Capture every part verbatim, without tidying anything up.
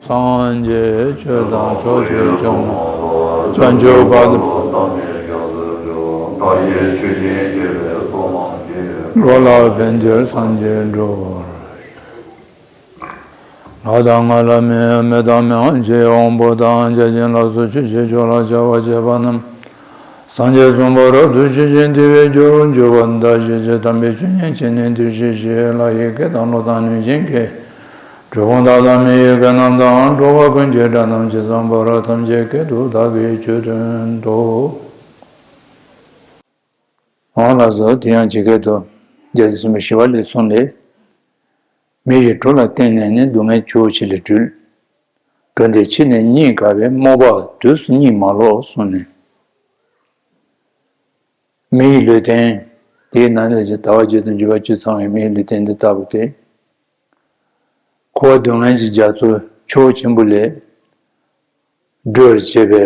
སངས་རྒྱས་ཆོས་དང་ཕྱོགས་བཅུའི་སྐྱོང་བ། བྱང་ཆུབ་བར་དུ། འགྲོ་ལ་ཕན་ཕྱིར་སངས་རྒྱས་འགྲུབ་པར། ལྷ་དང་ལྷ་མིན་མི་དང་མི་དབང་ཆེ་དབང་པོ་དང་བརྒྱ་བྱིན་ལ་སོགས་ཆོས་ཀྱི་ཆོས་ལ་བྱ་བ་བྱེད་པ་རྣམས། སངས་རྒྱས་གསུམ་པོ་རབ་ཏུ་ཞི་ཞིང་དེ་བས་སྐྱོ་རུ་འགྱུར་བ་འདའ་ཞེས་བྱ་དམ་པའི་ཆོས་ཉན་བྱས་ནས་འདིར་གཤེགས་ཤིག་ལྷ་ཡི་སྐད་དང་ཀླུ་དང་གནོད་སྦྱིན་སྐད། གྲུལ་བུམ་དག་དང་མི་ཡི་སྐད་རྣམས་དང་འགྲོ་བ་ཀུན་གྱི་སྒྲ་རྣམས་ཇི་ཙམ་པར་ཐམས་ཅད་སྐད་དུ་བདག་གིས་ཆོས་སྟོན་ཏོ། འོང་ལགས་སོ། དེ་ཡང་ཇི་སྐད་དུ། རྒྱལ་སྲས་ཆེན་པོ་ཞི་བ་ལྷས་གསུངས་ཏེ། མི་ཡི་གྲོགས་ལ་བརྟེན་ནས་ནི། སྡུག་བསྔལ་ཆུ་བོ་ཆེ་ལས་སྒྲོལ། གྲོལ་འདོད་ཕྱིར་ནི་གཉིད་དགའ་བས། རྨོངས་པ་དུས་སུ་གཉིད་མ་ལོག་གསུངས་ནས། མི་ཡི་ལུས་རྟེན། དེའི་ནང་ནས་ཀྱང་ཟླ་བ་བརྒྱད་དང་བཅུ་པ་བཅུ་ཚང་བའི་མི་ཡི་ལུས་རྟེན་འདི་ལྟ་བུ་སྟེ། འཁོར་བ་སྡུག་བསྔལ་གྱི་རྒྱ་མཚོ་ཆུ་བོ་ཆེན་པོ་ལས་སྒྲོལ་བར་བྱེད་པའི་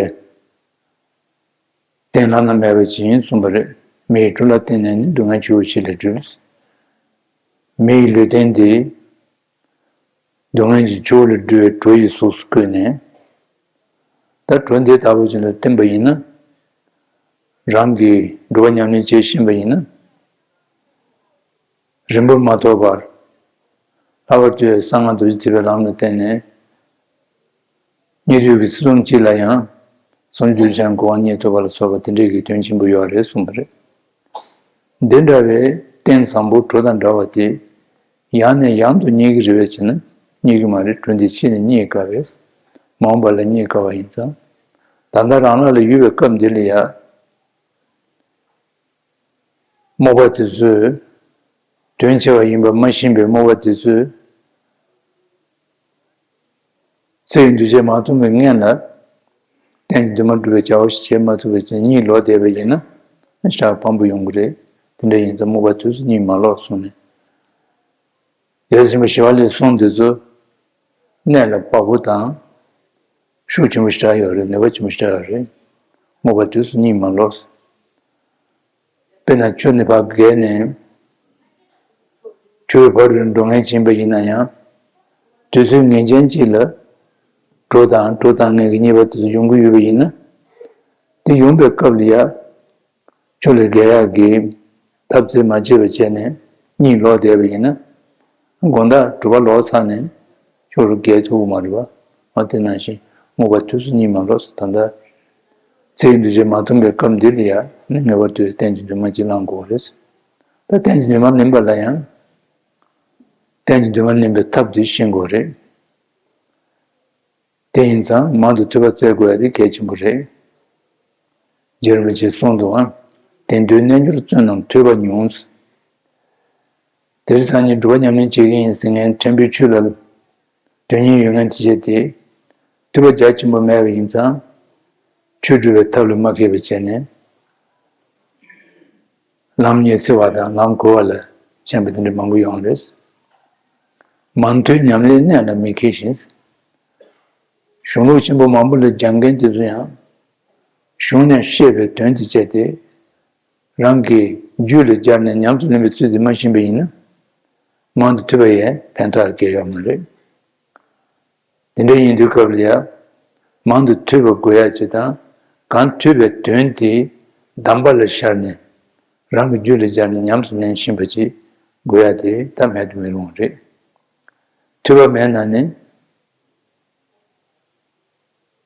རྟེན་བླ་ན་མེད་པ་ཅིག་ཡིན་གསུངས་པ་རེད། མི་ཡི་གྲོགས་ལ་བརྟེན་ནས་ནི། སྡུག་བསྔལ་ཆུ་བོ་ཆེ་ལས་སྒྲོལ། མི་ཡི་ལུས་རྟེན་འདི། སྡུག་བསྔལ་གྱི་ཆུ་བོ་ལས་སྒྲོལ་བའི་གྲོ་ཡི་གཟུགས་སུ་བཀོད་ནས། ད་གྲོ་འདི་ལྟ་བུ་ཅིག་ལ་བརྟེན་པ་ཡིན་ན། རང་གིས་སྒྲུབ་པ་ཉམས་ལེན་བྱེད་བཞིན་པ་ཡིན་ན། རིང་པོར་མ་ཐོགས་པར། ལྷག་པར་དུ་གསང་སྔགས་རྡོ་རྗེ་ཐེག་པའི་ལམ་ལ་བརྟེན་ནས། སྙིགས་དུས་ཀྱི་ཚེ་ཐུང་གཅིག་ལ་ཡང་། སངས་རྒྱས་ཀྱི་གོ་འཕང་བརྙེས་ཐུབ་པ་ལ་སོགས་པ་དེ་འདྲའི་གི་དོན་ཆེན་པོ་ཡོད་རེད་གསུངས་པ་རེད། འདི་འདྲ་བའི་རྟེན་བཟང་པོ་གྲོ་དང་འདྲ་བ་དེ། ཡང་ནས་ཡང་དུ་རྙེད་ཀྱི་རེད་པས་ཟེར་ན། རྙེད་ཀྱི་མ་རེད། གྲོལ་འདོད་ཕྱིར་ནི་གཉིད་དགའ་བས། མ་འོངས་པ་ལ་གཉིད་དགའ་བ་ཡིན་ཙང་། ད་ལྟ་རང་སྣང་ལ་ཡོད་པའི་སྐབས་འདི་ལ་ཡ། རྨོངས་པ་དེ་ཚོས། དོན་ཆེ་བ་ཡིན་པ་མ་ཤེས་པའི་རྨོངས་པ་དེ་ཚོས། ཚེ་ཡི་འདུ་བྱེད་མ་ཐུང་བའི་སྔོན་ལ། གཏན་གྱི་འདུན་མ་སྒྲུབ་པའི་བྱ་བ་ཞིག་བྱེད་མ་ཐུབ་པའི་ཚེ་གཉིད་ལོག་བསྡད་པ་ཡིན་ན། ཞེ་དྲག་ཕངས་པོ་ཡོང་གི་རེད། དེ་འདྲ་ཡིན་ཙང་རྨོངས་པ་དུས་སུ་གཉིད་མ་ལོག་གསུངས་ནས། རྒྱལ་སྲས་ཆེན་པོ་ཞི་བ་ལྷའི་གསུང་འདི་ཚོ། གནད་ལ་བབ་པོ་དང་། ཤུགས་ཆེན་པོ་ཞེ་དྲག་ཡོད་རེད། ནུས་པ་ཆེན་པོ་ཞེ་དྲག་ཡོད་རེད། རྨོངས་པ་དུས་སུ་གཉིད་མ་ལོག་དཔེར་ན་ཆུ་ནི་ཕར་བརྒལ་ནས། ཆུའི་བར་དུ་འགྲོ་མཁན་ཅིག་ཡིན་པ་ཡིན་ན་ཡང་། དུས་ཚོད་ངེས་ཅན་ཅིག་ལ། གྲོ་དང་གྲོ་དང་ངེད་ཀྱི་གཉིས་པ་དེ་ཚོ་ཡོང་གི་ཡོད་པ་ཡིན་ན། དེ་ཡོང་པའི་སྐབས་ལ་ཡ། ཆུ་ལས་བརྒལ་ཡག་གི་ཐབས་རྩིས་མ་བྱས་པ་བྱས་ནས་གཉིད་ལོག་བསྡད་པ་ཡིན་ན། དགོང་དག་དྲོ་པ་ལོག་ཚར་ནས་ཆུ་ལ་བརྒལ་ཐུབ་ཀྱི་མ་རེད་པ། འོ་དེ་ནང་བཞིན་རྨོངས་པ་དུས་སུ་གཉིད་མ་ལོག་ཟེར། ད་ལྟ་ཚེ་ཡི་འདུ་བྱེད་མ་ཐུང་པའི་སྐབས་འདི་ལ་ཡང་ནི་ངེས་པར་དུ་གཏན་གྱི་འདུན་མ་གཅིག་བླང་དགོས་རེད། ད་གཏན་གྱི་འདུན་མ་ལེན་པ་ལ་ཡང་། གཏན་གྱི་འདུན་མ་ལེན་པའི་ཐབས་འདི་ཤེས་དགོས་རེད། དེ་ཡིན་ཙང་མང་དུ་ཐོས་པ་བཙལ་དགོས་ཡ་དེ་གལ་ཆེན་པོ་རེད། རྗེ་རིན་པོ་ཆེས་གསུངས་འདུག་ཨ། དེང་དུས་རྣལ་འབྱོར་བཙོན་རྣམས་ཐོས་པ་ཉུང་། དེ་རིང་སང་ཉིན་སྒྲུབ་པ་ཉམས་ལེན་བྱེད་ཀྱི་ཡིན་ཟེར་མཁན་ཕྲན་བུའི་ཆོས་ལ་དོན་སྙིང་ཡོད་མཁན་དེ་བྱས་ཏེ། ཐོས་པ་རྒྱ་ཆེན་པོ་མེད་པ་ཡིན་ཙང་། ཆོས་སྒྲུབ་པའི་ཐབས་ལ་མ་མཁས་པ་བྱས་ནས། ལམ་ཉི་ཚེ་བ་དང་ལམ་གོལ་བ་ལ་ཕྱིན་པ་དེ་འདྲ་མང་པོ་ཡོང་རེད། མང་ཐོས་ཉམས་ལེན་གནད་ལ་མི་མཁས་ཤིང་། གཞུང་ལུགས་ཆེན་པོ་མང་པོ་ལ་སྦྱང་མཁན་དེ་ཚོ་ཡང་། གཞུང་ནས་བཤད་པའི་དོན་དེ་བྱས་ཏེ། རང་གི་རྒྱུད་ལ་སྦྱར་ནས་ཉམས་སུ་ལེན་པའི་ཚུལ་དེ་མ་ཤེས་པ་ཡིན་ན། མང་དུ་ཐོས་པ་ཡིས་ཕན་ཐོགས་གང་ཡང་ཡོད་མ་རེད། དེ་འདྲ་ཡིན་དུས་སྐབས་ལ་ཡང་། མང་དུ་ཐོས་པ་དགོས་ཡ་ཅིག་དང་། གང་ཐོས་པའི་དོན་དེ་གདམས་པ་ལ་ཤར་ནས། རང་གི་རྒྱུད་ལ་སྦྱར་ནས་ཉམས་སུ་ལེན་ཤེས་པ་ཅིག་དགོས་ཡ་དེ་ད་མེད་དུ་མི་རུང་བ་རེད། ཐོས་པ་མེད་ན་ནི།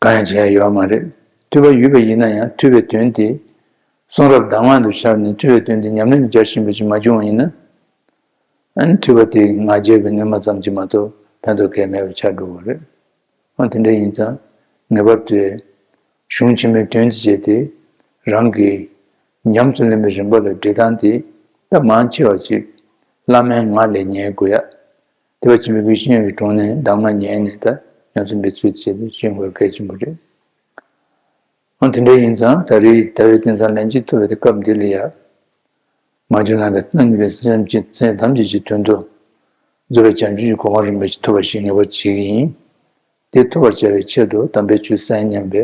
གང་ཡང་བྱེད་ཡ་ཡོད་མ་རེད། ཐོས་པ་ཡོད་པ་ཡིན་ན་ཡང་ཐོས་པའི་དོན་དེ། གསུང་རབ་གདམས་ངག་ཏུ་ཤར་ནས་ཐོས་པའི་དོན་དེ་ཉམས་ལེན་དུ་སྦྱར་བཞིན་པ་ཞིག་མ་བྱུང་བ་ཡིན་ན། ཨ་ནི་ཐོས་པ་དེ་ང་རྒྱལ་གྱི་ནུས་མ་ཙམ་གྱིས་མ་གཏོགས་ཕན་ཐོགས་གང་ཡང་མེད་པ་ཆགས་འགྲོ་བ་རེད། ཨ་དེ་འདྲ་ཡིན་ཙང་ངེས་པར་དུ། གཞུང་ཆེན་མོའི་དོན་དེ་བྱས་ཏེ། རང་གིས་ཉམས་སུ་ལེན་པའི་རིམ་པ་ལ་འབྲི་སྟངས་དེ་ད་མང་ཆེ་བ་ཅིག་བླ་མའི་ངག་ལས་ཉན་དགོས་ཡ། དེ་བ་ཆེན་པོའི་ཀུན་ཤེས་ཀྱི་དྲུང་ནས་གདམས་ངག་ཉན་ནས་ད་ཉམས་སུ་འབད་ཚུལ་བྱས་ཏེ་ཤེས་དགོས་གལ་ཆེན་པོ་རེད། ཨང་དེ་འདྲ་ཡིན་ཙང་ད་རེས་ད་རེས་དེང་སང་ལན་གཅིག་ཐུབ་པའི་དེ་སྐབས་འདི་ལ་ཡ། མ་བྱུང་ན་ག་རྣམ་གཉིས་པའི་སེམས་ཅན་ཚེ་ཐམས་ཅད་ཀྱི་དོན་དུ། རྫོགས་པའི་བྱང་ཆུབ་ཀྱི་གོ་འཕང་རིན་པོ་ཆེ་ཐོབ་པ་ཞིག་ངེས་པར་བྱེད་ཀྱི་ཡིན། དེ་ཐོབ་པར་བྱ་བའི་ཆེད་དུ་དམ་པའི་ཆོས་གསན་སྙམ་པའི་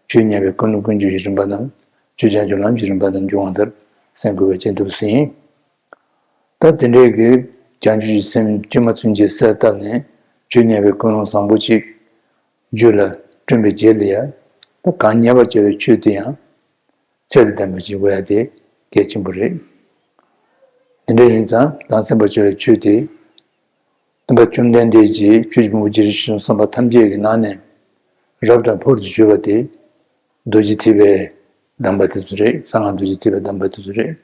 ཆོས་ཉན་པའི་ཀུན་སློང་ཀུན་སྤྱོད་ཀྱི་རིམ་པ་རྣམས་ཆོས་བྱང་ཆུབ་ལམ་གྱི་རིམ་པ་དང་འབྱུང་བ་ལྟར་གསན་དགོས་པའི་ཆེད་དུ་ཟིན། ད་དེ་འདྲའི་གི་བྱང་ཆུབ་ཀྱི་སེམས་བཅོས་མ་ཚུན་ཆད་གསལ་བཏབ་ནས་ཆོས་ཉན་པའི་ཀུན་སློང་བཟང་པོ་ཅིག་ རྒྱུད་ལ་བསྐྲུན་པའི་རྗེས་ལ་ཡང་ད་གང་ཉེ་བར་བྱ་བའི་ཆོས་དེ་ཡང་ཚད་དང་ལྡན་པ་ཞིག་དགོས་ཡ་དེ་གལ་ཆེན་པོ་རེད། དེ་འདྲ་ཡིན་ཙང་གང་ཟིན་པར་བྱ་བའི་ཆོས་དེ། སྟོན་པ་བཅོམ་ལྡན་འདས་ཀྱིས་ཆོས་ཀྱི་ཕུང་པོ་རྗེ་རིན་ཆེན་གསུམ་པོ་ཐམས་ཅད་ཀྱི་ནང་ནས་རབ་དང་ཕུར་དུ་གྱུར་པ་དེ། རྡོ་རྗེ་ཐེག་པའི་གདམས་པ་དེ་ཚོ་རེད། གསང་སྔགས་རྡོ་རྗེ་ཐེག་པའི་གདམས་པ་དེ་ཚོ་རེད།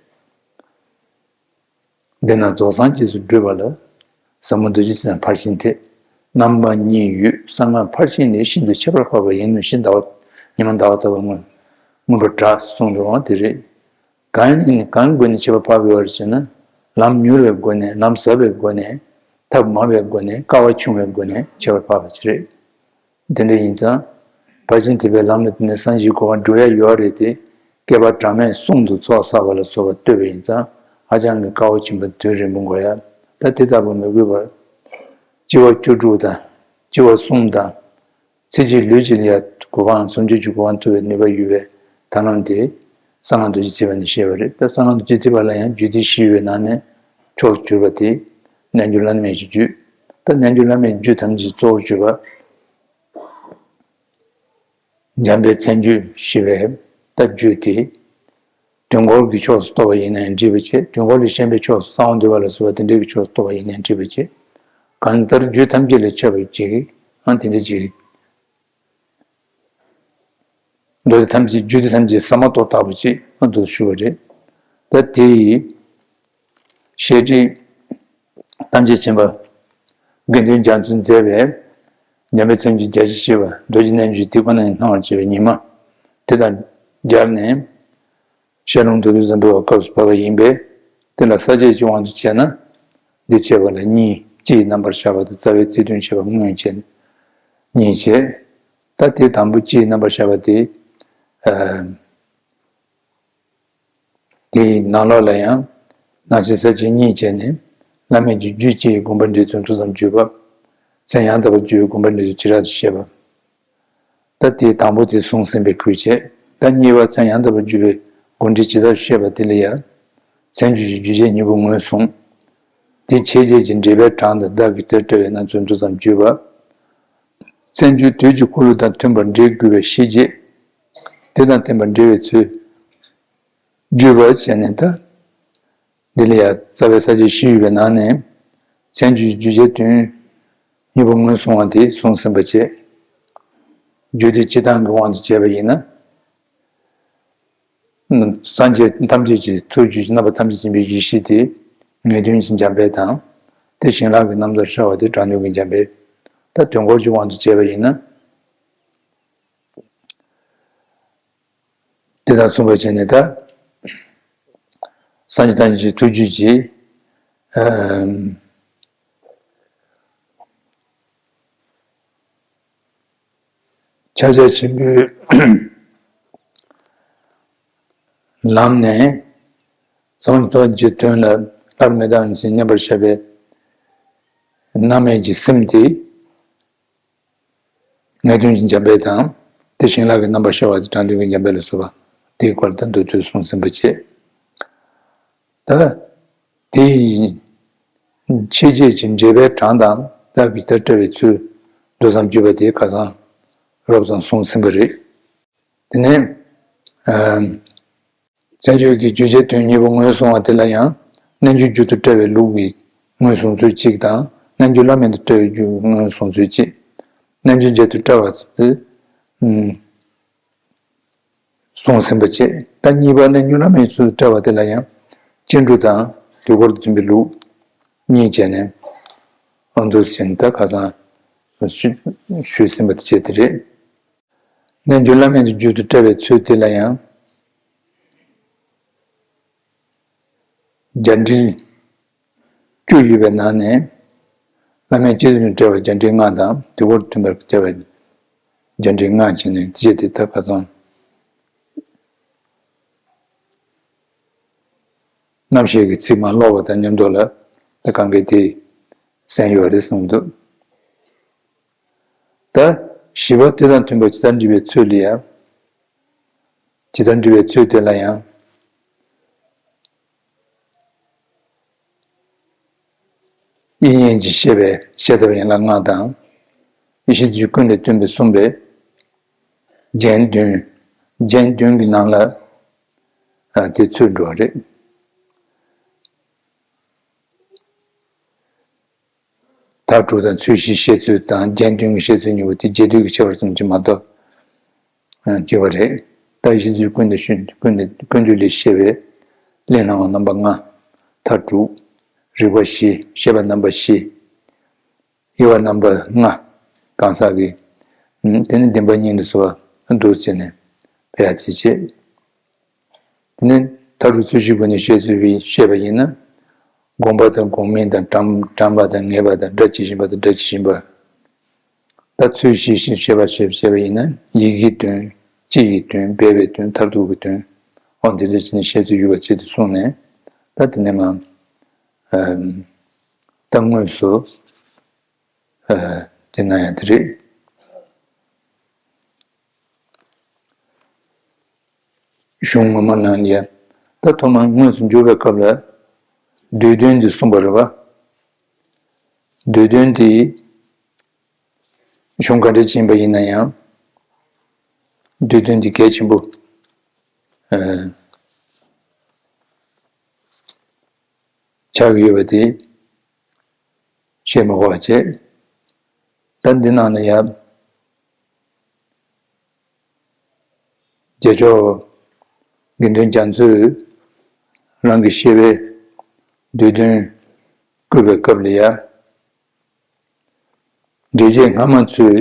འདི་ན་རྫོགས་སངས་རྒྱས་སུ་བགྲོད་པ་ལ། ཟབ་མོ་རྡོ་རྗེ་སེམས་དང་ཕར་ཕྱིན་ཐེག་རྣམ་པ་གཉིས་ཡོད། གསང་སྔགས་ཕར་ཕྱིན་ནི་ཤིན་ཏུ་ཁྱད་པར་འཕགས་པ་ཡིན་ནོ། ཤིང་ཟླ་བ་ཉི་མ་ཟླ་བ་ལྟ་བུ་མངོན་མངོན་པར་གྲགས་གསུངས་འདུག་འོང་དེ་རེད། གང་ཡིན་ནི་གང་སྒོ་ནས་ཁྱད་པར་འཕགས་པའི་བར་བྱས་ན། ལམ་མྱུར་བའི་སྒོ་ནས། ལམ་ཟབ་པའི་སྒོ་ནས། ཐབས་མང་བའི་སྒོ་ནས། དཀའ་བ་ཆུང་བའི་སྒོ་ནས་ཁྱད་པར་འཕགས་པ་ཅིག་རེད། དེ་འདྲ་ཡིན་ཙང་། ཕར་ཕྱིན་ཐེག་པའི་ལམ་ལ་བརྟེན་ནས་སངས་རྒྱས་གོ་འཕང་འགྲུབ་ཡ་ཡོད་རེད་དེ། བསྐལ་པ་གྲངས་མེད་གསུམ་དུ་ཚོགས་བསགས་པ་ལ་སོགས་པ་བསྟོད་པ་ཡིན་ཙང་ཧ་ཅང་གི་དཀའ་བ་ཆེན་པོ་དུས་རིང་པོ་འགོར་ཡ། ད་དེ་ལྟ་བུ་མི་དགོས་པར། སྤྱི་བ་བཅུ་དྲུག་དང་། སྤྱི་བ་གསུམ་དང་། ཚེ་གཅིག་ལུས་གཅིག་ལ་ཡ་གོ་འཕང་ཟུང་འཇུག་གི་གོ་འཕང་ཐོབ་པའི་ནུས་པ་ཡོད་པའི་ཐབས་ལམ་དེ། གསང་སྔགས་རྡོ་རྗེ་ཐེག་པ་ནས་བཤད་པ་རེད། ད་གསང་སྔགས་རྡོ་རྗེ་ཐེག་པ་ལ་ཡང་རྒྱུད་སྡེ་བཞི་ཡོད་པའི་ནང་ནས་མཆོག་ཏུ་གྱུར་པ་དེ། རྣལ་འབྱོར་བླ་མའི་རྒྱུད། ད་རྣལ་འབྱོར་བླ་མའི་རྒྱུད་ཐམས་ཅད་གཙོ་བོར་གྱུར་པ། འཇམ་དཔལ་མཚན་བརྗོད་ཞེས་པའི་ད་རྒྱུད་དེ། དོན་འཁོར་གྱི་ཕྱོགས་སུ་གཏོགས་པ་ཡིན་ན་ཡང་འགྲིག་པ་བྱེད། དོན་འཁོར་ལས་གཞན་པའི་ཕྱོགས་སུ་གསང་བ་འདུས་པ་ལ་སོགས་པ་དེ་འདྲའི་གི་ཕྱོགས་སུ་གཏོགས་པ་ཡིན་ན་ཡང་འགྲིག་པ་བྱེད། གང་ལྟར་རྒྱུད་ཐམས་ཅད་ལ་ཁྱབ་པའི་ཅིག་ཨང་དེ་འདྲ་ཅིག་མདོ་སྡེ་ཐམས་ཅད་རྒྱུད་སྡེ་ཐམས་ཅད་ཟ་མ་ཏོག་ལྟ་བུ་ཅིག་ཨང་དུ་ཞུ་བ་རེད། ད་དེ་ཡི་བཤད་ཁྲིད་ཐམས་ཅད་མཁྱེན་པ་དགེ་འདུན་རྒྱ་མཚོས་མཛད་པའི་འཇམ་དཔལ་མཚན་བརྗོད་རྒྱ་ཆེར་བཤད་པ་རྡོ་རྗེ་རྣལ་འབྱོར་དེ་ཁོ་ན་ཉིད་སྣང་བར་བྱེད་པའི་ཉི་མ་དེ་དང་སྦྱར་ནས། ཤར་ལུང་མདོ་སྡེ་བཟང་པོའི་སྐབས་སུ་བབས་པ་ཡིན་པས། དེ་ལ་ས་བཅད་ཀྱི་དབང་དུ་བྱས་ན། འདི་བྱས་པ་ལ་གཉིས། སྤྱི་ཡི་རྣམ་པར་བཞག་པ་དང་རྩ་བའི་ཚིག་དོན་བྱས་པ་དངོས་བྱས་ནས་གཉིས་བྱས། ད་དེ་དང་པོ་སྤྱི་ཡི་རྣམ་པར་བཞག་པ་དེ། ཨ། དེའི་ནང་ལོགས་ལ་ཡང་། སྣང་མཆེད་ས་བཅད་གཉིས་བྱས་ནས། བླ་མེད་ཀྱི་རྒྱུད་སྤྱི་ཡི་དགོངས་པ་འགྲེལ་ཚུལ་མདོ་ཙམ་བརྗོད་པ། མཚན་ཡང་དག་པར་བརྗོད་པའི་དགོངས་པ་འགྲེལ་ཚུལ་བྱེ་བྲག་ཏུ་བཤད་པ། ད་དེའི་དང་པོ་དེ་གསུངས་ཟིན་པའི་ཁུལ་བྱས། ད་གཉིས་པ་མཚན་ཡང་དག་པར་བརྗོད་པའི་དགོངས་འགྲེལ་ཇི་ལྟར་བཤད་པ་དེ་ལ་ཡང་། མཚན་བརྗོད་ཀྱི་རྒྱུད་ཆད་གཉིས་པོ་ངོས་བཟུང་། དེ་འཆད་བྱེད་ཀྱི་འགྲེལ་པའི་གྲངས་དང་བདག་གིས་དེར་བཀྲལ་བའི་རྣམ་ཚུལ་མདོ་ཙམ་བརྗོད་པ། མཚན་བརྗོད་དུས་ཀྱི་འཁོར་ལོ་དང་མཐུན་པར་འགྲེལ་དགོས་པའི་ཤེས་བྱེད། དེ་དང་མཐུན་པར་འགྲེལ་བའི་ཚུལ། བརྗོད་པ་བྱས་ནས་ད། འདི་ལ་ཡང་རྩ་བའི་ས་བཅད་བཞི་ཡོད་པའི་ནང་ནས། མཚན་བརྗོད་རྒྱུད་ཆད་དོན་གཉིས་པོ་ངོས་བཟུང་བ་དེ་གསུངས་ཟིན་པ་བྱས། རྒྱུད་སྡེ་སྤྱི་དང་གི་དབང་དུ་བྱས་པ་ཡིན་ན། སངས་རྒྱས་ཐམས་ཅད་ཀྱི་ཐུགས་རྒྱུད་ཀྱི་རྣམ་པ་ཐམས་ཅད་མཁྱེན་པའི་ཡེ་ཤེས་དེ་ངེས་དོན་གྱི་འཇམ་དཔལ་དང་། དེ་བྱིན་རླབས་ཀྱི་རྣམ་ཐར་ཤར་བ་དེ་དྲང་དོན་གྱི་འཇམ་དཔལ། ད་དོན་འཁོར་གྱི་དབང་དུ་བྱས་པ་ཡིན་ན། དེ་དང་མཚུངས་པར་བྱས་ནས་ད། སངས་རྒྱས་ཐམས་ཅད་ཀྱི་ཐུགས་རྒྱུད་ཀྱི། ཨ། ཕྱག་རྒྱ་ཆེན་པོའི་ལམ་ནས། ཟབ་མོ་ཐོབ་པའི་དོན་ལ་སླར་མི་ལྡང་ཞིང་མཉམ་པར་བཞག་པའི་རྣམ་སྨིན་གྱི་སེམས་དེ། ངེས་དོན་གྱི་འཇམ་དཔལ་དང་། དེ་བྱིན་རླབས་ཀྱི་རྣམ་པར་ཤར་བ་དེ་དྲང་དོན་གྱི་འཇམ་དཔལ་ལ་སོགས་པ་དེའི་སྐོར་དུ་མདོ་ཚུལ་གསུངས་ཟིན་པ་བྱས། ད། དེ་ཡི་འཆད་བྱེད་ཀྱི་འགྲེལ་པའི་གྲངས་དང་བདག་གིས་དེར་བཀྲལ་བའི་ཚུལ་མདོ་ཙམ་བརྗོད་པ་དེ་ཁ་སང་རོབ་ཙམ་གསུངས་ཟིན་པ་རེད། དེ་ནས། ཨ། མཚན་བརྗོད་ཀྱི་རྒྱུད་ཆད་དོན་གཉིས་པོ་ངོས་བཟུང་བ་དེ་ལ་ཡང་། རྣལ་འབྱོར་རྒྱུད་དུ་བཀྲལ་བའི་ལུགས་ཀྱི་ངོས་བཟུང་ཚུལ་གཅིག་དང་། རྣལ་འབྱོར་བླ་མེད་དུ་བཀྲལ་བའི་རྒྱུད་ངོས་བཟུང་ཚུལ་གཅིག་རྣལ་འབྱོར་རྒྱུད་དུ་བཀྲལ་བ་དེ། ཨུམ། གསུངས་ཟིན་པ་བྱས། ད་གཉིས་པ་རྣལ་འབྱོར་བླ་མེད་ཚུལ་དུ་བཀྲལ་བ་དེ་ལ་ཡང་། སྤྱི་འགྲོ་དང་དུས་འཁོར་དུ་འཛིན་པའི་ལུགས་གཉིས་བྱས་ནས། ཨ། འདུག་ཟིན་ད་ཁ་སང་ཞུས་ཟིན་པ་དེ་བྱས་དེ་རེད། རྣལ་འབྱོར་བླ་མེད་དུ་རྒྱུད་དུ་བཀྲལ་བའི་ཚུལ་དེ་ལ་ཡང་། རྒྱ་འགྲེལ་བཅུ་ཡོད་པའི་ནང་ནས། བླ་མེད་སྤྱི་དོན་དུ་བཀྲལ་བ་རྒྱ་འགྲེལ་ལྔ་དང་དུས་འཁོར་དུ་མཐུན་པར་བཀྲལ་བ་རྒྱ་འགྲེལ་ལྔ་བྱས་ནས་དེ་བྱས་ཏེ་ད་ཁ་སང་། རྣམ་བཤད་ཀྱི་ཚིག་མ་ཀློག་པ་དང་མཉམ་དུ་ལ་ད་གང་གས་དེ་གསན་ཡོད་རེད་གསུངས་འདུག་ད་བཞི་པ་དེ་དང་མཐུན་པ་ཇི་ལྟར་འགྲེལ་བའི་ཚུལ་ལ་ཡང་། ཇི་ལྟར་འགྲེལ་བའི་ཚུལ་དེ་ལ་ཡང་། དབྱིག་གཉེན་གྱིས་བཤད་པའི་བཤད་ཐབས་ཡན་ལག་ལྔ་དང་། གཞི་རྒྱུད་ཀུན་ལས་བཏོན་པའི་གསུངས་པའི་རྒྱན་བདུན། རྒྱན་བདུན་གྱི་ནང་ལ་ཨ་དེ་ཚུད་འགྲོ་བ་རེད། མཐར་གྲུབ་དང་ཚུལ་བཞིའི་བཤད་ཚུལ་དང་རྒྱན་བདུན་གྱི་བཤད་ཚུལ་གཉིས་པོ་དེ་རྒྱས་བསྡུས་ཀྱི་ཁྱད་པར་ཙམ་གྱིས་མ་གཏོགས་ཅི་བ་རེད། ད་གཞི་རྒྱུད་ཀུན་ལས་ཀུན་ལས་ཀུན་བཏུས་ལས་བཤད་པའི་གླེང་སློང་བ་རྣམ་པ་ལྔ། མཐར་གྲུབ། རིགས་པ་བཞི། བཤད་པ་རྣམ་པ་བཞི། དབྱེ་བ་རྣམ་པ་ལྔ། གང་ཟག་གི། དེ་ནི་བདེན་པ་གཉིས་ལ་སོགས་པ་འདུ་བྱས་ནས་ཕལ་ཆེར་བྱེད། དེ་ནས་མཐར་གྲུབ་ཚུལ་བཞིའི་སྒོ་ནས་བཤད་ཚུལ་བཤད་པ་ཡིན་ན། སྒོམ་པ་དང་སྒོམ་མིན་དང་དྲན་དྲན་པ་དང་ངེས་པ་དང་སྒྲ་ཇི་བཞིན་པ་དང་སྒྲ་ཇི་བཞིན་པ། ད་ཚུལ་བཞི་བཞིན་བཤད་པ་ཞེས་བཤད་པ་ཡིན་ན་ཡིད་ཀྱི་དོན། སྤྱི་ཡི་དོན། སྦས་པའི་དོན། མཐར་ཐུག་གི་དོན། འོ་འདི་འདྲ་བྱས་ནས་བཤད་ཚུལ་ཡོད་པ་བྱས་ཏེ་གསུངས་ནས། ད་དེ་ནས་མ་ད་དངོས་སུ་དེ་ན་ཡང་དེ་རེད། གཞུང་ངོ་མ་ནང་ལ་ཡ། ད་ཐོག་མར་དངོས་སུ་འཇུག་པའི་སྐབས་ལ་བསྡུས་དོན་འདི་གསུངས་པ་རེད་བ། བསྡུས་དོན་འདི་གཞུང་ག་འདྲ་ཅིག་ཡིན་པ་ཡིན་ན་ཡང་། བསྡུས་དོན་འདི་གལ་ཆེན་པོ་ཨ་ཆགས་ཀྱི་ཡོད་པ་དེ་བཤད་མ་དགོས་པ་བྱས། ད་འདི་ནང་ལ་ཡ། རྗེས་ཕྱོགས་དགེ་འདུན་རྒྱ་མཚོས་རང་གི་བཤད་པའི་བསྡུས་དོན་བཀོད་པའི་སྐབས་ལ་ཡ། འགྲེལ་བྱེད་སྔ་མ་ཚོས་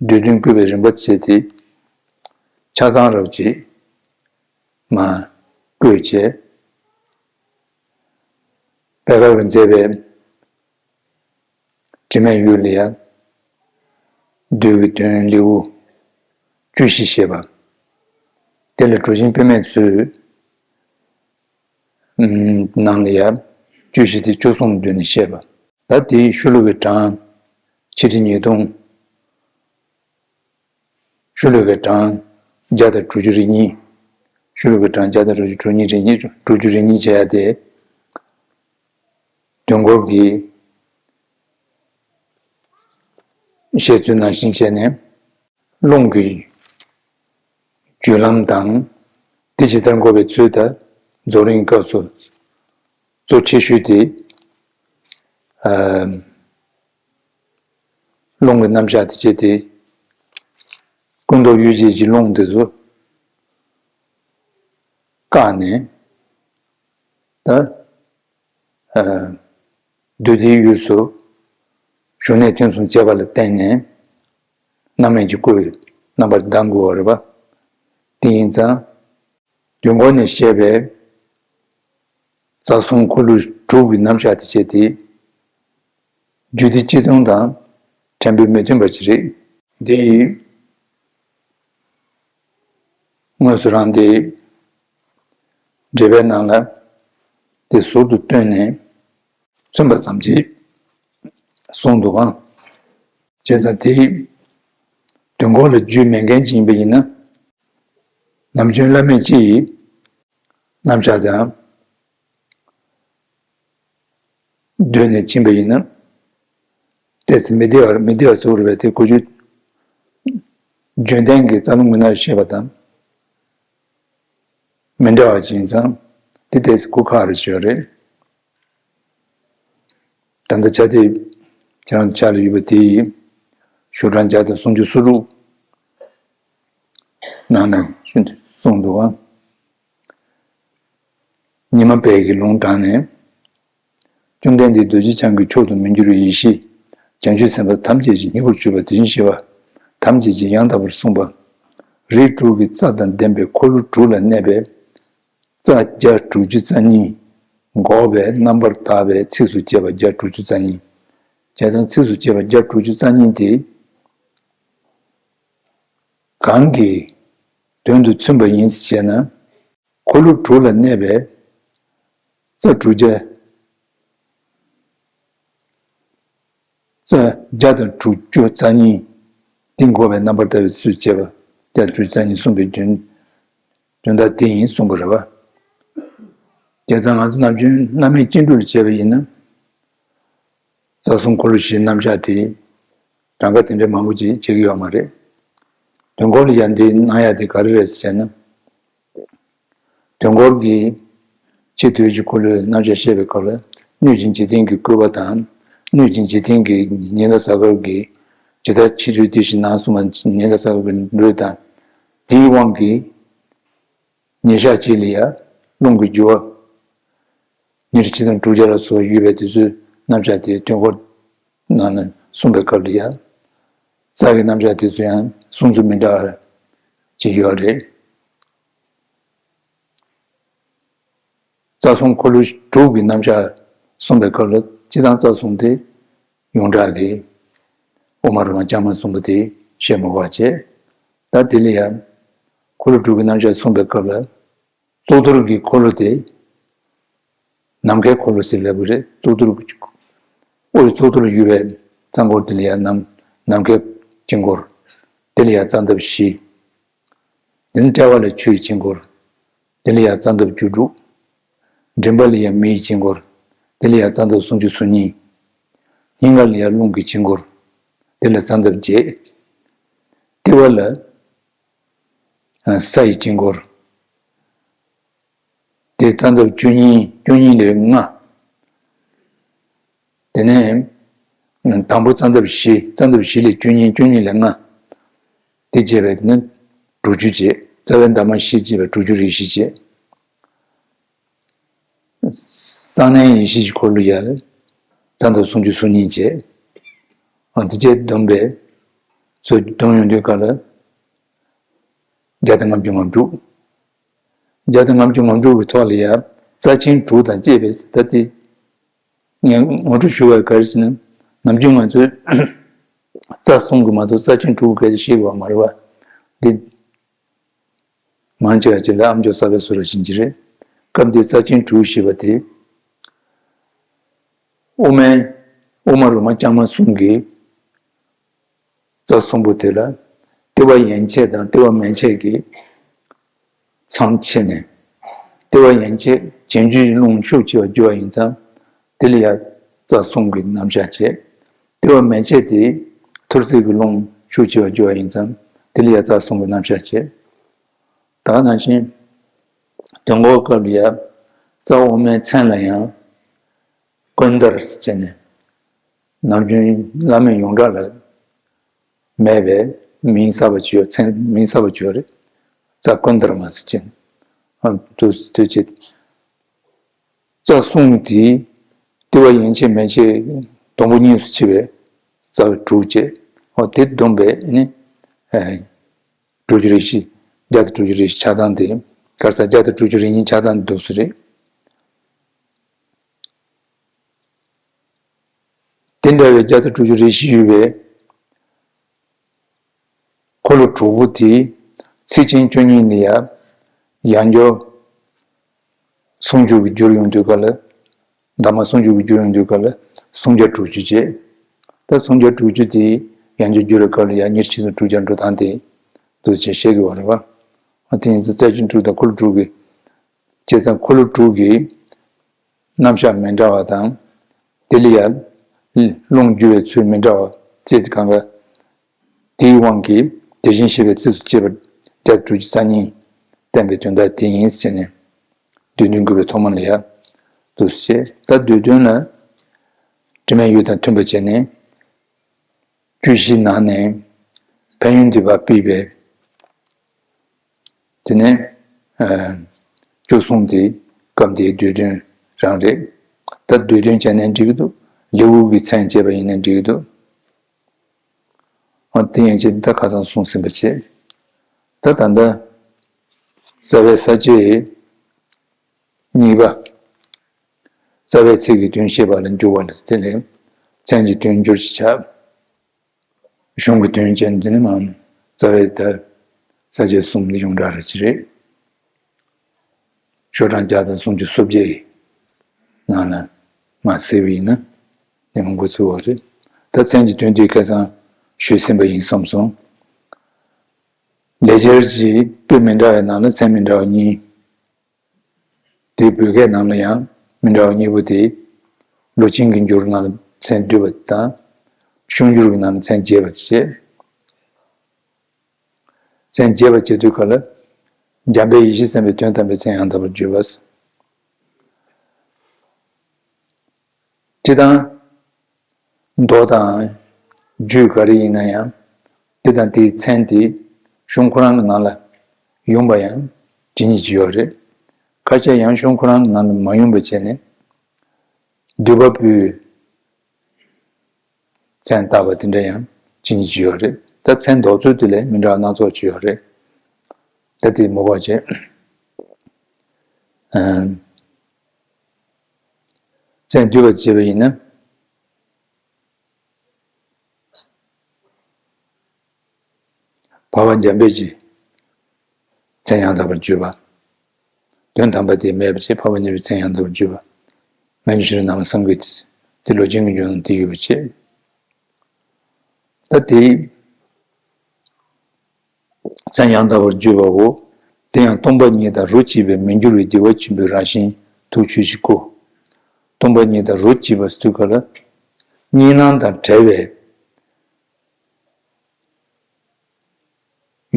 བསྡུས་དོན་བཀོད་པའི་རིམ་པ་བྱས་ཏེ་ཆ་ཚང་རབ་ཅིག་མ་བཀོད་བྱས། པད་དཀར་གྱིས་མཛད་པའི་དྲི་མེད་འོད་ལ་ཡ། བསྡུས་ཀྱི་དོན་ལེའུ་བཅུ་བཞི་བཤད་པ། དེ་ལ་གྲུབ་ཆེན་དཔེ་མེད་ཚོའི་ནང་ལ་ཡ་བཅུ་བཞི་དེ་བཅུ་གསུམ་བསྡུས་ནས་བཤད་པ། ད་དེའི་ཤོ་ལོ་ཀའི་གྲངས་ཆིག་ཁྲི་ཉིས་སྟོང་། ཤོ་ལོ་ཀའི་གྲངས་བརྒྱ་དང་དྲུག་ཅུ་རེ་གཉིས། ཤོ་ལོ་ཀའི་གྲངས་བརྒྱ་དང་དྲུག་ཅུ་དྲུག་གཉིས་རེ་གཉིས། དྲུག་ཅུ་རེ་གཉིས་བྱས་ཡ་དེ། དུས་འཁོར་གྱི་བཤད་ཚུལ་ནང་བཞིན་བྱས་ནས། རླུང་གི་རྒྱུད་ལམ་དང་། དེ་ཇི་ལྟར་འགོག་པའི་ཚུལ་དང་། རྫོགས་རིམ་སྐབས་སུ་གཙོ་ཆེ་ཤོས་དེ། ཨ། རླུང་གི་རྣམ་གཞག་དེ་བྱས་ཏེ། ཀུན་རྟོག་ཡུལ་ཅན་གྱི་རླུང་དེ་ཚོ་བཀག་ནས། ད། ཨ། རྡུལ་དེའི་དབུས་སུ་བཞུགས་གནས་ཐིམ་གསུམ་བྱས་པ་ལ་བརྟེན་ནས་རྣམ་སྨིན་གྱི་སྐུ་བའི་རྣམ་པར་ལྡང་དགོས་པ་རེད་པ། དེ་ཡིན་ཙང་། དུས་འཁོར་ནས་བཤད་པའི་རྩ་གསུམ་འཁོར་ལོ་དྲུག་གི་རྣམ་གཞག་དེ་བྱས་ཏེ། རྒྱུད་སྡེ་སྤྱི་མཐུན་དང་ཕྲན་བུ་མི་མཐུན་པ་ཅིག་རེད། འདི་ཡིས་དངོས་སུ་རང་དེ་འགྲེལ་པའི་ནང་ལ་དེ་ཟུར་དུ་བཏོན་ནས་མཚོན་པ་ཙམ་གྱིས་གསུངས་འདུག་གམ། བྱས་ཙང་དེ་དུས་འཁོར་ལ་རྒྱུད་མེད་མཁན་ཅིག་ཡིན་པ་ཡིན་ན། ནམ་རྒྱུན་བླ་མེད་སྤྱི་ཡི་རྣམ་གཞག་དང་། སྡོད་ནས་ཕྱིན་པ་ཡིན་ན། ཏོག་ཙམ་མི་བདེ་བ་མི་བདེ་བ་བཟོ་རུ་བས་དེ་གོ་རྒྱུ། རྒྱུན་ལྡན་གྱི་རྩ་རླུང་མི་སྣར་བཤད་པ་དང་། མི་འདྲ་བ་ཅིག་ཡིན་ཙང་། དེ་ཏོག་ཙམ་གོ་ཁག་རེ་ཞིག་ཡོད་རེད། ད་ལྟ་ཆ་དེ་ཁྱེད་རང་ཆ་ལ་ཡོད་པ་དེ་ཡིས། ཤོག་གྲངས་བརྒྱ་དང་སུམ་ཅུ་སོ་དྲུག་ནང་ན་གསུངས་འདུག་གམ། ཉི་མ་དཔལ་གྱི་ལུང་དྲངས་ནས། བཅོམ་ལྡན་འདས་རྡོ་རྗེ་འཆང་གི་མཆོག་ཏུ་མི་འགྱུར་བའི་ཡེ་ཤེས་བྱང་ཆུབ་སེམས་དཔའ་ཐམས་ཅད་ཀྱི་སྙིང་པོར་གྱུར་པ་དེ་བཞིན་གཤེགས་པ་ཐམས་ཅད་ཀྱིས་ཡང་དག་པར་གསུངས་པ། རིགས་དྲུག་གི་རྩ་དང་ལྡན་པའི་འཁོར་ལོ་དྲུག་ལ་གནས་པའི་རྩ་བརྒྱ་དྲུག་ཅུ་རྩ་གཉིས་འགོག་པའི་རྣམ་པར་དག་པའི་ཚིགས་སུ་བཅད་པ་བརྒྱ་དྲུག་ཅུ་རྩ་གཉིས། བྱས་ཙང་ཚིགས་སུ་བཅད་པ་བརྒྱ་དྲུག་ཅུ་རྩ་གཉིས་དེ། གང་གི་དོན་དུ་མཚོན་པ་ཡིན་ཞེ་ན། འཁོར་ལོ་དྲུག་ལ་གནས་པའི་རྩ་དྲུག་བརྒྱ། རྩ་བརྒྱ་དང་དྲུག་ཅུ་རྩ་གཉིས། འདི་འགོག་པའི་རྣམ་པར་ལྟ་བའི་ཚུལ་བྱེད་པ་བརྒྱ་དྲུག་ཅུ་རྩ་གཉིས་གསུངས་པའི་དོན། དོན་དག་དེ་ཡིན་གསུངས་པ་རེད་པ། བྱས་ཙང་ང་ཚོ་ནམ་རྒྱུན་བླ་མེད་སྤྱི་འགྲོས་ལ་བྱས་པ་ཡིན་ན། རྩ་གསུམ་འཁོར་ལོ་བཞིའི་རྣམ་གཞག་དེ། གྲངས་ཀ་དེ་འདྲའི་མང་པོ་ཅིག་བྱེད་ཀྱི་ཡོད་མ་རེད། དུས་འཁོར་ལ་ཡང་འདི་གནང་ཡ་དེ་ག་རེ་རེད་ཟེར་ན། དུས་འཁོར་གྱི་ཕྱི་དུས་ཀྱི་འཁོར་ལོའི་རྣམ་གཞག་བཤད་པའི་སྐབས་ལ་སྣོད་ཀྱི་འཇིག་རྟེན་གྱི་བཀོད་པ་དང་། སྣོད་ཀྱི་འཇིག་རྟེན་གྱི་ཉི་ཟླ་གཟའ་སྐར་གྱི་ཇི་ལྟར་ཕྱི་དུས་དེ་བཞིན་ནང་གསུངས་པ་ཉི་ཟླ་གཟའ་སྐར་གྱི་འགྲོས་དང་། དེའི་དབང་གིས་ཉིན་ཞག་གཅིག་ལ་ཡང་རླུང་གི་རྒྱུ་བ་ཉི་ཁྲི་ཆིག་སྟོང་དྲུག་བརྒྱ་ལ་སོགས་ཡོད་པའི་དུས་ཚོད་རྣམ་གཞག་དེ་དུས་འཁོར་ནང་ན་གསུངས་པའི་སྐབས་ལ་ཡང་རྩ་གི་རྣམ་གཞག་དེ་ཚོ་ཡང་གསུང་ཚུལ་མི་འདྲ་བ་ཅིག་ཡོད་རེད། རྩ་གསུམ་འཁོར་ལོ་དྲུག་གི་རྣམ་གཞག་གསུངས་པའི་སྐབས་ལ་སྤྱིར་བཏང་རྩ་གསུམ་དེ་ཡོངས་གྲགས་ཀྱི་དབུ་མ་རུ་མ་ལྕང་མ་གསུམ་པོ་དེ་བཤད་མི་དགོས་པ་བྱས། ད་དེ་ལ་ཡང་འཁོར་ལོ་དྲུག་གི་རྣམ་གཞག་གསུངས་པའི་སྐབས་ལ། གཙུག་ཏོར་གྱི་འཁོར་ལོ་དེ་ནམ་མཁའི་འཁོར་ལོ་ཟེར་ལབ་ཀྱི་རེད། གཙུག་ཏོར་གྱི་དབུའི་གཙུག་ཏོར་ལ་ཡོད་པའི་རྩ་འཁོར་དེ་ལ་ཡང་ནམ་ནམ་མཁའི་དཀྱིལ་འཁོར། དེ་ལ་ཡང་རྩ་འདབ་བཞི། དེ་ནས་དཔྲལ་བ་ལ་ཆུའི་དཀྱིལ་འཁོར། དེ་ལ་ཡང་རྩ་འདབ་བཅུ་དྲུག། མགྲིན་པ་ལ་ཡང་མེའི་དཀྱིལ་འཁོར། དེ་ལ་ཡང་རྩ་འདབ་སུམ་ཅུ་སོ་གཉིས། སྙིང་ག་ལ་ཡང་རླུང་གི་དཀྱིལ་འཁོར། དེ་ལ་རྩ་འདབ་བརྒྱད། ལྟེ་བ་ལ་ས་ཡི་དཀྱིལ་འཁོར། དེ་རྩ་འདབ་བཅུ་གཉིས། བཅུ་གཉིས་ལས་ལྔ། དེ་ནས་དང་པོ་རྩ་འདབ་བཞི། རྩ་འདབ་བཞི་ལས་བཅུ་གཉིས། བཅུ་གཉིས་ལས་ལྔ། དེ་བྱས་པས་ནི་དྲུག་ཅུ་བྱས། རྩ་བའི་འདབ་མ་བཞི་བྱས་པས་དྲུག་ཅུ་རེ་བཞི་བྱས། གསང་གནས་ཡེ་ཤེས་ཀྱི་འཁོར་ལོ་ཡར་རྩ་འདབ་སུམ་ཅུ་སོ་གཉིས་བྱས། ཨ་དེ་བྱས་བསྡོམས་པས་ཚོ་བསྡོམས་ཡོང་དུས་སྐབས་ལ་བརྒྱ་དང་ལྔ་བཅུ་ང་དྲུག། བརྒྱ་དང་ལྔ་བཅུ་ང་དྲུག་གི་ཐོག་ལ་ཡང་རྩ་ཆེན་དྲུག་དང་བཅས་པས་ད་དེ་ངས་ངོ་སྤྲོད་ཞུ་བ་ག་རེ་ཟེར་ན། ནམ་རྒྱུན་ང་ཚོས་རྩ་གསུམ་གྱི་མ་གཏོགས་རྩ་ཆེན་དྲུག་གི་སྐད་ཆ་བཤད་དགོས་པ་མ་རེད་པ། འདི་མང་ཆེ་བ་ཅིག་ལ་ཨ་མཆོག་གསར་པའི་སུ་ར་བྱིན་གྱི་རེད། སྐབས་འདིའི་རྩ་ཆེན་དྲུག་ཞེས་པ་དེ། དབུ་མའི་དབུ་མ་རུ་མ་ལྕང་མ་གསུམ་གྱི་རྩ་གསུམ་པོ་དེ་ལ་ལྟེ་བ་ཡན་ཆད་དང་ལྟེ་བ་མན་ཆད་ཀྱི་མཚམས་ཕྱེ་ནས། ལྟེ་བ་ཡན་ཆད་རྗེས་འཇུག་རླུང་ཤུགས་ཆེ་བ་རྒྱུ་བ་ཡིན་ཙང་དེ་ལ་ཡང་རྩ་གསུམ་གྱི་རྣམ་གཞག་བྱས། ལྟེ་བ་མན་ཆད་དེ་ཐུར་སེལ་གྱི་རླུང་ཤུགས་ཆེ་བ་རྒྱུ་བ་ཡིན་ཙང་དེ་ལ་ཡང་རྩ་གསུམ་གྱི་རྣམ་གཞག་བྱས། ད་ག་ནང་བཞིན་དོན་གོ་སྐབས་ལ་ཡང་རྩ་དབུ་མའི་མཚན་ལ་ཡང་ཀུན་ཏར་ཟེར་ནས། ནམ་རྒྱུན་བླ་མེད་ཡོངས་གྲགས་ལ་མེད་པའི་མིང་གསར་པ་ཅིག་ཡོད། མཚན་མིང་གསར་པ་ཅིག་ཡོད་རེད། རྩ་ཀུན་ཏར་མ་ཟེར་ཅན། ཨ་དུ་དུ་ཅེ། རྩ་གསུམ་དེ་ལྟེ་བ་ཡན་ཆད་མན་ཆད་དང་པོ་གཉིས་སུ་ཕྱེ་བའི་རྩ་བའི་དྲུག་བཅས། ཨོ་དེ་བསྡོམས་པས་ནི་ཨ་དྲུག་ཅུ་རེ་བཞི། བརྒྱ་དང་དྲུག་ཅུ་རེ་བཞི་ཆགས་སྟངས་དེ། ག་རེ་ཟ། བརྒྱ་དང་དྲུག་ཅུ་རེ་གཉིས་ཆགས་སྟངས་འདུག་སེ་རེད། དེ་འདྲ་བའི་བརྒྱ་དང་དྲུག་ཅུ་རེ་བཞི་ཡོད་པའི་འཁོར་ལོ་དྲུག་པོ་དེ་ཚིགས་ཆེན་བཅུ་གཉིས་ལ་ཡང་ཡང་འགྱུར་ཟུང་འཇུག་གི་འགྱུར་ཡོང་དུས་སྐབས་ལ། འདབ་མ་ཟུང་འཇུག་གི་འགྱུར་ཡོང་དུས་སྐབས་ལ་སུམ་བརྒྱ་དྲུག་ཅུ་བྱས། ད་སུམ་བརྒྱ་དྲུག་ཅུ་དེ་ཡང་འགྱུར་བསྒྱུར་བའི་སྐབས་ལ་ཡང་ཉེར་གཅིག་དང་དྲུག་བརྒྱ་འགྲོ་སྟངས་དེ་འདུག་ཅེས་བཤད་དགོས་པ་རེད་པ། དེ་ཡིན་ཙང་རྩ་ཆེན་དྲུག་དང་འཁོར་ལོ་དྲུག་གི། བྱས་ཙང་འཁོར་ལོ་དྲུག་གི་རྣམ་གཞག་མི་འདྲ་བ་དང་། དེ་ལ་ཡང་རླུང་རྒྱུ་བའི་ཚུལ་མི་འདྲ་བ་བཅས་ཀྱི་གང་ག་དེའི་དབང་གིས་དེ་བཞིན་གཤེགས་པའི་ཚིགས་སུ་བཅད་པ་བརྒྱ་དྲུག་ཅུ་རྩ་གཉིས་བསྟན་པའི་དོན་དག་དེ་ཡིན་ཟེར་ནས། སྡེ་བདུན་བཀོད་པའི་ཐོག་མ་ལ་ཡང་འདུག་སེ་བྱས། ད་སྡེ་བདུན་ལ་དྲི་མེད་འོད་དང་མཐུན་པར་བྱས་ནས་བཅུ་བཞི་ནང་ནས་ཕན་ཡོན་འདུས་པ་ཕུད་པའི། དེ་ནས་ཨ་བཅུ་གསུམ་དེ་སྐབས་འདིའི་སྡེ་བདུན་རང་རེད། ད་སྡེ་བདུན་བྱས་ནས་འགྲིག་གི་འདུག། ལེའུ་གི་མཚན་བྱས་པ་ཡིན་ན་འགྲིག་གི་འདུག། ཨ་དེ་ཡན་ཆད་ད་ཁ་སང་གསུངས་ཟིན་པ་བྱས། ད་ད་ལྟ་རྩ་བའི་ས་བཅད་གཉིས་པ། རྩ་བའི་ཚིག་གི་དོན་བཤད་པ་ལ་འཇུག་པ་ལ་དེ་ལས་མཚན་གྱི་དོན་སྦྱོར་གྱི་ཆ། གཞུང་གི་དོན་ཅན་དེ་ནི་མ་རྩ་བའི་ད་ས་བཅད་གསུམ་འདི་ཡོངས་གྲགས་རེ་ཅི་རེད། ཤོག་གྲངས་བརྒྱ་དང་སུམ་ཅུ་སོ་བརྒྱད་ཡི་ནང་ལ་མ་གསལ་བ་ཡིན་ན་དེ་མང་པོ་ཚུད་པ་རེད། ད་མཚན་གྱི་དོན་དེ་ཁ་སང་ཞུས་ཟིན་པ་ཡིན་བསམ་སོང་། ལེགས་སྦྱར་གྱི་པོད་མི་འདྲ་བའི་ནང་ལ་མཚན་མི་འདྲ་བ་གཉིས། དེའི་བོད་སྐད་ནང་ལ་ཡང་མི་འདྲ་བ་གཉིས་པོ་དེ། ལོ་ཆེན་གྱི་འགྱུར་ནང་ལ་མཚན་བསྡུས་པ་དང་ གཞུང་འགྱུར་གྱི་ནང་ནས་མཚན་རྒྱས་པར་བྱེད། མཚན་རྒྱས་པར་བྱེད་དུས་ག་ལ། འཇམ་དཔལ་ཡེ་ཤེས་སེམས་དཔའི་དོན་དམ་པའི་མཚན་ཡང་དག་པར་བརྗོད་པ། སྤྱིར་བཏང་། མདོ་དང་། རྒྱུད་ག་རེ་ཡིན་ན་ཡང་། དེ་དང་དེའི་མཚན་དེ། གཞུང་ཁོ་རང་གི་ནང་ལ། ཡོང་བ་ཡང་། ཇི་སྙེད་ཅིག་ཡོད་རེད། ཁ་ཤས་ཡང་གཞུང་ཁོ་རང་གི་ནང་ལ་མ་ཡོང་བ་བྱས་ནས། འདུས་པ་པོའི་མཚན་བཏགས་པ་དེ་འདྲ་ཡང་ཇི་སྙེད་ཅིག་ཡོད་རེད། ད་མཚན་འདོགས་ཚུལ་དེ་ལས་མི་འདྲ་བ་སྣ་ཚོགས་ཅིག་ཡོད་རེད། ད་དེ་མི་དགོས་བྱས། ཨམ། མཚན་བསྡུས་པར་བྱས་པ་ཡིན་ན། འཕགས་པ་འཇམ་དཔལ་གྱི་མཚན་ཡང་དག་པར་བརྗོད་པ། དོན་དམ་པ་དེ་མེད་པ་བྱས། འཕགས་པ་མཉམ་པའི་མཚན་ཡང་དག་པར་བརྗོད་པ། མན་ཇུ་ཤྲཱི་ནཱ་མ་སཾ་གི་ཏི། དེ་ལོ་རྒྱུས་ཀྱི་འཇུག་ནང་དེ་ཡོད་པ་བྱས། ད་དེ། མཚན་ཡང་དག་པར་བརྗོད་པའོ། དེ་ཡང་སྟོང་པ་ཉིད་དང་རོ་གཅིག་པའི་མི་འགྱུར་བའི་བདེ་བ་ཆེན་པོའི་རང་བཞིན་ཐུགས་ཆོས་ཀྱི་སྐུ། སྟོང་པ་ཉིད་དང་རོ་གཅིག་པ་ཟེར་དུས་ག་ལ། གཉིས་སྣང་དང་བྲལ་བའི།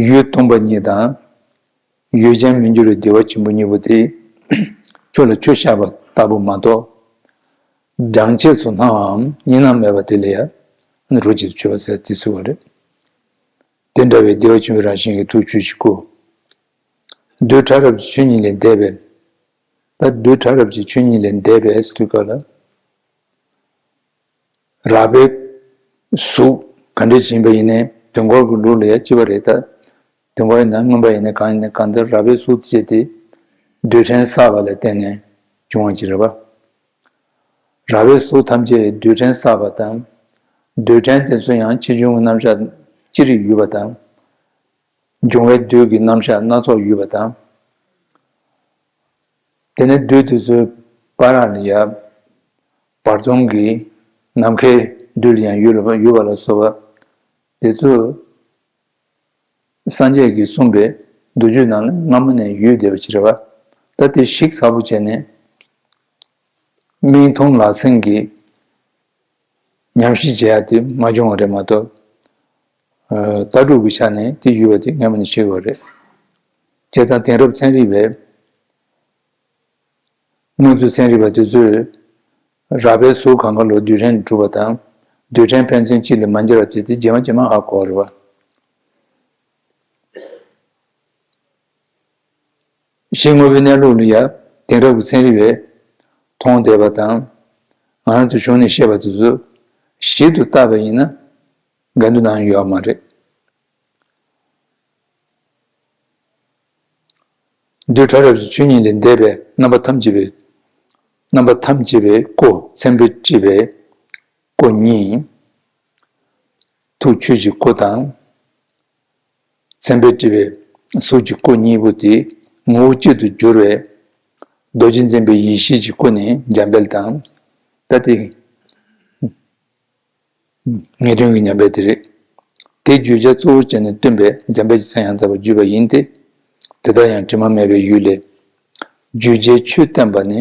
ཡུལ་སྟོང་པ་ཉིད་དང་། ཡུལ་ཅན་མི་འགྱུར་བའི་བདེ་བ་ཆེན་པོ་གཉིས་པོ་དེ། ཆུ་ལ་ཆུ་བཞག་པ་ལྟ་བུ་མ་གཏོགས། སྦྲང་ཆས་སུ་སྣང་བའམ་གཉིས་སྣང་མེད་པ་དེ་ལ་ཡང་། རོ་གཅིག་ཏུ་ཆུད་པ་ཟེར་དེ་ཚུལ་བ་རེད། དེ་འདྲ་བའི་བདེ་བ་ཆེན་པོའི་རང་བཞིན་གྱི་ཐུགས་ཆོས་ཀྱི་སྐུ། རྡུལ་ཕྲ་རབ་ཀྱི་ཆོས་ཉིད་ལས་འདས་པའི། ད་རྡུལ་ཕྲ་རབ་ཀྱི་ཆོས་ཉིད་ལས་འདས་པའི་ཟེར་དུས་ག་ལ། རགས་པའི་གཟུགས་ག་འདྲ་ཞིག་ཡིན་པ་ཡིན་ནའི་དུས་འཁོར་གྱི་ལུགས་ལ་ཡང་གཅིག་པ་རེད་ད། དུས་འཁོར་ཡིན་ན་མངོན་པ་ཡིན་ན་གང་ཡིན་ན་གང་ལྟར་རགས་པའི་གཟུགས་ཅེས་དེ། རྡུལ་ཕྲན་བསགས་པ་ལ་བརྟེན་ནས་བྱུང་བ་ཅིག་རེད་པ། རགས་པའི་གཟུགས་ཐམས་ཅད་རྡུལ་ཕྲན་བསགས་པ་དང་། རྡུལ་ཕྲན་དེ་ཚོ་ཡང་ཆེ་ཆུང་གི་རྣམ་གཞག་ཅི་རིགས་ཡོད་པ་དང་། འབྱུང་བའི་རྡུལ་གྱི་རྣམ་གཞག་སྣ་ཚོགས་ཡོད་པ་དང་། དེ་ནས་རྡུལ་དེ་ཚོའི་བར་ལ་ཡང་བར་སྟོང་གི་ནམ་མཁའི་རྡུལ་ཡང་ཡོད་ལ་ཡོད་པ་ལ་སོགས་པ་དེ་ཚོ་སངས་རྒྱས་ཀྱིས་གསུངས་པའི་མདོ་རྒྱུད་ནང་ལ་སྔ་མོ་ནས་ཡོད་བསྡད་པ་ཅིག་རེད་པ། ད་དེ་ཞིབ་ཚགས་པོ་བྱས་ནས་མིག་མཐོང་ལག་ཟིན་གྱི་ཉམས་ཞིབ་བྱེད་ཡ་དེ་མ་བྱུང་བ་རེད་མ་གཏོགས། ཨ། ལྟ་གྲུབ་ཀྱི་ཆ་ནས་དེ་ཡོད་པ་དེ་སྔ་མོ་ནས་ཤེས་དགོས་རེད། བྱས་ཙང་དེང་རབས་ཚན་རིག་པས། དངོས་ཚུལ་ཚན་རིག་པ་དེ་ཚོས་རགས་པའི་གཟུགས་གང་ག་ལོ་རྡུལ་ཕྲན་གྲུབ་པ་དང་། རྡུལ་ཕྲན་ཕན་ཚུན་གཅིག་ལས་མ་འགྱུར་བ་བྱས་ཏེ་རྗེས་མ་རྗེས་མ་ཧ་གོ་བ་རེད་པ། གཞི་དངོས་པོའི་གནས་ལུགས་ལ་ཡང་དེང་རབས་ཀྱི་ཚན་རིག་པས་མཐོང་བསྡད་པ་དང་། ང་རང་ཚོའི་གཞུང་ནས་བཤད་པ་དེ་ཚོ་ཞིབ་ཏུ་བལྟས་པ་ཡིན་ན་འགལ་འདུ་གནང་ཡོད་མ་རེད། རྡུལ་ཕྲ་རབ་ཀྱི་ཆོས་ཉིད་ལས་འདས་པའི་རྣམ་པ་ཐམས་ཅད་པའི། རྣམ་པ་ཐམས་ཅད་པའི་སྐུ་མཚན་དཔེས་བྲིས་པའི་སྐུ་གཉིས། ཐུགས་ཆོས་ཀྱི་སྐུ་དང་། མཚན་དཔེས་བྲིས་པའི་གཟུགས་ཀྱི་སྐུ་གཉིས་པོ་དེ་ངོ་བོ་གཅིག་ཏུ་གྱུར་བའི་རྡོ་རྗེ་འཛིན་པའི་ཡེ་ཤེས་ཀྱི་སྐུ་ནི་འཇམ་དཔལ་དང་། ད་དེ་ངེས་དོན་གྱི་འཇམ་དཔལ་དེ་རེད། དེ་བརྗོད་བྱ་གཙོ་བོར་བྱས་ནས་སྟོན་པས་འཇམ་དཔལ་གྱི་མཚན་ཡང་དག་པར་བརྗོད་པ་ཡིན་ཏེ། དེ་ལྟར་ཡང་དྲི་མ་མེད་པའི་ཡུལ་ལས་བརྗོད་བྱའི་ཆོས་བསྟན་པ་ནི།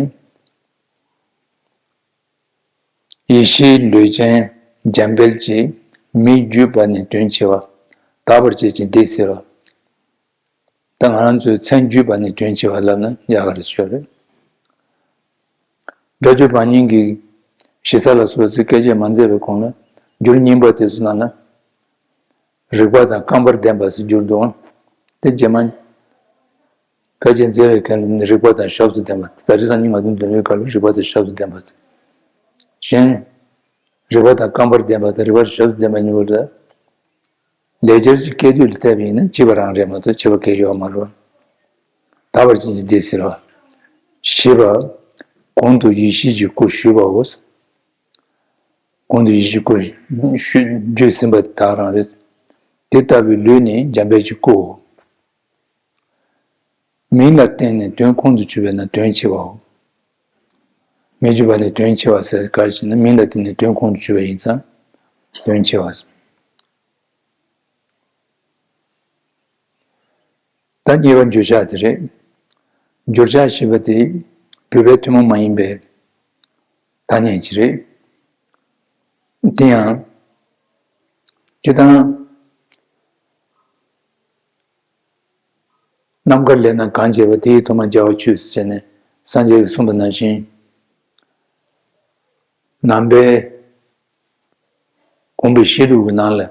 ཡེ་ཤེས་ལུས་ཅན་འཇམ་དཔལ་གྱིས་མི་བརྒྱུད་པ་ནི་དོན་ཆེ་བ། དག་པར་བྱེད་ཅིང་དེ་སེལ་བ། ད་ང་རང་ཚོས་མཚན་བརྒྱུད་པ་ནི་དོན་ཆེ་བ་ལབ་ན་ཡག་ག་རེ་ཤོད་རེད། སྒྲ་སྒྱུར་བར་སྙིང་གི་གཞི་རྩ་ལ་སོགས་པ་ཚོས་སྐད་ཆ་མ་མཛད་པའི་གོང་ལ་འགྱུར་རྙིང་པ་དེ་ཚོ་ནང་ལ། རིགས་པ་དང་རྐང་པར་ལྡན་པ་ཟེར་འགྱུར་འདུག་དེ་རྗེས་མ་སྐད་ཆ་མཛད་པའི་སྐབས་ལ་རིགས་པ་དང་ཞབས་སུ་ལྡན་པ། ད་རེས་སང་ཉིན་ང་ཚོ་འདོན་པའི་སྐབས་ལ་རིགས་པ་དང་ཞབས་སུ་ལྡན་པ་ཟེར། གཞན། རིགས་པ་དང་རྐང་པར་ལྡན་པ་དང་རིགས་པ་དང་ཞབས་སུ་ལྡན་པ་གཉིས་པོ་ལ། ལེགས་སྦྱར་གྱི་སྐད་དོད་ལ་བལྟས་པ་ཡིན་ན་གཅིག་པ་རང་རེད་མ་གཏོགས་ཁྱད་པར་གང་ཡང་ཡོད་མ་རེད་པ། དག་པར་བྱེད་ཅིང་དེ་སེལ་བ། ཞེས་པ། གོང་དུ་ཡེ་ཤེས་ཀྱི་སྐུ་ཞུས་པའོ། གོང་དུ་ཡེ་ཤེས་སྐུ་ཞུ་བརྗོད་ཟིན་པ་དག་རང་རེད། དེ་ལྟ་བུའི་ལུས་ནི་འཇམ་དཔལ་གྱི་སྐུའོ། མིང་ལ་བརྟེན་ནས་དོན་ཁོང་དུ་ཆུད་པས་ན་དོན་ཆེ་བའོ། མི་བརྒྱུད་པ་ནི་དོན་ཆེ་བ་ཟེར་ག་རེ་ཞེ་ན་མིང་ལ་བརྟེན་ནས་དོན་ཁོང་དུ་ཆུད་པ་ཡིན་ཙང་དོན་ཆེ་བ། ད་གཉིས་པ་འགྱུར་ཕྱག་དེ་རེད། འགྱུར་ཕྱག་ཞེས་པ་དེ་བོད་པའི་ཐུན་མོང་མ་ཡིན་པའི་ཐ་སྙད་ཅིག་རེད། དེ་ཡང་ སྤྱིར་བཏང་རྣམ་དཀར་ལས་རྣམས་གང་བྱེད་པ། དེ་ཡི་ཐོག་མར་བྱ་བ་ཆོས་སུ་བྱས་ནས། སངས་རྒྱས་ཀྱིས་གསུངས་པ་ནང་བཞིན། ནང་པའི་དགོངས་པའི་བཤད་སྒྲུབ་ཀྱི་ནང་ལ།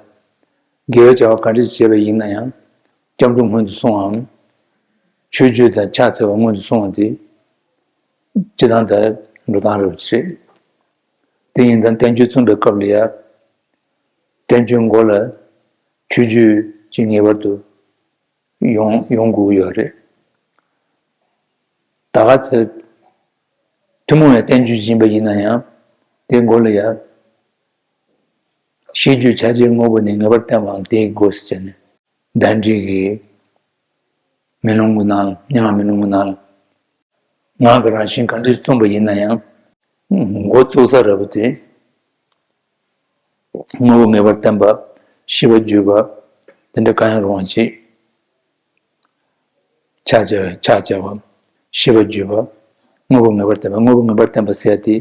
དགེ་བའི་བྱ་བ་ག་འདྲ་ཞིག་བྱས་པ་ཡིན་ན་ཡང་། སྐྱབས་འགྲོ་སྔོན་དུ་སོང་བའམ། མཆོད་བརྗོད་དང་ཕྱག་འཚལ་བ་སྔོན་དུ་སོང་བ་དེ། སྤྱིར་བཏང་ད་འགྲོ་སྟངས་རེད་པ་རེད། དེ་ཡིན་ཙང་བསྟན་བཅོས་རྩོམ་པའི་སྐབས་ལ་ཡང་། བསྟན་བཅོས་མགོ་ལ་མཆོད་བརྗོད་ཅིག་ངེས་པར་དུ་ཡོང་ཡོང་དགོས་ཀྱི་ཡོད་རེད། ད་ག་ཚོད་ཐུན་མོང་བའི་བསྟན་བཅོས་ཡིན་པ་ཡིན་ན་ཡང་། དེའི་མགོ་ལ་ཡང་། ཤིས་བརྗོད་ཕྱག་རྒྱའི་དངོས་པོ་ནི། ངེས་པར་བསྟན་པའང་དེའི་སྒོ་ཟེར་ནས། གདན་འདྲེན་གྱི་མེ་ལོང་གི་ནང་ལ། སྙན་ངག་མེ་ལོང་གི་ནང་ལ། ངག་གི་རང་བཞིན་གང་འདྲ་ཞིག་རྩོམ་པ་ཡིན་ན་ཡང་། འགོ་བཙུགས་ས་རེད་པ་དེ། དངོས་པོ་ངེས་པར་བསྟན་པ། ཤིས་པ་བརྗོད་པ། དེ་འདྲ་གང་ཡང་རུང་བ་ཅིག་ཕྱག་བྱ་བའི་ཕྱག་བྱ་བ། ཤིས་པ་བརྗོད་པ། དངོས་པོ་ངེས་པར་བསྟན་པ། དངོས་པོ་ངེས་པར་བསྟན་པ་ཟེར་ཡ་དེ།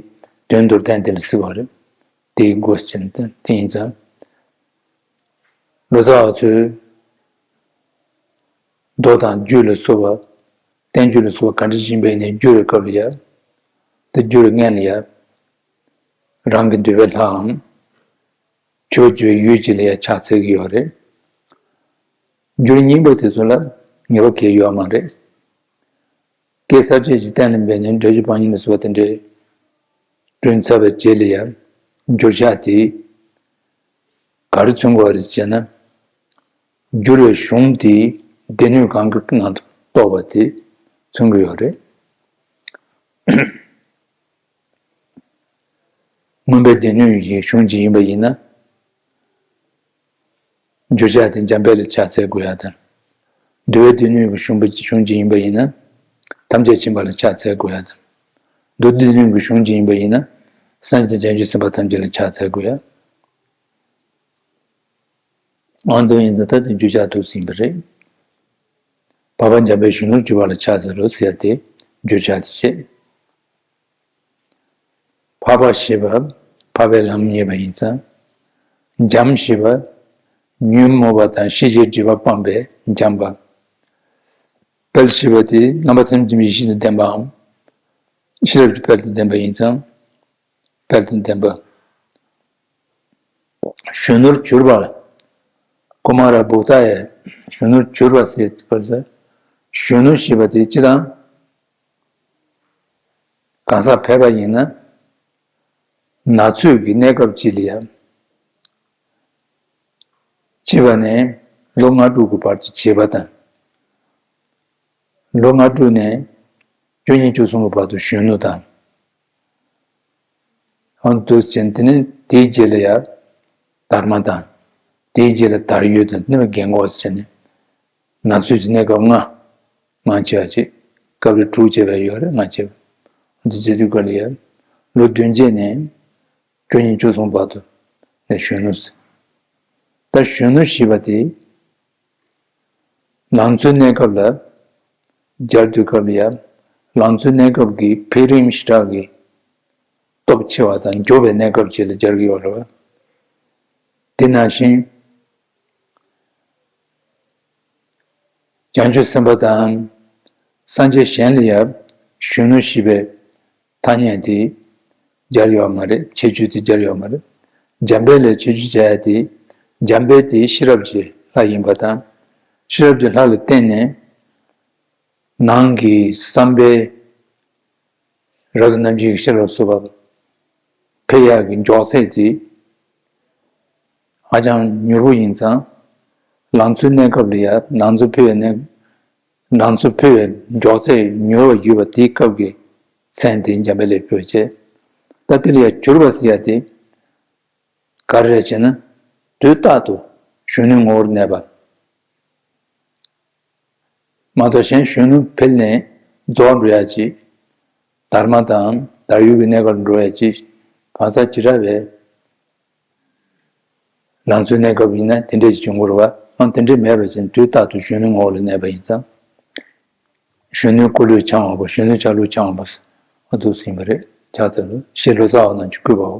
དོན་མདོར་བསྟན་དེ་ལ་ཟེར་བ་རེད། དེའི་སྒོ་ཟེར་ནས་དེ་ཡིན་ཙང་། ལོ་ཙཱ་བ་ཚོས་མདོ་དང་རྒྱུད་ལ་སོགས་པ། བསྟན་བཅོས་ལ་སོགས་པ་ག་འདྲ་ཡིན་པ་ཡིན་ནའི་བསྒྱུར་བའི་སྐབས་ལ་ཡང་། དེ་བསྒྱུར་བའི་སྔོན་ལ་ཡང་། རང་གི་འདོད་པའི་ལྷའམ། མཆོད་པ་བརྗོད་ཡུལ་ཅིག་ལ་ཡང་ཕྱག་འཚལ་གྱི་ཡོད་རེད། བསྒྱུར་རྙིང་པ་དེ་ཚོ་ལ་ངེས་པ་གང་ཡང་ཡོད་མ་རེད། སྐད་གསར་བཅད་ཅིག་གཏན་ལ་འབེབས་ནས། འགྲེལ་བརྗོད་བང་རིམ་ལ་སོགས་པ་དེ་འདྲའི་བསྐྲུན་ཚར་བའི་རྗེས་ལ་ཡང་། བསྒྱུར་བྱ་དེ་ག་རེ་མཚོན་དགོས་རེད་ཟེར་ན། བསྒྱུར་བའི་གཞུང་དེའི་སྡེ་སྣོད་གང་གི་ནང་དུ་གཏོགས་པ་དེ་མཚོན་གྱི་ཡོད་རེད། མངོན་པའི་སྡེ་སྣོད་ཀྱི་གཞུང་ཅིག་ཡིན་པ་ཡིན་ན། བསྒྱུར་བྱ་དེ་འཇམ་དཔལ་ལ་ཕྱག་འཚལ་དགོས་ཡ་དང་། འདུལ་བའི་སྡེ་སྣོད་ཀྱི་གཞུང་པ་གཞུང་ཅིག་ཡིན་པ་ཡིན་ན། ཐམས་ཅད་མཁྱེན་པ་ལ་ཕྱག་འཚལ་དགོས་ཡ་དང་། མདོ་སྡེ་སྣོད་ཀྱི་གཞུང་ཅིག་ཡིན་པ་ཡིན་ན། སངས་རྒྱས་དང་བྱང་ཆུབ་སེམས་དཔའ་ཐམས་ཅད་ལ་ཕྱག་འཚལ་དགོས་ཡ། ཨང་དུ་ཡིན་ཙང་ད་དེ་བསྒྱུར་བྱ་དུ་ཟིན་པ་རེད། འཕགས་པ་འཇམ་དཔལ་གཞོན་ནུར་གྱུར་པ་ལ་ཕྱག་འཚལ་ལོ་ཟེར་ཡ་དེ་བསྒྱུར་བྱ་དེ་བྱེད། འཕགས་པ་ཞེས་པ་འཕགས་པའི་ལམ་བརྙེས་པ་ཡིན་ཙང་། འཇམ་ཞེས་པ་ཉོན་མོངས་པ་དང་ཤེས་བྱའི་སྒྲིབ་པ་སྤངས་པའི་འཇམ་པ། དཔལ་ཞེས་པ་དེ་རྣམ་པ་ཐམས་ཅད་མཁྱེན་པའི་ཡེ་ཤེས་དང་ལྡན་པའམ། ཤེས་རབ་ཀྱི་དཔལ་དང་ལྡན་པ་ཡིན་ཙང་། དཔལ་དང་ལྡན་པ། གཞོན་ནུར་གྱུར་པ། ཀུ་མཱ་ར་བུ་ཏ་ཡ། གཞོན་ནུར་གྱུར་པ་ཟེར་བ་ལ། གཞོན་ནུ་ཞེས་པ་དེ་སྤྱིར་བཏང་གང་ཟག་ཕལ་པ་ཡིན་ན། ན་ཚོད་ཀྱི་གནས་སྐབས་གཅིག་ལ་ཡང་། བྱིས་པ་ནས་ལོ་ལྔ་དྲུག་གི་བར་དུ་བྱིས་པ་དང་། ལོ་ལྔ་དྲུག་ནས་བཅུ་གཉིས་བཅུ་གསུམ་གྱི་བར་དུ་གཞོན་ནུ་དང་། འོ་འདུག་ཟེར་ནས། དེ་ནས་དེའི་རྗེས་ལ་ཡང་དར་མ་དང་། དེའི་རྗེས་ལ་དར་ཡོལ་དང་། དེ་ནས་རྒན་གོག་ཟེར་ནས། ན་ཚོད་ཀྱི་གནས་སྐབས་ལྔ། ལྔ་བྱས་པ་ཅིག་སྐབས་རེ་དྲུག་བྱས་པ་ཡོད་རེད། ལྔ་བྱས་པ། འདི་བྱེད་དུས་སྐབས་ལ་ཡང་ལོ་བདུན་བརྒྱད་ནས་བཅུ་གཉིས་བཅུ་གསུམ་བར་དུ་ནས་གཞོན་ནུ་ཟེར། ད་གཞོན་ནུ་ཞེས་པ་དེ། ལང་ཚོའི་གནས་སྐབས་ལ་སྦྱར་དུས་སྐབས་ལ་ཡང་། ལང་ཚོའི་གནས་སྐབས་ཀྱི་འཕེལ་རིམ་ཞེ་དྲག་གི་སྟོབས་ཆེ་བ་དང་། མགྱོགས་པའི་གནས་སྐབས་བཅས་ལ་སྦྱར་གྱི་ཡོད་རེད་བ། དེ་ནང་བཞིན་བྱང་ཆུབ་སེམས་དཔའ་དང་སངས་རྒྱས་གཞན་ལ་ཡང་གཞོན་ནུ་ཞེས་པའི་ཐ་སྙད་དེ་སྦྱར་ཡོད་མ་རེད། ཁྱད་ཆོས་དེ་སྦྱར་ཡོད་མ་རེད། འཇམ་དཔལ་ལ་ཁྱད་ཆོས་སྦྱར་ཡ་དེ། འཇམ་དཔལ་དེ་ཤེས་རབ་ཀྱི་ལྷ་ཡིན་པ་དང་། ཤེས་རབ་ཀྱི་ལྷ་ལ་བརྟེན་ནས་ནང་གི་བསམ་པའི་རབ་ཏུ་རྣམ་འབྱེད་ཀྱི་ཤེས་རབ་སོགས་པ་འཕེལ་ཡག་གི་མགྱོགས་ཚད་དེ་ཧ་ཅང་མྱུར་པོ་ཡིན་ཙང་། ལང་ཚོའི་གནས་སྐབས་ལ་ཡང་། ལང་ཚོ་འཕེལ་བའི་གནས། ལང་ཚོ་འཕེལ་བའི་མགྱོགས་ཚད་མྱུར་བ་ཡོད་པ་དེའི་སྐབས་ཀྱི་མཚན་དེ་འཇམ་དཔལ་ལ་ཕུལ་བྱས། ད་དེ་ལ་ཡང་གྱུར་པ་ཟེར་ཡ་དེ་ག་རེ་རེད་ཅེ་ན། དུས་རྟག་ཏུ་གཞོན་ནུའི་ངོ་བོར་གནས་པ་མ་གཏོགས། གཞན་གཞོན་ནུ་འཕེལ་ནས་རྫོགས་འགྲོ་ཡ་ཅིག་དར་མ་དང་དར་ཡོལ་གྱི་གནས་སྐབས་ལ་འགྲོ་ཡ་ཅིག་གང་ཟག་བྱེ་བྲག་པའི་ལང་ཚོའི་གནས་སྐབས་ཡིན་ན་དེ་འདྲས་ཅིག་འབྱུང་གི་རེད་བ། ཨང་། དེ་འདྲས་མེད་པ་ཅིག་དུས་རྟག་ཏུ་གཞོན་ནུའི་ངོ་བོ་ལ་གནས་པ་ཡིན་ཙང་། གཞོན་ནུའི་འཁོར་ལོས་འཆང་བ་པོ། གཞོན་ནུའི་ཆ་ལུགས་འཆང་བ་པོ། ཨ། འདུག་ཟིན་པ་རེད། ཕྱག་འཚལ་ལོ། ཞེས་ལོ་ཙཱ་བ་རྣམས་ཀྱིས་བསྐུལ་བའོ།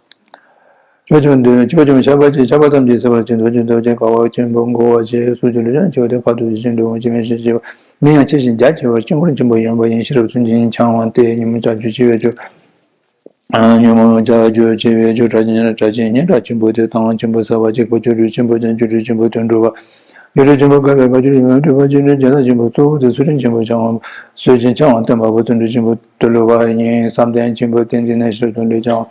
བ། ཆོས་ཀྱི་འདུན་ཆོས་ཀྱི་ཁྱབ་པ་ཆེ་ཁྱབ་པ་ཐམས་ཅད་སེལ་བར་བྱེད། རྡོ་རྗེ་རྡོ་རྗེ་དཀའ་བ་ཆེན་པོ་འགུགས་པར་བྱེད། སུ་ཆོས་ལུས་ཀྱང་ཆེ་བ་དེ་ཁ་དོག་ཆེ་འགྲོ་འོང་ཆེ་མེད་ཞེས་བྱེད་པ། མིང་ཡང་ཆེ་ཞིང་རྒྱ་ཆེ་བ་དཀྱིལ་འཁོར་ཆེན་པོ་ཡངས་པ་ཡིན། ཤེས་རབ་ཚུལ་ཁྲིམས་འཆང་བ་སྟེ། ཉོན་མོངས་བྱ་སྤྱོད་ཆེ་བའི་ཆོས། ཉོན་མོངས་བྱ་སྤྱོད་ཆེ་བའི་ཆོས། གྲགས་ཆེན་གྲགས་ཆེན་སྙན་གྲགས་ཆེན་པོ་སྟེ། དབང་ཆེན་པོ་ཟབ་པ་གཅིག་པུ་སྤྱོད་ལུས་ཆེན་པོ་ཅན་སྤྱོད་ལུས་ཆེན་པོ་དོན་གྲུབ་པ། སྤྱོད་ལུས་ཆེན་པོ་དགའ་བའི་དགའ་སྤྱོད་ལུས་མི་འཁྲུགས་པ་སྤྱོད་ལུས་བྱེ་བྲག་ཆེན་པོ་གཙོ་བོ་སྟེ། ཚུལ་ཁྲིམས་ཆེན་པོ་འཆང་བ་སྲོལ་ཆེན་འཆང་བ་སྟོན་པ་པོ་བརྩོན་འགྲུས་ཆེན་པོ་དུ་ལུ་བ་ཡིན། བསམ་གཏན་ཆེན་པོ་ཏིང་འཛིན་གནས་ཤེས་རབ་དོན་ལུས་འཆང་བ།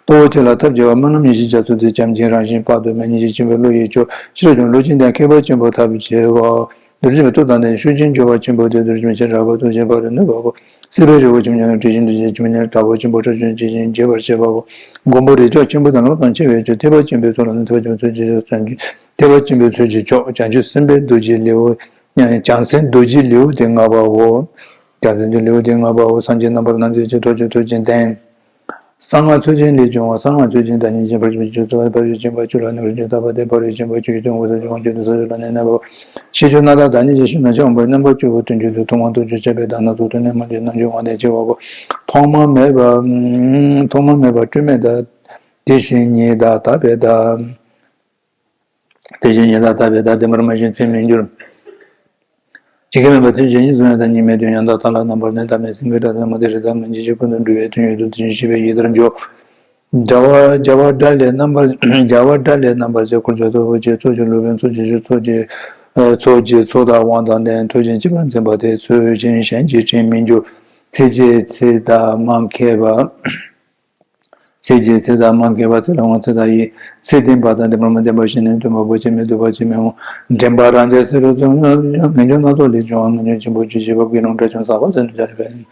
སྟོབས་པོ་ཆེ་ལ་ཐབས་ཆེ་བ། སྨོན་ལམ་ཡེ་ཤེས་རྒྱ་མཚོ་སྟེ། བྱམས་ཆེན་རང་བཞིན་དཔག་ཏུ་མེད། ཉེར་ཞི་ཆེན་པོའི་བློ་ཡི་མཆོག་ཤེས་རབ་ཀྱང་བློ་ཆེན་དང་མཁས་པ་ཆེན་པོ་ཐབས་ཆེ་བ། རྡོ་རྗེ་མའི་སྟོབས་དང་ལྡན་ཤུགས་ཆེན་སྐྱོབ་པ་ཆེན་པོ་སྟེ། རྡོ་རྗེ་མ་ཆེན་དྲག་པོ་སྟོབས་ཆེན་ཕ་རོལ་ནུབ་པ་པོ། སྲིད་པའི་རི་བོ་ཆེན་པོ་ཉམས་དྲི་ཞིམ་དུ་བྱེད། ཆུ་མིག་ནི་དྲག་པོ་ཆེན་པོ་ཁྲག་ཆེན་ཆེ་ཞིང་འབྱེད་པར་བྱེད་པ་པོ། མགོན་པོ་རིགས་མཆོག་ཆེན་པོ་དང་ལོག་ལྟ་ཆེ་བའི་ཆོས། ཐེག་པ་ཆེན་པོའི་ཚོགས་ལ་ནི་ཐེག་པ་ཆེན་པོའི་ཚུལ་གྱི་བྱང་ཆུབ། ཐེག་པ་ཆེན་པོའི་ཚུལ་གྱི་མཆོག་བྱང་ཆུབ་སེམས་དཔའི་རྡོ་རྗེ་ལེའུ། བྱང་སེམས་རྡོ་རྗེ་ལེའུ་སྟེ་ལྔ་པའོ། བྱང་སེམས་རྡོ་རྗེ་ལེའུ་སྟེ་ལྔ་པའོ། སངས་རྒྱས་རྣམ་པར་སྣང་མཛད་ཀྱི་ཐུགས་ཀྱི་ཐུགས་རྗེ་ལྡན། གསང་སྔགས་ཚུལ་ཆེན་ལས་བྱུང་བ། གསང་སྔགས་ཚུལ་ཆེན་བདག་ཉིད་ཀྱི་ཕར་ཕྱིན་བཅུ་ཚོགས། ཕར་ཕྱིན་བཅུ་པ་བཅུ་ལ་རྣམ་པར་བཅུ་བརྟག་པ་སྟེ། ཕར་ཕྱིན་བཅུ་པ་བཅུ་ཡི་སྟོན་ཀུན་ཏུ་བྱུང་བ་བཅུ་དང་ས་བཅུ་ལ་ནི་རྣམ་པ་ཤེས་བཅུ་སྣ་ཚོགས་བདག་ཉིད་ཀྱི་ཤུལ་ན་འཆང་བ་རྣམ་པ་བཅུ་པོ་དོན་བཅུ་དང་ཐུན་མོང་བསྟན་བཅོས་བཅས་པའི་བརྡ་སྣ་ཚོགས་དོན་ལས་མ་འདས་རྣལ་འབྱོར་དབང་ལྡན་ཆེ་བ་པོ། ཐོག་མ་མེད་པ། ཐོག་མ་མེད་པ་སྤྲོས་མེད་བརྡ། དེ་བཞིན་ཉིད་བརྡ་དག་པའི་བརྡ། དེ་བཞིན་ཉིད་བརྡ་དག་པའི་བརྡ་བདེན་པར་མ་ཞེན་ཚིག་མི་འགྱུར། ཇི་སྐད་མིན་པ་ཚིག་གཞན་གཉིས་སུ་ཡང་བརྡ་གཉིས་མེད་དོན་ཡང་དག་མཐའ་ལ་རྣམ་པར་གནོན། ཐ་མལ་སེམས་ཀྱི་སྒྲ་དང་མ་དེ་རི་དྭགས་མི་འཇིགས་ཀྱི་ཀུན་ཏུ་འགྲོ་བའི་དོན་ཡོད་དོ། དེ་བཞིན་གཤེགས་པའི་ཡི་དྭགས་འཇོག། རྒྱལ་བ་རྒྱལ་བ་སྒྲ་ལས་རྣམ་པར་རྒྱལ་བ་སྒྲ་ལས་རྣམ་པར་གཞག། འཁོར་ཕྱོགས་སྟོབས་པོ་ཆེ། ཚོགས་ཀྱི་སློབ་དཔོན་ཚོགས་ཀྱི་གཞི། ཚོགས་ཀྱི་ཚོགས་ཀྱི་ཚོགས་དང་དབང་དང་ལྡན། ཐུགས་རྗེ་ཆེན་པོས་མཛད་པ་དེ། ཚུལ་ཆེན་གཞན་གྱིས་དྲན་མི་འགྱུར། ཚིག་རྗེས་ཚིག་དང་མ་མཁས་པ། ཚིག་རྗེས་ཚིག་དང་མ་མཁས་པ། ཚིག་ལ་དབང་ཚིག་དང་ཡིད། ཚིག་བདེན་པ་དང་བདེན་པར་མ་བདེན་པ་ཞེས་ནས་སྟོན་པ་པོ་ཆེ་མི་སྡུག་པ་ཆེ་མི་འོང་། འདྲེན་པ་རང་རྒྱལ་སྲིད་རུ་ཚོན། ངེས་འབྱུང་སྣ་ཚོགས་ལས་བྱུང་བ། ངེས་འབྱུང་ཆེན་པོ་བཅུ་བཞི་པ། དགེ་སློང་དགྲ་བཅོམ་ཟག་པ་ཟད་འགྲོ་སྦྱོར་བའི།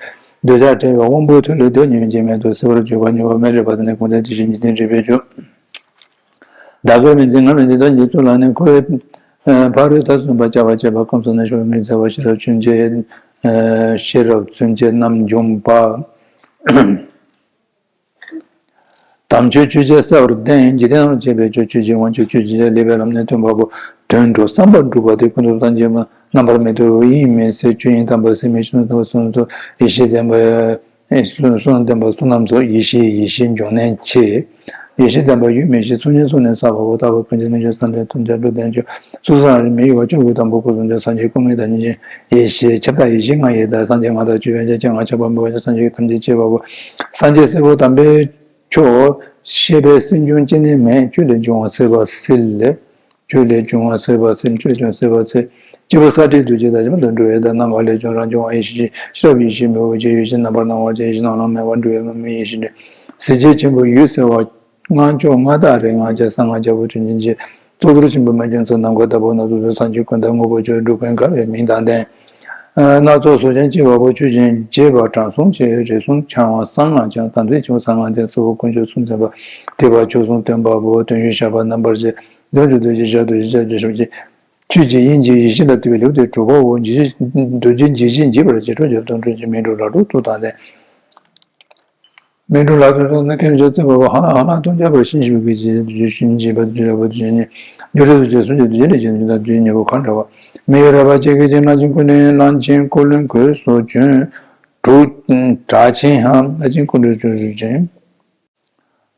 འདོད་ཆགས་བྲལ་བའི་དབང་པོ་ཐོད་ལས་འདོད་ཉིད་སྐྱེ་མེད་དོ། སྲིད་པར་འཇུག་པ་མྱོས་པ་མེད་རེག་པ་དང་ནི་གོང་ལྡན་དེ་བཞིན་ཉིད་ལྡན་རིག་པའི་རྒྱུ། བདག་གིར་མི་འཛིན་ངར་མི་འཛིན་དོན་གྱི་ཚུལ་ལ་ནི། འཁོར་བའི་ཕ་རོལ་ཐབས་གསུམ་པ་བྱ་བ་བྱེད་པ་ཀུན་རྫོབ་ནས་ཞོག་མི་འཚལ་བ་ཤེས་རབ་ཆུང་ཆེ། ཤེས་རབ་ཆུང་ཆེ་རྣམ་འཇོམས་པ། དམ་ཆོས་ཆོས་ཅན་གསལ་བར་བསྟན། འཇིག་རྟེན་རྣམས་བྱེད་པའི་ཆོས། ཆོས་ཀྱི་དབང་ཕྱུག་ཆོས་ཀྱི་ལེགས་པའི་ལམ་ནས་སྟོན་པ་པོ། དོན་གྲུབ་བསམ་པ་འགྲུབ་པ་དེ། ཀུན་རྫོབ་སངས་རྒྱས་མ་རྣམ་པར་མེད་དོ། དབྱིངས་མེད་ཟེར་ཆོས་དབྱིངས་དམ་པ་ཟེར་མེད་ཆོས་དམ་པ་གསུམ་རྫོགས་ཡེ་ཤེས་ལྡན་པ། གསུམ་ལྡན་པ་བསོད་ནམས་རྫོགས་ཡེ་ཤེས། ཡེ་ཤེས་འབྱུང་གནས་ཆེ། ཡེ་ཤེས་ལྡན་པ་ཡུལ་མི་ཤེས། ཚོགས་གཉིས་སོ་ནས་བསགས་པ་པོ། རྟག་པ་ཀུན་གྱི་མི་འགྱུར་བསམ་གཏན་ཐམས་ཅད་སྒྲུབ་ལྡན་ཆོས། སོ་སོ་རང་རིག་མི་གཡོ་བ་སྐྱོབ་པའི་དང་པོ་སྐུ་གསུམ་ཆེ། སངས་རྒྱས་སྐུ་ལྔའི་བདག་ཉིད་ཅན། ཡེ་ཤེས་ཁྱབ་བདག་ཡེ་ཤེས་ལྔ་ཡི་བདག་སངས་རྒྱས་ལྔ་དང་བཅུ་པའི་ཆ། སྤྱན་ལྔ་ཁྱབ་པ་འབུམ་པ་ཆེ། སངས་རྒྱས་ཐམས་ཅད་གཅེས་པ་པོ། སངས་རྒྱས་སྲས་པོ་དམ་པའི་མཆོག། ཤེས་པའི་སེམས་བྱུང་སྐྱེ་གནས་མེད། ཆོས་ལས་བྱུང་བ་སྲིད་པ་སྲིད་ལས། ཆོས་ལས་བྱུང་བ་སྲིད་པ་སྲིད། ཆོས་བྱུང་སྲིད་པ་སྲིད། སྐྱེས་བུ་ས་སྤྲེལ་འདུ་བྱེད་དང་། བྱེ་མ་དང་འགྲོ་བའི་བདག་རྣམ་པ་ལས་བྱུང་རང་བྱུང་བ་ཡེ་ཤེས་ཤེས། ཤེས་རབ་ཡེ་ཤེས་མི་འོ་བྱེད་ཡེ་ཤེས་རྣམ་པར་སྣང་བ་ཅན། ཡེ་ཤེས་རྣམ་ལ་མེད་པར་འགྲོ་བའི་མི་ཡེ་ཤེས་འདྲེ། གཟི་བརྗིད་ཆེན་པོ་ཡུལ་གསལ་བ། སྔགས་མཆོག་མངའ་བདག་རིགས་ལྔ་བརྒྱ། གསང་སྔགས་རྒྱལ་པོ་དོན་ཆེན་གྱི། གཙུག་ཏོར་ཆེན་པོ་མ་རྒྱ་མཚོ། ནམ་མཁའ་ལྟ་བུ་སྣ་ཚོགས་སུ། སངས་རྒྱས་ཀུན་བདག་དངོས་པོ་ཆོས། འགྲོ་ཀུན་དགའ་བའི་མིང་དང་ལྡན། སྣ་ཚོགས་གཟུགས་ཅན་སྐྱེ་བ་པོ། ཆོས་ཀྱི་རྒྱས་པ་དྲང་སྲོང་ཆེ། རིགས་གསུམ་འཆང་བ་གསང་སྔགས་འཆང་། དམ་ཚིག་ཆེན་པོ་གསང་སྔགས་འཛིན། གཙོ་བོ་དཀོན་མཆོག་གསུམ་ལྡན་པ། ཐེག་པ་མཆོག་གསུམ་སྟོན་པ་པོ། དོན་ཡོད་ཞགས་པ་རྣམ་པར་བཞད། རྫོགས་བྱེད་རྡོ་རྗེ་ཞགས་རྡོ་རྗེ་ཞགས་ཀྱི་ཞབས་ཀྱི། ཆོས་ཀྱི་དབྱིངས་ཀྱི་ཡེ་ཤེས་ལ་བཏུད་པའི་ལེའུ་སྟེ་དྲུག་པའོ། འཇིགས་བྱེད་རྡོ་རྗེ་འཇིགས་བྱེད་འཇིགས་པར་བྱེད། སྲོག་གཅོད་གདོན་བྲལ་གྱི། མི་འཁྲུགས་ལྷ་ཚོགས་གཙུག་དང་ལྡན། མི་འཁྲུགས་ལྷ་ཚོགས་གཙུག་ན། མཁན་མཆོག་བརྩེགས་པ་པོ། ཧ་ལ་ཧ་ལ་སྟོང་རྒྱས་པར་ཤིན་ཤིན་པའི་གི་རྗེ། རྗེ་ཤིན་རྗེ་པ་རྗེ་ར་བ་རྗེ་ཉིད། རྒྱུ་འབྲས་རྡོ་རྗེ་གསུང་གཅིག་རྡོ་རྗེ་ལས་བྱུང་། རྡོ་རྗེ་ཉེ་བོ་གང་འདྲ་བ། མི་ཡི་རལ་པ་ཅན་གྱི་རྗེ། གནག་ཅན་ཀུན་ལེགས་གནག་ཅན་ཀུན་ལེགས་གོས་སུ་གྱོན། དྲུག་གྲགས་ཆེན་ཧ། གནག་ཅན་ཀུན་ལེགས་གོས་སུ་གྱོན།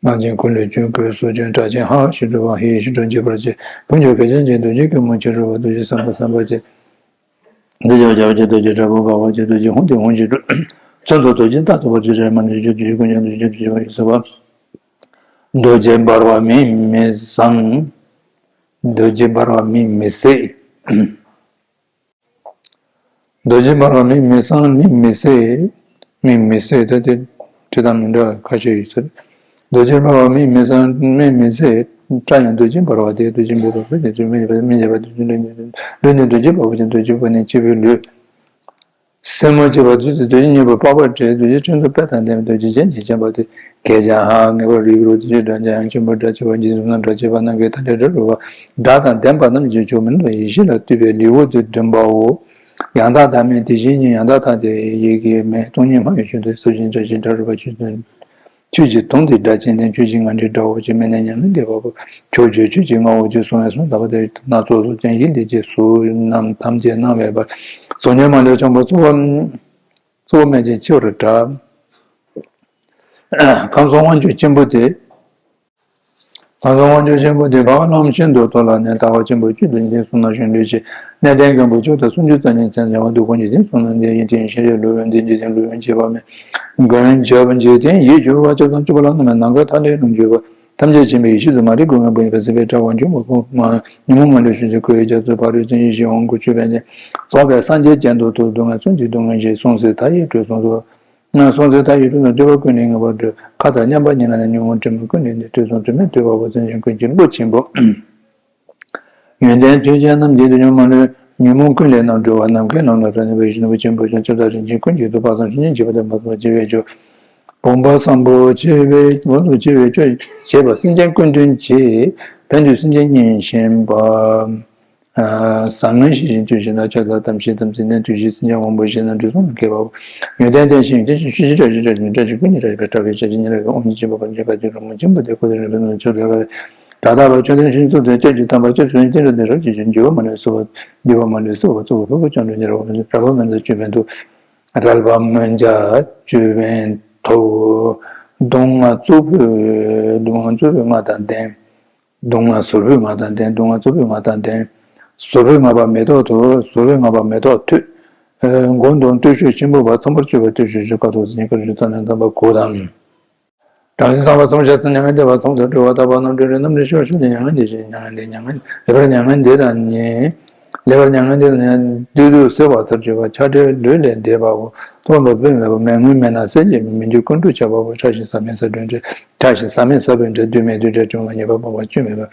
གནག་ཅན་ཀུན་ལེགས་གྱོན་གོས་སུ་གྱོན། གྲགས་ཆེན་ཧ་ཞེས་གྲགས་པ། ཧེ་ཞེས་གྲགས་འཇིགས་པར་བྱེད། ཀུན་ཁྱབ་གལ་ཆེན་ཅན། རྡོ་རྗེ་ཀུན་མོ་ཆེ་རོལ་པ། རྡོ་རྗེ་སེམས་དཔའ་སེམས་དཔའ་ཆེ། རྡོ་རྗེ་བྱ་བ་ཆེ། རྡོ་རྗེ་དྲག་པོ་དགའ་བ་ཆེ། རྡོ་རྗེ་ཧཱུྃ་དེ་ཧཱུྃ་ཆེ་གྲགས། མཚོན་དུ་རྡོ་རྗེ་རྟག་ཏུ་བ། རྡོ་རྗེ་རེ་མ་ནི་རྡོ་རྗེ། རྡོ་རྗེ་ཀུན་ཀྱང་རྡོ་རྗེ། རྡོ་རྗེ་ཀུན་ཡོད་སོ་བ། རྡོ་རྗེ་འབར་བ་མིག་མི་བཟང་། རྡོ་རྗེ་འབར་བ་མིག་མི་སྲེག། རྡོ་རྗེ་འབར་བ་མིག་མི་བཟང་། མིག་མི་སྲེག། མིག་མི་སྲེག་ད་དེ་བྲིས་སྟངས་མི་འདྲ་བ་ཁ་ཤས་ཡོད་ཟེར། རྡོ་རྗེ་འབར་བ་མིག་མི་བཟང་། མིག་མི་སྲེག། སྐྲ་ཡང་རྡོ་རྗེ་འབར་བ་སྟེ། རྡོ་རྗེ་འབར་བ་རྡོ་རྗེ་མིག་མི་རྒྱས་པ་རྡོ་རྗེ་ལུས་ནི། ལུས་ནི་རྡོ་རྗེ་འབར་བ་ཅན། རྡོ་རྗེ་འབར་ནི་སྐྱེས་བུའི་ལུས། སེན་མོ་བྱེད་པ་རྡོ་རྗེ་རྡོ་རྗེ་མྱོས་པ་པགས་པ་བྲལ། རྡོ་རྗེ་སྤྱན་ཚོགས་དཔལ་དང་ལྡན། རྡོ་རྗེ་སྤྱན་གྱིས་བརྒྱན་པ་སྟེ། གད་རྒྱངས་ཧ། ངེས་པར་རིག་རོ། རྡོ་རྗེ་སྒྲ་འཇམ་དབྱངས་ཆེན་པོ་སྒྲ་ཆེ་བ། འཇིག་རྟེན་གསུམ་ན་སྒྲ་ཆེ་བ། ནམ་མཁའི་མཐའ་ལས་སྒྲ་སྒྲོགས་པ། སྒྲ་དང་ལྡན་པ་རྣམས་ཀྱི་མཆོག་མི་ལུས་པ་ཡེ་ཤེས་ལ་བཏུད་པའི་ལེའུ་སྟེ་བདུན་པའོ། ཡང་དག་བདག་མེད་དེ་བཞིན་ཉིད། ཡང་དག་མཐའ་དེ་ཡི་གེ་མེད། སྟོང་ཉིད་སྨྲ་བའི་ཆོས་སྟོན། ཟབ་ཅིང་རྒྱ་ཆེའི་སྒྲ་རོལ་པ་ཆོས་སྟོན། ཆོས་ཀྱི་དུང་སྟེ་སྒྲ་གཅན་གཟན། ཆོས་ཀྱི་ང་འདྲའི་སྒྲ་འོད་ཀྱི། མི་གནས་ཉམས་ལེན་བདེ་བ་པོ། ཕྱོགས་བཅུའི་ཆོས་ཀྱི་རྔ་བོ་ཆེ། གསུང་བའི་གསུང་དག་པ་དེ། སྣ་ཚོགས་གཟུགས་ཅན་ཡིད་བདེ་ཆེ། གཟུགས་རྣམས་ཐམས་ཅད་སྣང་བའི་བར། གཟུགས་བརྙན་མ་ལུས་འཆང་བ། གཙོ་བོ་གཙོ་བོ་མེད་ཅིང་ཆེ་བར་གྲགས། ཁམས་གསུམ་དབང་ཕྱུག་ཆེན་པོ་སྟེ། ཁམས་གསུམ་དབང་ཕྱུག་ཆེན་པོ་སྟེ། འཕགས་པ་ལྷ་མོ་ཤིན་ཏུ་མཐོ་ལ་གནས། དལ་བ་ཆེན་པོ་བཅུ་དང་གཅིག། གསུང་ནག་གཞོན་ལུས་ཆེ། གནས་བརྟན་མགོན་པོ་བཅུ་དང་སུམ་ཅུ་རྩ་གཉིས། མཚན་བྱ་བ་སྡུག་ཀུན་གྱི་སྟེང་གསུང་ནག་ལྡན། ཡོན་ཏན་ཤེས་རབ་ལུས་འོད་ལྡན། འཇིག་རྟེན་ལུས་འོད་བྱེད་པ་མེད། མགོན་སྐྱབས་འཇིག་རྟེན་ཡིད་བསྒྱུར་བ། སྐྱབས་དང་སྐྱོབ་པ་ལ་སྣང་བས། ནམ་མཁའི་མཐའ་ལས་ལྷུང་གྱུར་པ། ཐམས་ཅད་མཁྱེན་པའི་ཡེ་ཤེས་སུ། མ་རིག་སྒོ་ལྔའི་བུ་ཡིས་བསད་པའི་དགྲ། དབང་ཕྱུག་མ་ཁོ་མ། ཉོན་མོངས་མ་ལུས་ཤུགས་ཀྱིས་ཁོ་ཡི་རྒྱ་མཚོ། ཕ་རོལ་ཏུ་ཡེ་ཤེས་དབང་བསྐུར་ཆོས་འཕེལ་ནས། རྫོགས་པའི་སངས་རྒྱས་སྤྱན་སྟོབས་མཐོ། སྡུག་བསྔལ་གསུམ་གྱི་སྡུག་བསྔལ་ཞི། སྲོག་འཚོའི་མཐའ་ཡས་ཁྲོད་སོང་སོ། སྲོག་འཚོའི་མཐའ་ཡས་ཁྲོད་སོང་སོ། སྤྲུལ་པ་ཀུན་ལས་ངེས་པར་གྲོལ། མཁའ་ལྟར་མཉམ་པ་ཉིད་ལ་ནི། ཉོན་མོངས་དྲི་མ་ཀུན་ལས་འདས། དུས་གསུམ་དུས་མེད་ཐུབ་པ་པོ། སེམས་ཅན་ཀུན་གྱི་བློ་ཆེན་པོ། ཡོན་ཏན་དོན་ཆེན་རྣམས་ཀྱི་དོན། ཉོན་མ་ལུས་ཉོན་མོངས་ཀུན་ལས་རྣམ་གྲོལ་བ། ནམ་མཁའི་ལམ་ལ་རབ་གནས་པ། ཡེ་ཤེས་ནོར་བུ་ཆེན་པོ་ཆེ། སྐྱབས་དང་རིན་ཆེན་ཀུན་གྱི་མཐུ། དཔག་བསམ་ཤེས་བཞིན་བྱེད་པ་དང་། མ་བསམ་པ་བྱེད་པའི་རྒྱུ། བུམ་པ་བཟང་པོ་ཆེ་བའི་བུམ་པ་ཆེ་བའི་སྐྱོ་བྱེད་པ། སེམས་ཅན་ཀུན་དོན་བྱེད། ཕན་འདོད་སེམས་ཅན་གཉེན་བཞིན་པ། བཟང་ངན་ཤེས་བཞིན་དུས་བཞིན་ན་ཆགས་སྡང་དམ་ཤེས་དམ་ཚིག་ནན་དུས་བཞིན་སེམས་ཅན་དབང་པོ་བཞིན་ན་འདུས་སོང་ན་ཁྱད་པར་ཡོན་ཏན་ལྡན་ཞིང་ཡོན་ཏན་ཞིང་ཤེས་བྱ་ཞིང་བྱ་ཞིང་བཀྲ་ཤིས་ཀུན་གྱི་བཀྲ་ཤིས་པ་བཀྲ་ཤིས་ཀྱི་བཀྲ་ཤིས་ཀྱི་དབང་ཆེན་སྦྱིན་པ་གང་ཅི་ག་ཅི་རུང་མ་ཆེན་པོ་དེ་ཁོ་དེ་རིང་ཕན་ཚུན་ཆོས་ལས་ཀ་དྲག་དར་བ་ཆོས་ལྡན་ཞིང་གཙུག་ཏུ་སྐྱབས་ཀྱི་དམ་པ་སྐྱབས་སུ་མཆི་འགྲོ་དེ་རབ་ཀྱི་ཞིང་འགྱུར་བ་མ་ལུས་སུ་བ་འགྱུར་བ་མ་ལུས་སུ་བ་ཐུབ་པ་ཕུར་བུ་ཅང་འགྲོ་ཉེ་ར་བ་རལ་པ་མན་ཚ་ཅོད་པན་དུ། རལ་པ་མན་ཚ་ཅོད་པན་ཐོབ། མདུང་ལྔ་གཙུག་ཕུད། མདུང་ལྔ་གཙུག་ཕུད་ལྔ་དང་ལྡན། མདུང་ལྔ་ཟུར་ཕུད་ལྔ་དང་ལྡན། མདུང་ལྔ་གཙུག་ཕུད་ལྔ་དང་ལྡན། ཟུར་ཕུད་ལྔ་པ་མེ་ཏོག་ཐོགས། ཟུར་ཕུད་ལྔ་པ་མེ་ཏོག་ཐོད། མགོ་མདོག་བརྟུལ་ཞུགས་ཆེན་པོ་བ། ཚངས་པར་སྤྱོད་པ་བརྟུལ་ཞུགས་ཆེ། ཁ་དོག་སེང་གེ་དཀར་ཆོས་ཚ་ནན་ཚངས་པ་གོས་དང་། བྲམ་ཟེ་ཚངས་པ་ཚངས་པ་ཤ་ཚ་མྱ་ངན་འདས་པ། ཚངས་ཚང་སྤྲུལ་པ་དག་པ་རྣམ་འདྲེན་རིགས། རྣམ་འདྲེན་ཤེས་པ་ཤུགས་ལྡན་མྱ་ངན་འདས་ཞི་མྱ་ངན་འདས་མྱ་ངན་ལེགས་པར་མྱ་ངན་འདས་དང་ནི། ལེགས་པར་མྱ་ངན་འདས་དང་ནི་བདུད་རྩི་བསིལ་བ་ལྟར་བརྗོད་པ། ཆགས་བྲལ་ལུས་ལས་འདས་པའོ། སྟོན་པ་བུ་ལ་མེ་སྔོན་མེ་ནང་གསལ་གྱི་མི་འགྱུར་ཀུན་འགྲོ་ཆགས་པ་པོ། ཕྲ་ཞིང་ཟབ་མོའི་ས་བོན་འདྲ། ཕྲ་ཞིང་ཟབ་མོའི་ས་བོན་འདྲ། རྡུལ་མེད་རྡུལ་བྲལ་བྱུང་བ་ཉེས་པ་སྤངས་པ་སྐྱོན་མེད་པ།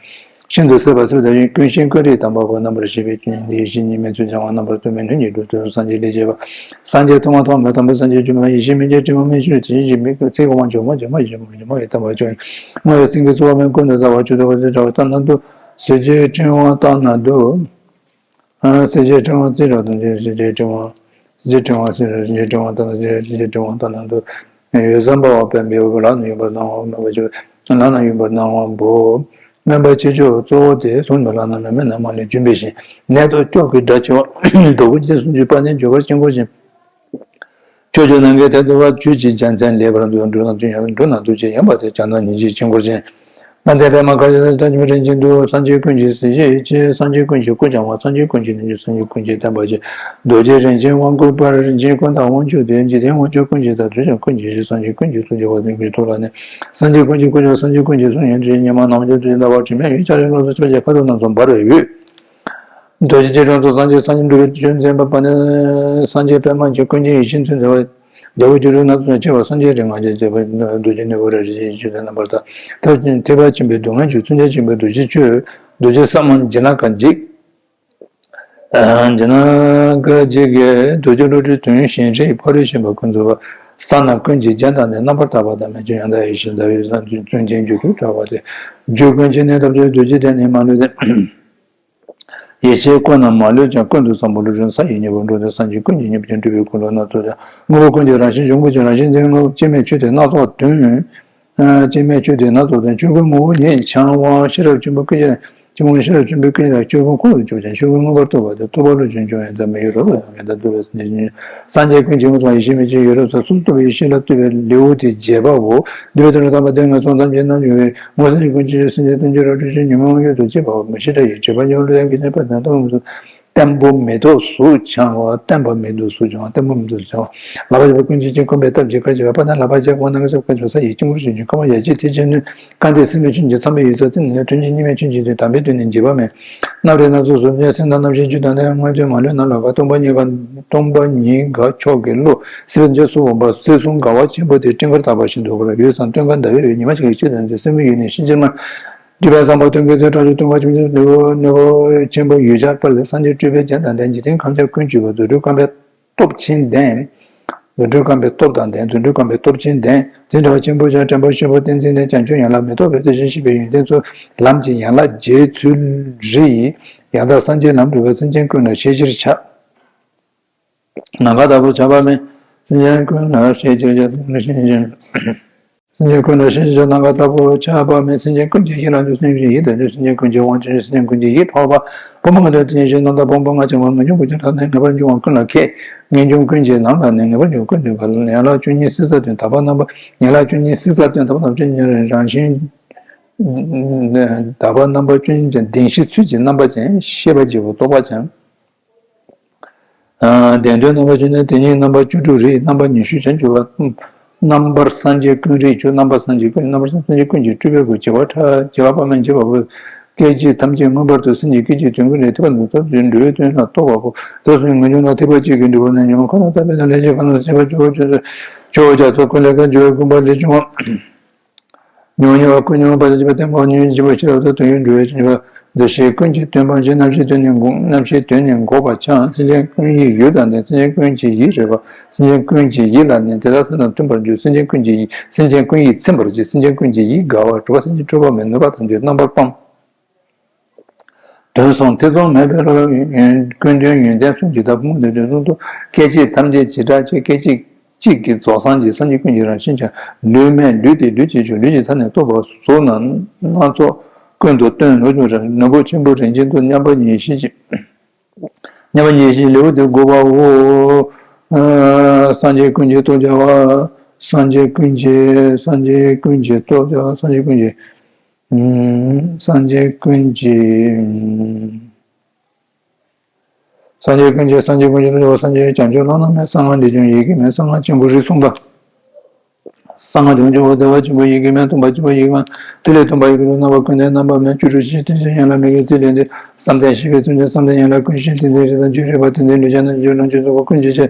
ཤིན་ཏུ་བསིལ་བ་བསིལ་བ་དང་ཀུན་ཤེས་ཀུན་རིག་དམ་པ་པོ། རྣམ་པར་ཤེས་པའི་ཆོས་ཉིད་འདི་ཡེ་ཤེས་གཉིས་མེད་ཚུལ་འཆང་བ། རྣམ་པར་སྟོན་པའི་ལྷུན་གྱིས་གྲུབ་ཚུལ་སངས་རྒྱས་ལས་སྐྱེས་པ། སངས་རྒྱས་ཐོག་མ་ཐོག་མ་དང་པོ་སངས་རྒྱས་བཅོམ་ལྡན་ཡེ་ཤེས་མི་མཇལ་དྲི་མ་མེད་ཆོས་ཅན། ཡེ་ཤེས་མི་ཚིག་གི་དབང་ཕྱུག་མ་བྱས་མ་བྱས་མ་བྱས་མ་བྱས་དམ་པ་ཆོས་ཉིད། བསྔོ་བའི་སེང་གེ་གཙོ་བོ་མའི་ཀུན་ཏུ་ལྟ་བ། ཆོས་ཐོག་གི་ཚེ་དྲ་བ་ལྟ་ན་སྡུག་གཟི་བརྗིད་ཕྲེང་བ་ལྟ་ན་སྡུག་གཟི་བརྗིད་ཕྲེང་བ་བརྩེགས་དྲ་དང་གཟི་བརྗིད་ཕྲེང་བ། གཟི་བརྗིད་ཕྲེང་བ་གཟི་བརྗིད་ཕྲེང་བ་ལྟ་ན་གཟི་བརྗིད་ཕྲེང་བ་ལྟ་ན་སྡུག་འོད་བཟང་འབར་བ་པདྨའི་དབུས། ལག་ན་གཡོན་པར་སྣང་བ་སྨོན་པ་ཆེན་པོ། ལག་ན་གཡོན་པར་སྣང་བ་པོ། སྨོན་པ་ཆེ་མཆོག་གཙོ་བོ་དེ་གསུངས་ནས། ལག་ན་མེ་མེ་ན་མ་ལས་བྱོན་པའི་ཞིང་། ནད་དང་སྐྱོབ་ཀྱི་སྒྲ་ཆེ་བ། རྡོ་སྐུ་རྗེ་སུམ་ཅུ་པ་ནི་འཇུག་པར་དཀྱིལ་འཁོར་བཞིན། ཕྱོགས་བཅུ་ནམ་མཁའི་མཐས་གཏུགས་པ། ཆོས་ཀྱི་རྒྱལ་མཚན་ལེགས་པར་འགྲུབ། འགྲུབ་ན་འདུག་ཅེས་ཡོང་བ་དེ་བྱ་ན་ཉིན་བྱེད་དཀྱིལ་འཁོར་ཅན། ལྷ་འདས་པདྨ་དཀར་ཆེན་ས། ལྟ་བྱེད་རིན་ཆེན་གདུགས། སངས་རྒྱས་ཀུན་གྱི་གཟི་བརྗིད་ཆེ། སངས་རྒྱས་ཀུན་གྱི་སྐུ་འཆང་བ། སངས་རྒྱས་ཀུན་གྱི་ནུས་མཆོག་སངས་རྒྱས་ཀུན་གྱི་བསྟན་པ་ཆེ། རྡོ་རྗེ་རིན་ཆེན་དབང་བསྐུར་དཔལ་རིན་ཆེན་ཀུན་བདག་དབང་ཕྱུག་དེ། འཇིག་རྟེན་དབང་ཕྱུག་ཀུན་གྱི་བདག་ཐུགས་ཀྱང་ཀུན་གྱི་གཞི། སངས་རྒྱས་ཀུན་གྱི་ཐུགས་རྗེ་དཔལ་ཀུན་གྱི་ཐུགས་ལ་གནས། སངས་རྒྱས་ཀུན་གྱི་སྐུ་འཆང་སངས་རྒྱས་ཀུན་གྱི་གསུང་ཡོན་ཏན་ཉི་མ་ནམ་མཁའ་ལྟར་ལོངས་སུ་སྤྱོད་ཅིང་ཁ་དོག་རྣམ་གསུམ་འབར་བའི་འོད། རྡོ་རྗེ་སྐྱིལ་ཀྲུང་གསུམ་སངས་རྒྱས། སངས་རྒྱས་འགྲུབ་པའི་ཆོས་མཛད་པ། པ་ནི་སངས་རྒྱས་པདྨ་འབྱུང་ཀུན་གྱི་ཡེ་ཤེས་མཚོན་མཛད་པ། རྒྱལ་པོ་སྐྱིལ་ཀྲུང་སྣ་ཚོགས་ནས་ཕྱེ་བ། སངས་རྒྱས་རིགས་ལྔ་བརྒྱ་བརྒྱ་པ། རྡོ་རྗེ་ནོར་བུ་རལ་གྲི་ཆེན་ཆོས་དང་རྣམ་པར་དག་ཐབས་ཐེག་པ་ཆེན་པོའི་སྡུག་བསྔལ་གྱི་མཚོན་ཆ་ཆེན་པོའི་རྡོ་རྗེ་གཅོད། རྡོ་རྗེ་ས་མ་ཇི་ན་ཀ་འཇིགས། ཇི་ན་ཀ་འཇིགས་ཀྱི་རྡོ་རྗེ་བློ་གྲོས་དོན་ཞེན་རེ་ཕ་རོལ་ཕྱིན་པ་ཀུན་རྫོགས་པ། ས་རྣམས་ཀུན་གྱི་རྒྱན་དང་ལྡན། རྣམ་པར་དག་པ་དང་མི་མཇལ་ཡང་དག་ཡེ་ཤེས་ཟླ་བའི་གཟར་མཚོན་ཅན་སྒྱུ་འཕྲུལ་དྲ་བ་སྟེ། རྒྱུ་ཀུན་གྱི་གནས་ཐམས་ཅད་རྡོ་རྗེ་གདན་ནས་མ་ལུས་ཏེ། ཡེ་ཤེས་ཀུན་ནས་མ་ལུས་ཀྱང་། ཀུན་ཏུ་བཟང་པོ་ལུས་ཀྱང་ས་ཡི་སྙིང་པོར་འགྲོ་སྟེ། སངས་རྒྱས་ཀུན་གྱི་སྙིང་པོ་ཅན་སྤྲུལ་པའི་འཁོར་ལོ་སྣ་ཚོགས་ཀྱང་། དངོས་པོ་ཀུན་གྱི་རང་བཞིན་འབྱུང་པོ་ཅན། རང་བཞིན་ལྡན་དངོས་པོ་སྐྱེ་མེད་ཆོས་དེ་སྣ་ཚོགས་དོན། སྐྱེ་མེད་ཆོས་དེ་སྣ་ཚོགས་དོན། ཆོས་ཀུན་ངོ་བོ་ཉིད་འཆང་བ་ཤེས་རབ་ཆེན་པོ་ཀུན་གྱི་ཆོས་ཀུན་ཤེས་རབ་ཆེན་པོའི་ཀུན་ལ་ཆོས་ཀུན་ཁོང་དུ་ཆུད་ཅིང་། ཆོས་ཀུན་མངོན་པར་རྟོགས་པ་དེ། རྟོགས་པ་བློ་ཆེན་སྐྱོང་བའི་མཐའ། མི་གཡོ་རབ་ཏུ་དག་པའི་མཐར་ཐུག་པའི་སངས་རྒྱས་ཀུན་གྱི་དངོས་དང་ཡེ་ཤེས་མི་ཕྱེད་ཡོད་རབ་གསལ། གསུམ་རྟོགས་པའི་ཡེ་ཤེས་ལ་ལྟོས་པའི་ལེའུ་སྟེ་བརྒྱད་པའོ། འདུས་པའི་དོན་ལ་དམ་པ་སྡེ་ལྔ་ཚོགས་ཐམས་ཅད་རྣམ་འབྱེད་པའི་ངོ་། སངས་རྒྱས་ཀུན་གྱི་སེམས་ཅན་སྟོང་ཆེན་རབ་ཏུ་ཕྱེ། ཉོན་མོངས་གཡུལ་དུ་སྐྱེས་པའོ། མི་ཤེས་དགྲ་ཡི་དྲེགས་པ་ཉོན་མོངས་ལས་ཀྱི་ནད་པ་དང་། བརྟན་པོ་མི་ལྡོག་གཟུགས་འཆང་བ། བརྟན་པ་མི་ལྡོག་གཟུགས་འཆང་བ། བརྟན་པོ་མི་ལྡོག་གཟུགས་འཆང་བ། ལག་པ་བརྒྱ་པ་ཀུན་གྱིས་བཅིངས། བསྐུམ་པས་སྟབས་ཀྱིས་བཀར་བྱེད་པ། པ་དང་ལག་པ་བརྒྱ་པ་ནམ་མཁའ་ས་བཀོད་པ། ས་ཡི་སྙིང་པོར་བྱོན་ཅིང་། རྐང་པ་ཡ་གཅིག་མཐིལ་གཅིག་བསྣུན། རྐང་མཐིལ་སེན་མོས་ཆུན་ཅིང་། མཚམས་པའི་ཡུལ་ས་རྩེ་ནས་ནོན། དོན་གྱི་གཉེར་མས་ཆུན་ཅིང་འདུལ། དམ་པའི་དོན་ནི་འཇིགས་པ་མེད། རྣམ་རིག་སྣ་ཚོགས་གཟུགས་ཅན་སེམས་དང་རྣམ་ཤེས་རྒྱུད་དང་ལྡན། མངོན་མཐོའི་མ་ལུས་ནང་ལ་དགའ། སྟོང་པ་ཉིད་དགའ། སྟོང་པ་ཉིད་དགའ་མཆོག་གི་བློ། སྲིད་པའི་འཇིགས་སུ་འོང་བ། སྲིད་གསུམ་དགའ་བ་ཆེན་པོ་དེ། སྤྲིན་དཀར་དག་པ་བཞིན་དུ་འོད་འབར། འོད་བཟང་སྟོན་ཁ་ཟླ་བའི་འོད། ཉི་མ་ཞིག་གི་ཕྱེད་དང་ལྡན། སེན་མོའི་ཡུལ་ནས་གཤིན་རྗེ་དམར། སྤྲུལ་པའི་བཟང་པོ་སྟོན་ཁའི་ཚལ། ཁྲག་འཇིབ་སྟོན་ཁ་ཆུན་ཅིང་ནོར་བུ་ཆེན་པོ་འོད་ཆགས་པ་ལས། སངས་རྒྱས་སྤྲུལ་པའི་རྒྱན་དང་ལྡན། འཇིག་རྟེན་ཁམས་གསུམ་ཀུན་གྱི་བ། རྫུ་འཕྲུལ་རྐང་པའི་སྟོབས་ཆེན་ལྡན། རྫུ་འཕྲུལ་རྐང་པའི་སྟོབས་དང་ལྡན། རྫུ་འཕྲུལ་རྐང་པའི་སྟོབས་ཆེན་ལྡན། འཛིན་གྲྭ་བ་ཆེན་པོ་ཆགས། དྲན་པ་ཤེས་པ་ཏིང་འཛིན་ལྡན། བྱང་ཆུབ་ཡན་ལག་མི་རྟོག་པའི་དེ་བཞིན་གཤེགས་པའི་ཡོན་ཏན་ཚོགས། ལམ་གྱི་ཡན་ལག་རྒྱས་ཚུལ་རེ་ཡིས། ཡང་དག་སངས་རྒྱས་ལམ་སྒྲུབ་པའི། སེམས་ཅན་ཀུན་ལ་ཤེས་བྱར་བྱ། ནམ་མཁའ་ལྟ་བུར་ཁྱབ་པ་མེད། སེམས་ཅན་ཀུན་ལ་ཤེས་བྱར་བྱ། སེམས་ཅན་ཀུན་ལ་ཤེས་བྱར་བྱ། ནམ་མཁའ་ལྟ་བུར་ཁྱབ་པ་མེད། སེམས་ཅན་ཀུན་གྱི་ཡིད་ལ་འཇུག། སེམས་ཅན་ཡིད་དུ་འཇུག། སེམས་ཅན་ཀུན་གྱི་དབང་ཕྱུག་ཡིན། སེམས་ཅན་ཀུན་གྱི་ཡིད་འཕྲོག་པ། ཕུང་པོ་ལྔ་དང་དེ་བཞིན་གཤེགས་རྣམ་དག་ཕུང་པོ་ལྔ་འཆང་བ། ངེས་འབྱུང་ཀུན་གྱི་ལམ་ལ་གནས། ངེས་པར་འབྱུང་བ་ཀུན་ལ་མཁས། ངེས་འབྱུང་ཀུན་གྱི་ལམ་ལ་གནས། ངེས་པར་འབྱུང་བ་ཀུན་ལ་མཁས། ཡན་ལག་བཅུ་གཉིས་སྲེག་ཟ་དོན་དག་པ་རྣམ་པ། ཡན་ལག་བཅུ་གཉིས་སྲེག་ཟ་དོན་དག་པ་རྣམ་པ་ཅན་རང་བཞིན། དག་པ་རྣམ་པ་བཅུ་གཉིས་ཀྱི་བདེན་བཞི་ཚུལ་གྱི་རྣམ་པ་ཅན། ཤེས་པ་བརྗེ་བོ་རྟོག་པ་ཅན། ཨ། བདེན་དོན་རྣམ་པ་བཅུ་ནི་དེ་ཉིད་རྣམ་པ་བཅུ་དྲུག་རེད། རྣམ་པ་ཉི་ཤུ་ཅན་བཅུ་པ། རྣམ་པར་སངས་རྒྱས་ཀུན་རིག་བཅུ། རྣམ་པར་སངས་རྒྱས་ཀུན། རྣམ་པར་སངས་རྒྱས་ཀུན་གྱི་སྤྲུལ་པའི་སྐུ། བྱེ་བ་ཕྲག་བྱེ་བ་པདྨ་འབྱེད་པ་པོ། སྐད་ཅིག་ཐམས་ཅད་མངོན་པར་རྟོགས། སེམས་ཀྱི་སྐད་ཅིག་དོན་ཀུན་ལས། ཐེག་པ་འདུལ་ཐབས་ཀྱི་འགྲོ་བའི་དོན་ལ་རྟོགས་པ་པོ། བདག་སོགས་ངེས་འབྱུང་ལ་ཐེག་པ་གཅིག་གིས་འགྲུབ་པ་ནི། ཉོན་མོངས་ཁ་དོག་དམ་པའི་དང་ལས་ཀྱི་ཁ་དོག་སྲིད་པ་བཅུ་པ་བཅུ་ཚོད་ཆོས་འཆད་ཚོགས་ཀུན་ལས་ཀྱང་འགྱུར་བའི་དགོངས་པ་ལས་བྱུང་བ། ཉོན་མོངས་ཉོན་མོངས་པ་དང་བཅས་པ་བརྟན་པ་ཉོན་མོངས་ཀྱི་འཇིགས་པ་ཤེས་རབ་དང་དོན་ཡོད་འགྲོ་བའི་འཇིགས་པ། འདུ་ཤེས་ཀུན་གྱི་དོན་སྤངས་ཤིང་། རྣམ་ཤེས་དོན་ནི་འགོག་རྣམ་ཤེས་དོན་ནི་འགོག་པ་འཆང་། སེམས་ཅན་ཀུན་ཡིད་ཡུལ་དང་ལྡན། སེམས་ཅན་ཀུན་གྱི་ཡིད་རེད་པ། སེམས་ཅན་ཀུན་གྱི་ཡིད་ལ་གནས། དེ་དག་སེམས་དང་མཐུན་པར་འཇུག་སེམས་ཅན་ཀུན་གྱི་ཡིད། སེམས་ཅན་ཀུན་ཡིད་ཚིམ་པར་བྱེད། སེམས་ཅན་ཀུན་གྱི་ཡིད་དགའ་བར་སྤྲོ་བ། སེམས་ཅན་འཁྲུལ་པ་མེད་ནུས་པ་དང་ལྡན། རྣམ་པར་སྤངས། དོན་གསུམ་ཐེ་ཚོམ་མེད་པའི་བློ། ཡོན་ཀུན་དོན་ཡོན་ཏན་གསུམ་གྱི་བདག་ཕུང་དུ་དོན་གསུམ་དུ། སྐད་ཅིག་ཐམས་ཅད་བྱེ་བྲག་ཕྱེད། སྐད་ཅིག་གཅིག་གིས་རྫོགས་སངས་རྒྱས། སངས་རྒྱས་ཀུན་གྱི་རང་བཞིན་ཅན། ལུས་མེད་ལུས་ཏེ་ལུས་ཀྱི་ཆོས། ལུས་ཀྱི་མཐའ་ནས་རྟོགས་པ། གཟུགས་རྣམས་སྣ་ཚོགས་ཀུན་ཏུ་སྟོན། ལུས་ཀྱི་རང་ནོར་བུ་ཆེན་པོ་རིན་ཆེན་མཐུ། མཉམ་པ་ཉེར་བཞི་ཅན། མཉམ་པ་ཉེར་བཞི་ལེའུ་སྟེ་དགུ་པའོ། ཨ། སངས་རྒྱས་ཀུན་གྱིས་རྟོགས་བྱ་བ། སངས་རྒྱས་ཀུན་གྱིས། སངས་རྒྱས་ཀུན་གྱིས་རྟོགས་བྱ་བ། སངས་རྒྱས་ཀུན་གྱིས། ཨུམ། སངས་རྒྱས་ཀུན་གྱིས། ཨུམ། སངས་རྒྱས་ཀུན་གྱིས། སངས་རྒྱས་ཀུན་གྱིས་རྟོགས་བྱ་བ། སངས་རྒྱས་བྱང་ཆུབ་ལམ་སྣ་མིན། གསང་སྔགས་ལས་བྱུང་ཡི་གེ་མིན། གསང་སྔགས་ཆེན་པོ་རིགས་གསུམ་པ། གསང་སྔགས་བྱང་ཆུབ་བདེ་བ་ཆེན་པོ་ཡི་གེ་མིན། སྟོང་པ་ཆེན་པོ་ཡི་གེ་མིན། ཐིག་ལེ་སྟོང་པ་ཡི་གེ་རུ། རྣམ་པ་ཀུན་ལྡན་རྣམ་པ་མིན། བཅུ་དྲུག་གི་རྟེན་ཅན་ཡན་ལག་མི་དགེ་རྩིས་ལས་འདས། བསམ་གཏན་བཞི་པའི་སེམས་ཅན། བསམ་གཏན་ཡན་ལག་ཀུན་ཤེས་རྟེན་འབྲེལ་རིགས་དང་རྒྱུད་རིག་པ། རྟེན་འབྲེལ་ལུས་ཅན་རྣམས་ཀྱི་ལོངས་སྤྱོད་རྫོགས་པ་ཀུན་གྱི་ཆེད།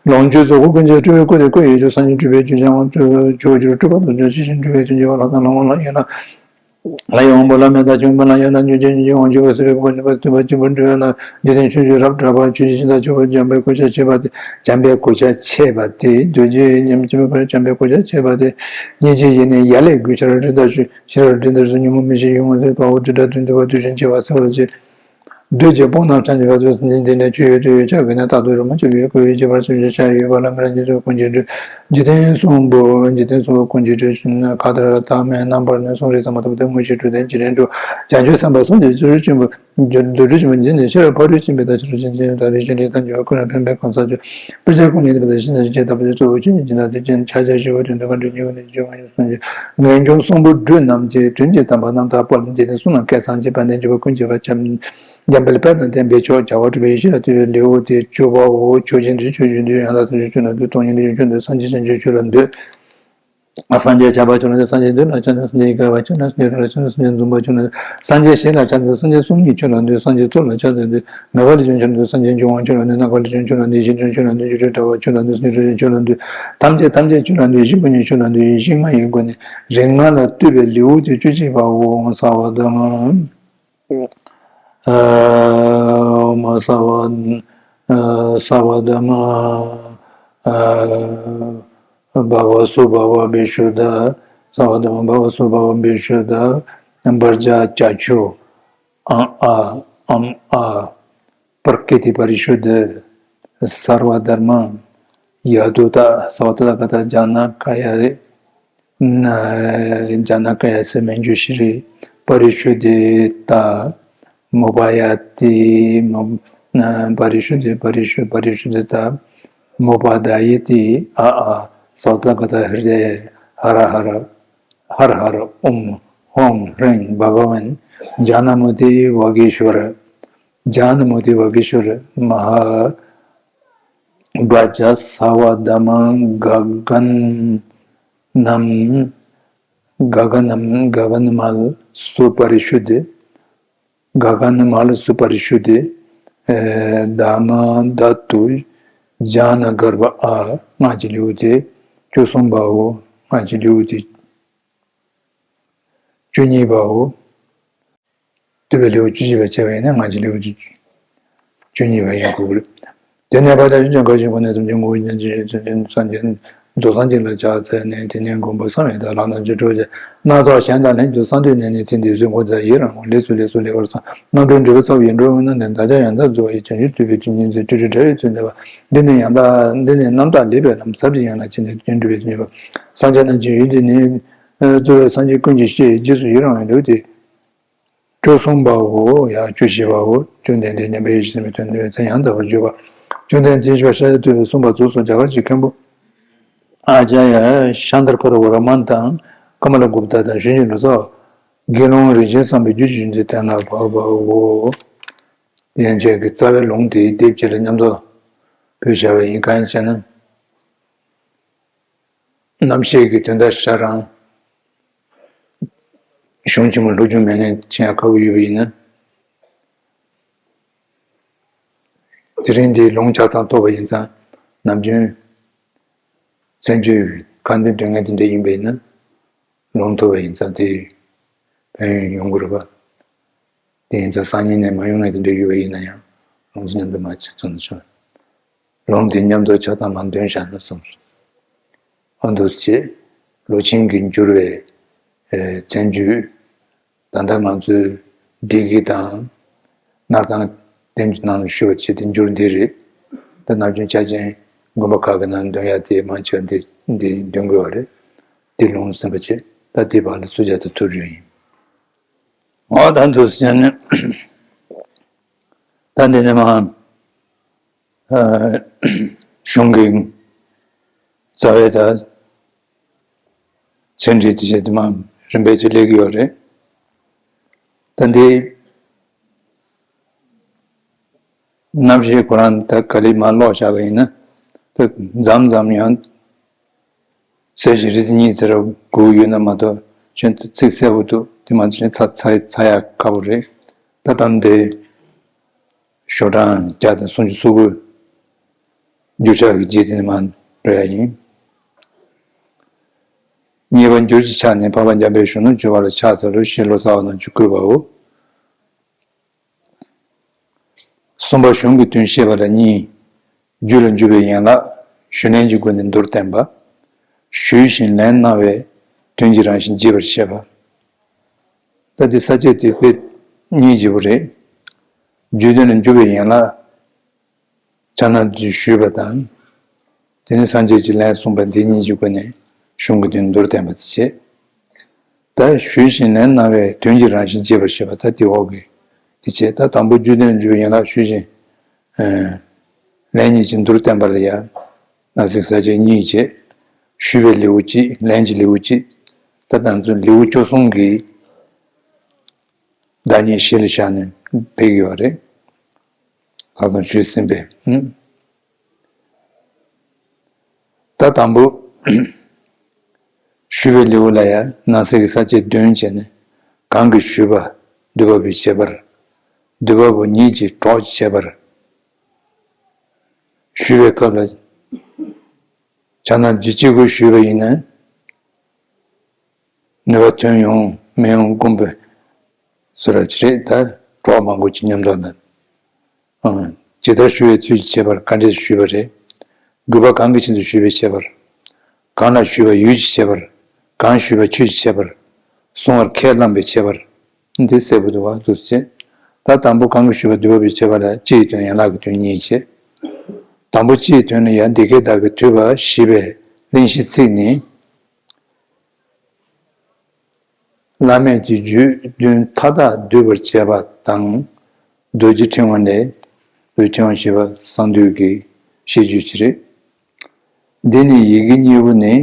ལོངས་སྤྱོད་རྫོགས་པ་ཀུན་གྱི་སྤྲུལ་པའི་སྐུ་དེ་སྐུ་ཡི་ཆོས། སངས་རྒྱས་སྤྲུལ་པའི་ཆོས་ཅན། དབང་ཕྱུག་སྤྲུལ་པ་དང་ཆོས་ཅན། སྤྲུལ་པའི་དོན་བྱེད་པ། ལྷ་དང་ལྷ་དབང་ལྷ་ཡན་ལག་ལྷའི་དབང་པོ་ལྷ་མེད་དང་བྱེ་བ་ལྷ་ཡན་ལག་སྙིང་རྗེ་སྙིང་རྗེ་དབང་ཕྱུག་པ་སྲིད་པའི་འཁོར་ལ་གནས་པ་སྟོན་པ་སྤྱི་བོར་སྤྲུལ་པའི་ལྷ། འཇིག་རྟེན་ཆོས་སྤྱོད་རབ་གྲགས་པ། ཆོས་ཀྱི་ཤིང་རྟ་མཆོག་པ། འཇམ་པའི་གོ་ཆ་ཕྱེད་པ་དེ། འཇམ་པའི་གོ་ཆ་ཕྱེད་པ་དེ། འདོད་ཆེན་ཉམས་ཆེན་པོའི་འཇམ་པའི་གོ་ཆ་ཕྱེད་པ་དེ། སྙིང་རྗེ་ཡི་ནི་ཡ་ལས་གོས། ཤེས་རབ་སྤྲིན་ལྟར་བཞུ། ཤེས་རབ་སྤྲིན་ལྟར་བཞུ། ཉོན་མོངས་མི་ཤེས་ཡོངས་བརླག་མཛད། དཔའ་བོ་དུད་འགྲོ་དོན་བསྡུ་བ། དུས་གཞན་འཆི་བ་སེལ་བར་བྱེད། འདོད་ཅེས་དཔུང་རྣམས་འཆང་བྱེད་པ། དུས་གསུམ་གྱི་འདི་ནས་ཆོས་ཡོད་དུས་ཡོད་ཕྱག་གི་ནས། རྟག་ཏུ་རོལ་མོ་རྐྱབ་པའི་གོས་ཡོད་ཅེས་པར། སེམས་ཅན་ཆགས་ཡོད་པ་ལ། མི་རབས་རྗེས་འཇུག་ཀུན་གྱིས་སྤྲུལ། འཇིག་རྟེན་གསུམ་པོ། འཇིག་རྟེན་གསུམ་པོ་ཀུན་གྱིས་སྤྲུལ། མཁའ་ལྟར་ཐ་མལ་རྣམ་པར་གནོན། གསུང་རབ་ཟབ་མོ་ལྟ་བུ་དེ། དངོས་གཞི་དྲུག་ལྡན་གྱི་རིམ་གྲོ། བྱང་ཆུབ་སེམས་དཔའ་གསུམ་གྱི་སྤྱོད་རིགས་ཆེན་པོ། རྫུ་འཕྲུལ་ཆེན་པོ་འདི་ནི། ཤེས་རབ་ཕ་རོལ་ཕྱིན་པའི་དང་། ཤེས་རབ་ཆེན་ཆེན་དང་རིགས་ཤེས་རིགས་དང་། འགྱུར་བ་ཀུན་ལ་ཕན་པའི་གང་ཟག་སྤྱོད། དཔེར་ཆ་ཀུན་ལས་འདས་པ་དང་། ཤིན་ཏུ་ཞི་བྱེད་ལྟ་བུ་དེ། གཙོ་བོ་ཆོས་ཉིད་སྦྱིན་བདག་དེ་ཅན། ཕྱག་རྒྱ་ཞི་བ་དོན་དུ་གང་འགྲུབ་ཉེ་བར་གནས་ཀྱི་སྤྱོད་པ་ཡིན། གསུངས་ཀྱི། ངེས་འབྱུང་གསུམ་པོ་སྦྲུལ་རྣམས་ཀྱི། དོན་གྱི་དམ་པ་རྣམ་དག་པོ་ལ། འཇིག་རྟེན་གསུམ་ན་སྐད་གསང་ཆེན། དཔལ་ལྡན་འབྱོར་པ་ཀུན་བྱེད་པ། འཇམ་དཔལ་དཔལ་དང་ལྡན་པའི་མཆོག། བྱ་བ་གྲུབ་པའི་ཡེ་ཤེས་ལ་བསྟོད་པའི་ལེའུ་སྟེ་བཅུ་པའོ། མཆོག་སྦྱིན་དུ་ཆོས་ཀྱི་མཐུ། ཡང་དག་ཐམས་ཅད་མཆོག་ལ་འདུད། སྟོང་ཉིད་རིག་འཛིན་མཆོག་ལ་འདུད། སངས་རྒྱས་བྱང་ཆུབ་མཆོག་ལ་འདུད། སངས་རྒྱས་ཆགས་པ་མཆོག་ལ་འདུད། སངས་རྒྱས་འདུལ་བ་མཆོག་ལ་འདུད། སངས་རྒྱས་ཡི་གེ་ལྔ་པ་མཆོག་ལ་འདུད། སངས་རྒྱས་ཡི་གེ་ལྔ་པ་མཆོག་ལ་འདུད། སངས་རྒྱས་འཛུམ་པ་མཆོག་ལ་འདུད། སངས་རྒྱས་ཞལ་ལ་ཕྱག་འཚལ། སངས་རྒྱས་གསུང་སྙན་མཆོག་ལ་འདུད། སངས་རྒྱས་གཙུག་ལ་ཕྱག་འཚལ་འདུད། མོས་པ་ལས་བྱུང་མཆོག་ལ་འདུད། སངས་རྒྱས་འབྱུང་བ་མཆོག་ལ་འདུད། སྣང་བ་ལས་བྱུང་མཆོག་ལ་འདུད། ཡེ་ཤེས་ལས་བྱུང་མཆོག་ལ་འདུད། ཡེ་ཤེས་ལས་བྱུང་མཆོག་ལ་འདུད། ཡེ་ཤེས་ལས་བྱུང་མཆོག་ལ་འདུད། ཐམས་ཅད་ཐམས་ཅད་མཆོག་ལ་འདུད། ཡེ་ཤེས་ཀུན་གྱི་མཆོག་ལ་འདུད། ཡེ་ཤེས་ལྔ་ཡི་སྒོ་ནས་རིགས་ལྔ་ལ་བསྟོད་པའི་ལེའུ་སྟེ་བཅུ་གཅིག་པའོ། ཨོཾ་སརྦ་དྷརྨ། ཨ། ཨོཾ་སརྦ། ཨ། སརྦ་དྷརྨ། ཨ། བྷ་བ་སུ་བྷ་བ་བི་ཤུདྡྷ། སརྦ་དྷརྨ་བྷ་བ་སུ་བྷ་བ་བི་ཤུདྡྷ། བྷར་ཛ་ཙ་ཆུ། ཨང་ཨ། ཨམ་ཨ། པྲ་ཀྲི་ཏི་པ་རི་ཤུདྡྷ། སརྦ་དྷརྨ། ཡ་དུ་ཏ། སརྦ་ཏ་ཐཱ་ག་ཏ་ཛྙཱ་ན་ཀཱ་ཡ། ཛྙཱ་ན་ཀཱ་ཡ་སི་མཉྫུ་ཤྲཱི། པ་རི་ཤུདྡྷི་ཏ། མོ་བྷ་ཡ་ཏི། མོ། པ་རི་ཤུདྡྷི། པ་རི་ཤུ། པ་རི་ཤུདྡྷི་ཏ། མོ་བྷ་དཱ་ཡེ་ཏི། ཨ་ཨ། སརྦ་ཏ་ཐཱ་ག་ཏ་ཧྲྀ་ཧ་ར་ཧ་ར། ཧ་ར་ཧ་ར། ཨོཾ་ཧཱུྃ་ཧྲཱིཿ་བྷ་ག་ཝན་ཛྙཱ་ན་མོ་དི་ཝ་གི་ཤྭ་ར། ཛྙཱ་ན་མོ་དི་ཝ་གི་ཤྭ་ར། མ་ཧཱ་བྷ་ཛ་སརྦ་དྷརྨ་ག་ག་ནམ། ག་ག་ནམ། ག་ག་ན་མ་ལ་སུ་པ་རི་ཤུདྡྷི། ག་ག་ན་མ་ལ་སུ་པ་རི་ཤུདྡྷི། ཨེ། དྷརྨ་དྷཱ་ཏུ་ཛྙཱ་ན་གརྦྷ། ཨ། སྔགས་ཀྱི་ལེའུ་སྟེ་བཅུ་གསུམ་པའོ། སྔགས་ཀྱི་ལེའུ་སྟེ་བཅུ་གཉིས་པའོ། བསྟོད་པའི་ལེའུ་བཅུ་གཅིག་པ་བྱས་པ་ཡིན་ན་སྔགས་ཀྱི་ལེའུ་བཅུ། བཅུ་གཉིས་པ་ཡིན་དགོས་ཀྱི་རེད། དེ་ནས་བར་དུ་ཡོན་ཏན་གང་ཞིག་ངོ་ནས་ཐམས་ཅད་ངོ་བོ་ཉིད་ཀྱི་ཡོན་ཏན་སངས་རྒྱས་རྫོགས་སངས་རྒྱས་ལ་ཕྱག་འཚལ་ནས། དེ་ནས་མགོན་པོ་གསང་བའི་བདག་ལྷ་རྣམས་ཀྱི་སྤྲུལ་པ་ཆེ། སྣ་ཚོགས་གཞན་དང་ལྷན་ཅིག་ཏུ་གསང་འདུས་ནས་ནི། ཚེ་འདིའི་གཟུགས་ཀྱང་མཛའ་ཡི་རང་ངོ་། ལས་སུ་ལས་སུ་ལེགས་པར་སོང་། རྣམ་གྲོལ་འབྲས་བུ་ཚ་བོ་ཡི་འགྲོ་བའི་སྣང་། བདག་ཀྱང་ཡང་དག་རྫོགས་པ་ཡི། བྱང་ཆུབ་ཐོབ་པའི་ཏིང་ངེ་འཛིན། སྤྲུལ་པའི་དགྲ་ཡི་ཚུལ་བསྟན་པ། འདི་ནི་ཡང་དག་འདི་ནི་རྣམ་དག་ལེགས་པའི་ལམ། ཟབ་ཅིང་ཡངས་ལ་ཕྱིན་ཏེ། དོན་གྲུབ་པའི་ཐུགས་མཉེས་པ། སངས་རྒྱས་རྣམས་ཀྱི་ཡུལ་འདི་ནི། གཙོ་བོ་སངས་རྒྱས་ཀུན་གྱི་གཤེད། རྗེས་སུ་ཡི་རང་བའི་ལུགས་ཏེ། བཅུ་གསུམ་པའོ། ཡང་བཅུ་བཞི་པའོ། བཅོམ་ལྡན་འདས་མཉམ་པའི་ཡེ་ཤེས་ཟིན་པའི་དོན་དེ་མཚན་ཡང་དག་པར་བརྗོད་པ། བཅོམ་ལྡན་མཚན་བཞི་པ་ཤཱཀྱ་ཐུབ་པས་གསུངས་པ་རྫོགས་སོ། རྒྱ་གར་གྱི་མཁན་པོ་ཨཱ་ཙཱརྱ་ཤཱནྟ་ཀ་ར་ཝར་མ་དང་ཀ་མ་ལ་གུཔྟ་དང་གཞོན་ནུའི་ལོ་ཙཱ་བ། དགེ་སློང་རིན་ཆེན་བསམ་པའི་རྒྱུད་ཀྱི་རྒྱུན་དེ་དེ་ལ་བབ་པའོ། ཡན་ཆད་ཀྱི་རྩ་བའི་ལུང་དེའི་སྡེབ་གཅིག་ལ་མཉམ་དུ་ཕུལ་བྱ་བ་ཡིན། གང་ཡིན་ཟེར་ན། རྣམ་བཤད་ཀྱི་དོན་དག་ཆ་རང་གཞུང་ཆེན་མོ་སློབ་སྦྱོང་མེད་མཁན་ཆེན་ཡང་ཁག་པོ་ཡོད་པ་ཡིན་ན། དེ་རིང་འདིའི་ལུང་ཆ་ཚང་ཐོབ་པ་ཡིན་ཙང་། ནམ་རྒྱུན་བཙན་བྱོལ་ཁ་འདོན་འདོན་མཁན་དེ་འདྲ་ཡིན་པ་ཡིན་ན། ལུང་ཐོབ་པ་ཡིན་ཙང་དེ་ཕན་ཡོན་ཡོང་གི་རེད་པ། དེ་ཡིན་ཙང་སང་ཉིན་ནས་མ་ཡོང་མཁན་དེ་འདྲ་ཡོད་པ་ཡིན་ན་ཡང་ལུང་ཚན་མཉམ་དུ་མ་ཆ་ཚང་ན་ཆོག་ལུང་དེ་མཉམ་དུ་ཆ་ཚང་མ་འདོན་བཞག་ན་བསམ་སོང་། ཨ་འདུག་སེ་ལོ་ཆེན་གྱི་འགྱུར་བའི་བཙན་བྱོལ། ད་ལྟ་ང་ཚོའི་བདེ་སྐྱིད་དང་ སྣར་ཐང་བསྟན་འགྱུར་ནང་ལ་ཞུ་བ་བྱས་ཏེ་འགྱུར་འདི་རེད། ད་ནམ་རྒྱུན་ཆ་ཅན་དགོན་པ་ཁག་གི་ནང་འདོན་ཡ་དེ་མང་ཆེ་བ་འདི་འདི་འདོན་དགོས་པ་རེད། འདི་ལུང་ཟིན་པ་བྱས། ད་དེ་བར་ལ་སུ་བྱ་དང་ཐུགས་རེ་ཡིན། འོ་ད་འདུག་ཟེར་ནས། ད་འདི་ནས་མ། ཨ། གཞུང་གི་རྩ་བའི་ད་ཚན་རིག་དེ་བྱས་དུ་མ་རིམ་པས་ཀྱི་སླེབས་ཀྱི་ཡོད་རེད། ད་འདི་རྣམ་བཤད་ཁོ་རང་ད་ག་ལེ་མ་ཀློག་བཞག་པ་ཡིན་ན་ད་མཚམས་མཚམས་ཡང་གསལ་བྱེད་རེ་ཟིན་གཉིས་ཚེ་རབས་དགུ་ཡོད་ན་མ་གཏོགས་གཞན་དུ་ཚིག་གསལ་པོ་འདུག་དེ་མ་གཏོགས་གཞན་ཚ་ཚ་ཚ་ཡག་ཁག་པོ་རེད། ད་ད་འདི། ཤོག་གྲངས་བརྒྱ་དང་སུམ་ཅུ་སོ་དགུ། འགྱུར་ཕྱག་གི་རྗེས་དེ་ནས་མར་འགྲོ་ཡ་ཡིན། གཉིས་པ་འགྱུར་གྱི་ཕྱག་ནི་འཕགས་པ་འཇམ་དཔལ་གཞོན་ནུར་གྱུར་པ་ལ་ཕྱག་འཚལ་ལོ་ཞེས་ལོ་ཙཱ་བ་རྣམས་ཀྱིས་བཀོད་པའོ། གསུམ་པ་གཞུང་གི་དོན་བཤད་པ་ལ་གཉིས། རྒྱུ་ལ་འཇུག་པའི་ཡན་ལག་ཞུས་ལན་གྱི་སྒོ་ནས་མདོར་བསྟན་པ། ཞུས་ཤིང་ལན་གནང་བས་དོན་གྱི་རང་བཞིན་རྒྱས་པར་བཤད་པ། ད་འདི་ས་བཅད་དེ་དཔེ་སྙིང་རྗེ་པོ་རེད། རྒྱུ་དོན་ལ་འཇུག་པའི་ཡན་ལག་ཕྱག་ན་རྡུལ་ཞུས་པ་དང་། དེ་ནས་སངས་རྒྱས་ཀྱི་ལན་གསུངས་པ་འདི་གཉིས་ཀྱི་སྒོ་ནས་གཞུང་གི་དོན་མདོར་བསྟན་པ་དེ་བྱས། ད་ཞུས་ཤིང་ལན་གནང་བས་དོན་གྱི་རང་བཞིན་རྒྱས་པར་བཤད་པ་ད་དེ་འོག་གི་དེ་བྱས། ད་དང་པོ་རྒྱུ་དོན་འཇུག་པའི་ཡན་ལག་ཞུས་ཤིང་། ཨ། ལན་གཉིས་ཀྱི་མདོར་བསྟན་པ་ལ་ཡང་ན་ཟིག་ས་བཅད་གཉིས་བྱས། ཞུས་པའི་ལེའུ་གཅིག་ལན་གྱི་ལེའུ་གཅིག་ད་ད་ཚོ་ལེའུ་བཅུ་གསུམ་གྱི་བདག་ཉིད་གཞི་ལ་བཞག་ནས་ཕེབས་ཀྱི་ཡོད་རེད། ཁ་སང་ཞུས་ཟིན་པས། ད་དང་པོ། ཞུས་པའི་ལེའུ་ལ་ཡང་ནང་གསེས་ཀྱི་ས་བཅད་བདུན་བྱས་ནས་གང་གིས་ཞུས་པ་འདུས་པ་པོའི་བྱེད་པར། འདུས་པ་པོ་ཉིད་ཀྱིས་གྲོགས་ཀྱི་བྱེད་པར། ཞུས་པའི་སྐབས་ལ། ཕྱག་ན་རྡུལ་གཅིག་པུས་ཞུས་པ་ཡིན་ན། ནུས་པ་ཐོན་ཡོང་མི་ཡོང་དགོངས་པའི་བཟོ་འདྲ་ཅིག་རེད། ད་གྲོགས་མང་པོ་ཅིག་མཉམ་དུ་ལ། ཨང་། ཇི་ལྟར་ཞུ་བའི་ཚུལ་གྱིས་བྱེད་པར་ག་འདྲས་ཞུས་པ་རེད། དགོས་པ་གང་གི་ཕྱིར་དུ་ཞུས་པའི་ཁྱད་པར། གང་ལ་ཞུས་པ་ཡུལ་གྱི་ཁྱད་པར། གང་ཞུས་པ་ཆོས་ཀྱི་ཁྱད་པར། གསུང་བར་ཁས་བླངས་པའི་ཁྱད་པར། འདི་གསལ་པོ་འདུག་བ་འདུག་ཟེར། ད་དང་པོ་གང་གིས་ཞུས་པ་འདུས་པ་པོའི་བྱེད་པ་ལ་སྤྱི་ཡི་དོན་ཡན་ལག་གི་དོན་གཉིས་བྱས། དང་པོ་སྤྱི་ཡི་དོན་ནི་ཡང་འདི་སྐད་བདག་གིས་ཐོས་པ་ཞེས་པའི་གླེང་གཞི་ཚིག་ནི། བླ་མེད་ཀྱི་རྒྱུད་བདུན་མཐའ་དག་བསྡུས་པར་བྱེད་པ་དང་། རྡོ་རྗེ་ཕྲེང་བ་ལས། རྡོ་རྗེ་ཕྲེང་བ་ཞེས་པ་གསང་འདུས་ཀྱི་བཤད་རྒྱུད་ཅིག་རེད། འདི་ནི་ཡི་གེ་གཉིས་པོ་ནི་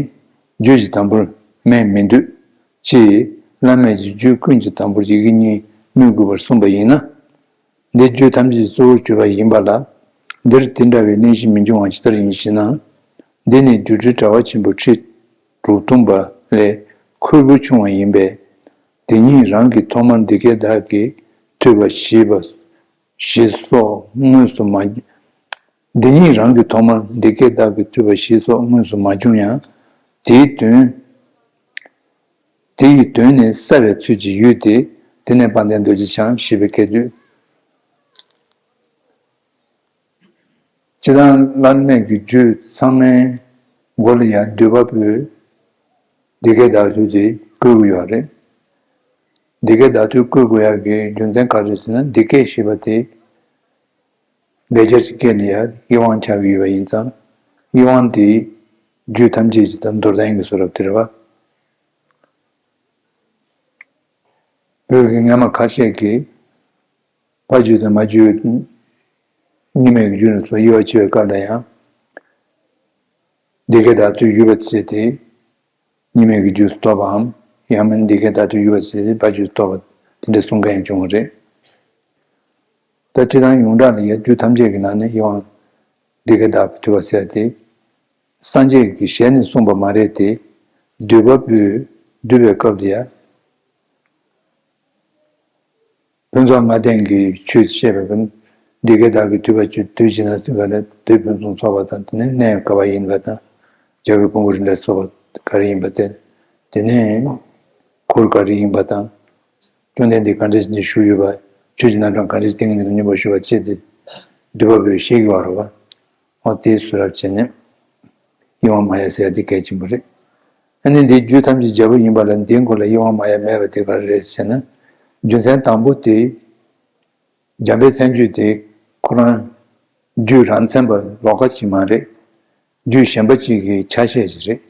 རྒྱུད་ཀྱི་དང་པོར་སྨོས་མི་འདོད་ཅེས་བླ་མེད་ཀྱི་རྒྱུད་ཀུན་གྱི་དང་པོར་ཡི་གེ་གཉིས་སྨོས་དགོས་པར་གསུངས་པ་ཡིན་ན། འདི་རྒྱུད་ཐམས་ཅད་ཀྱི་གཙོ་བོར་གྱུར་པ་ཡིན་པ་ལ། འདིར་དེ་འདྲ་བའི་གླེང་གཞི་མི་འབྱུང་བ་ཇི་ལྟར་ཡིན་ཞེ་ན། འདི་ནི་སྒྱུ་འཕྲུལ་དྲ་བ་ཆེན་པོའི་ཁྲིད་དྲུག་སྟོང་པ་ལས་ཁོལ་པོ་ཆུང་བ་ཡིན་པས། དེ་ཉིད་རང་གིས་ཐོག་མར་འདི་སྐད་བདག་གིས་ཐོས་པ་ཞེས་པ་ཞེས་སོགས་དངོས་སུ་མ། འདི་ཉིད་རང་གིས་ཐོག་མར་འདི་སྐད་བདག་གིས་ཐོས་པ་ཞེས་སོགས་དངོས་སུ་མ་བྱུང་ཡང་། དེའི་དོན། དེ་ཡི་དོན་ནི་གསལ་བའི་ཚུལ་གྱིས་ཡོད་དེ། དེ་ནས་དཔལ་ལྡན་རྡོ་རྗེ་འཆང་ཞེས་པའི་སྐད་དོད། སྤྱིར་བཏང་བླ་མེད་ཀྱི་རྒྱུད་ཚང་མའི་མགོ་ལ་ཡང་འདུས་པ་པོས་འདི་སྐད་བདག་ཐོས་དེ་བཀོད་ཀྱི་ཡོད་རེད། འདི་སྐད་བདག་ཐོས་བཀོད་དགོས་ཡག་གི་རྒྱུ་མཚན་ག་རེ་ཟེར་ན། འདི་སྐད་ཞེས་པ་དེ་ལེགས་སྦྱར་གྱི་སྐད་ལ་ཡང་ཡིད་དབང་ཆགས་ཀྱི་ཡོད་པ་ཡིན་ཙང་། ཡིད་དབང་དེ་རྒྱུད་ཐམས་ཅད་ཀྱི་ད་མདོར་བསྟན་གྱི་བཟོ་འདྲ་དེ་རེད་བ། བོད་ཀྱི་སྔ་མ་ཁ་ཤས་ཀྱིས་ཕ་རྒྱུད་དང་མ་རྒྱུད། གཉིས་མེད་ཀྱི་རྒྱུད་ལ་སོགས་དབྱེ་བ་ཕྱེ་བའི་སྐབས་ལ་ཡང་། འདི་སྐད་བདག་ཐོས་ཡོད་པ་བྱས་ཏེ། གཉིས་མེད་ཀྱི་རྒྱུད་སུ་གཏོགས་པའམ། ཡང་མིན་འདི་སྐད་བདག་ཐོས་ཡོད་པ་བྱས་ཏེ་ཕ་རྒྱུད་སུ་གཏོགས་པ་དེ་འདྲ་གསུང་མཁན་ཡང་བྱུང་བ་རེད། ད་སྤྱིར་བཏང་ཡོངས་གྲགས་ལ་ཡང་རྒྱུད་ཐམས་ཅད་ཀྱི་ནང་ནས་དབྱེ་བ་འདི་སྐད་བདག་ཐོས་པ་ཟེར་ཏེ། སངས་རྒྱས་ཀྱི་ཞལ་ནས་གསུངས་པ་མ་རེད་དེ། འདུས་པ་པོས་འདུས་པའི་སྐབས་ལ་ཡང་། ཕུན་ཚོགས་ལྔ་ལྡན་གྱི་ཆོས་བཤད་པའི་སྐབས། འདི་སྐད་བདག་གིས་ཐོས་པ་ཆོས་དུས་ཕྱི་ནང་གསུམ་ག་ལ་དུས་ཕུན་སུམ་ཚོགས་པ་དང་། དེ་ནས་གནས་ག་བ་ཡིན་པ་དང་། བྱ་རྒོད་ཕུང་པོའི་རི་འདྲ་སོགས་པ་ག་རེ་ཡིན་པ་དེ། དེ་ནས་འཁོར་ག་རེ་ཡིན་པ་དང་། བཅོམ་ལྡན་འདས་ག་འདྲ་ཞིག་ནས་བཞུགས་ཡོད་པ། ཆོས་ཀྱི་རྣམ་གྲངས་ག་འདྲ་ཞིག་སྟེང་ནས་སྙོམས་པར་ཞུགས་པ་བཅས་ཏེ། འདུས་པ་པོས་བཤད་ཀྱི་ཡོད་རེད་བ། འོ་དེ་བཟོ་འདྲ་བྱས་ནས་དབྱེ་བ་མ་ཡལ་ཟེར་ཡ་དེ་གལ་ཆེན་པོ་རེད། ཨ་ནི་འདི་རྒྱུད་ཐམས་ཅད་རྒྱལ་པོ་ཡིན་པ་ལ་འདིའི་མགོ་ལ་དབྱེ་བ་མ་ཡལ་མེད་པ་དེ་ག་རེ་རེད་ཟེར་ན། རྒྱུ་མཚན་དང་པོ་དེ་ འཇམ་དཔལ་མཚན་བརྗོད་དེ་ཁོ་རང་རྒྱུད་རང་མཚན་པ་ལོགས་ཀ་ཅིག་མ་རེད། རྒྱུད་གཞན་པ་ཅིག་གི་ཆ་ཤས་ཅིག་རེད།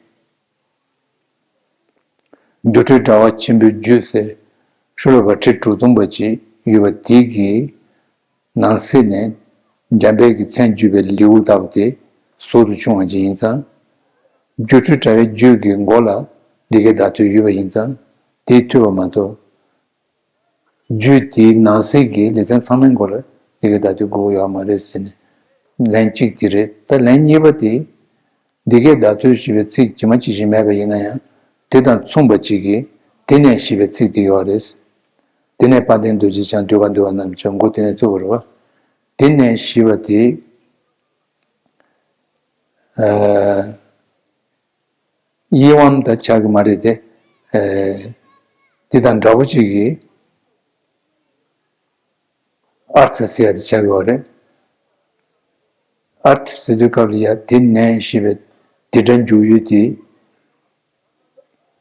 སྒྱུ་འཕྲུལ་དྲ་བ་ཆེན་པོའི་རྒྱུད་ཟེར་ཤོ་ལོ་ཀ་ཁྲི་དྲུག་སྟོང་པ་ཅིག་ཡོད་པ་དེ་གི་ནང་གསེས་ནས་འཇམ་དཔལ་གྱི་མཚན་བརྗོད་པའི་ལེའུ་ལྟ་བུ་དེ་ཟུར་དུ་བྱུང་བ་ཅིག་ཡིན་ཙང་། སྒྱུ་འཕྲུལ་དྲ་བའི་རྒྱུད་ཀྱི་མགོ་ལ་འདི་སྐད་བརྡ་སྤྲོད་ཡོད་པ་ཡིན་ཙང་དེས་འཐུས་པ་མ་གཏོགས། རྒྱུད་དེའི་ནང་གསེས་ཀྱི་ལེ་ཚན་ཚང་མའི་མགོ་ལ་འདི་སྐད་བརྡ་སྤྲོད་དགོས་ཡོད་མ་རེད་ཟེར་ནས་ལན་གཅིག་དེ་རེད། ད་ལན་གཉིས་པ་དེ། འདི་སྐད་བརྡ་སྤྲོད་ཞེས་པའི་ཚིག་ཇི་མ་ཇི་བཞིན་མེད་པ་ཡིན་ན་ཡང་དེ་དང་མཚུངས་པ་ཅིག་གིས་དེ་ནས་ཞེས་པའི་ཚིག་དེ་ཡོད་རེད། དེ་ནས་དཔལ་ལྡན་རྡོ་རྗེ་འཆང་འདུས་པ་འདུལ་བ་རྣམས་ཀྱང་མགོ་དེ་ནས་བཙུགས་པ་རེད་བ། དེ་ནས་ཞེས་པ་དེ། ཨ། དབྱེ་བ་དང་ཆགས་ཀྱི་མ་རེད་དེ། ཨ། དེ་དང་འདྲ་པོ་ཅིག་གིས་ཨར་ཐ་ཟེར་ཡ་དེ་ཆགས་ཀྱི་ཡོད་རེད། ཨར་ཐ་ཟེར་དུས་སྐབས་ལ་ཡ་དེ་ནས་ཞེས་པའི་དེ་སྒྲ་འཇུག་ཡུལ་དེ་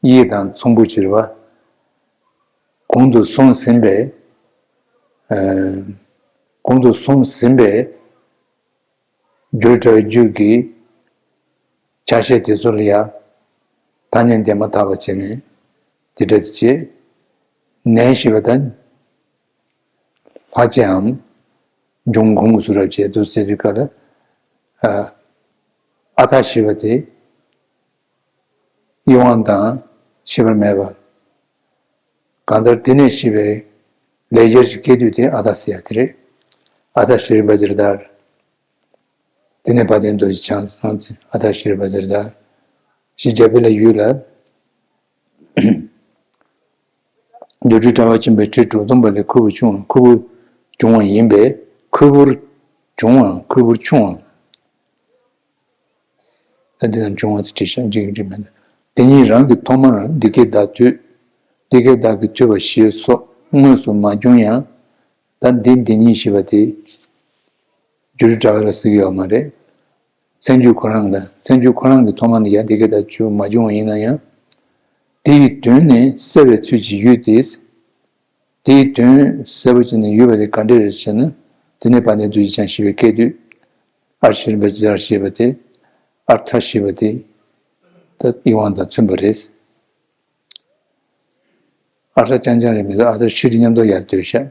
དབྱེ་དང་མཚུངས་པོ་ཅིག་རེད་བ། གོང་དུ་གསུངས་ཟིན་པའི། ཨ། གོང་དུ་གསུངས་ཟིན་པའི་སྒྱུ་འཕྲུལ་དྲ་བའི་རྒྱུད་ཀྱི་ཆ་ཤས་དེ་ཚོ་ལ་ཡང་ཐ་སྙད་འདས་མ་ཐག་པ་བྱས་ནས་དེ་འདྲ་དེ་བྱེད། ནས་ཞེས་པ་དང་ལྷག་བཅས་འམ་འབྱུང་ཁུངས་སུ་རབ་བྱེད་དུ་ཟེར་དུས་སྐབས་ལ། ཨ། ཨ་ཐ་ཞེས་པ་དེ་དབྱེ་བ་དང་ཁྱད་པར་མེད་པ། གང་ལྟར་དེ་ནས་ཞེས་པའི་ལེགས་སྦྱར་གྱི་སྐད་དོད་དེ་ཨ་ཐ་ཟེར་ཡ་དེ་རེད། ཨ་ཐ་ཤྲཱི་བཛྲ་དྷར། དེ་ནས་དཔལ་ལྡན་རྡོ་རྗེ་འཆང་གསུངས་ཏེ་ཨ་ཐ་ཤྲཱི་བཛྲ་དྷར། ཞེས་བྱ་བའི་ལ་ཡུལ་ལ། སྒྱུ་འཕྲུལ་དྲ་བ་ཆེན་པོའི་ཁྲི་དྲུག་སྟོང་པ་ལས་ཁོལ་པོར་བྱུང་བ། ཁོལ་པོར་བྱུང་བ་ཡིན་པས་ཁོལ་པོར་བྱུང་བ་ཁོལ་པོར་ཆུང་བ། ད་འདི་དང་འབྱུང་བ་ཚེ་ཁྲི་ཤ་འཇིག་འདྲི་མེད། དེ་ཉིད་རང་གི་ཐོག་མར་འདི་སྐད་བརྡ་ཐོས། འདི་སྐད་བདག་གིས་ཐོས་པ་ཞེས་སོགས་དངོས་སུ་མ་བྱུང་ཡང་། ད་འདི་འདི་ཉིད་ཞེས་པ་དེ་སྒྱུ་འཕྲུལ་དྲ་བ་ལ་ཟེར་གྱི་ཡོད་མ་རེད། མཚན་བརྗོད་ཁོ་རང་ལ་མཚན་བརྗོད་ཁོ་རང་གི་ཐོག་མ་ལ་ཡང་འདི་སྐད་བརྡ་བརྗོད་མ་བྱུང་བ་ཡིན་ན་ཡང་། དེ་ཡི་དོན་ནི་གསལ་བའི་ཚུལ་གྱིས་ཡོད་དེ། དེའི་དོན་གསལ་པོ་བྱས་ནས་ཡོད་པ་དེ་ག་འདྲ་རེད་ཟེར་ན། དེ་ནས་དཔལ་ལྡན་རྡོ་རྗེ་འཆང་ཞེས་པའི་སྐད་དོད། ཨར་ཤྲཱི་བཛྲ་ཞེས་པ་དེ། ཨར་ཐ་ཞེས་པ་དེ། ད་དབྱེ་བ་དང་མཚུངས་པ་རེད། ཨར་ཐ་རྐྱང་རྐྱང་རེད་མི་འདུག་ཨར་ཐ་ཤྲཱི་མཉམ་དུ་ཡར་ལྟོས་ཤག་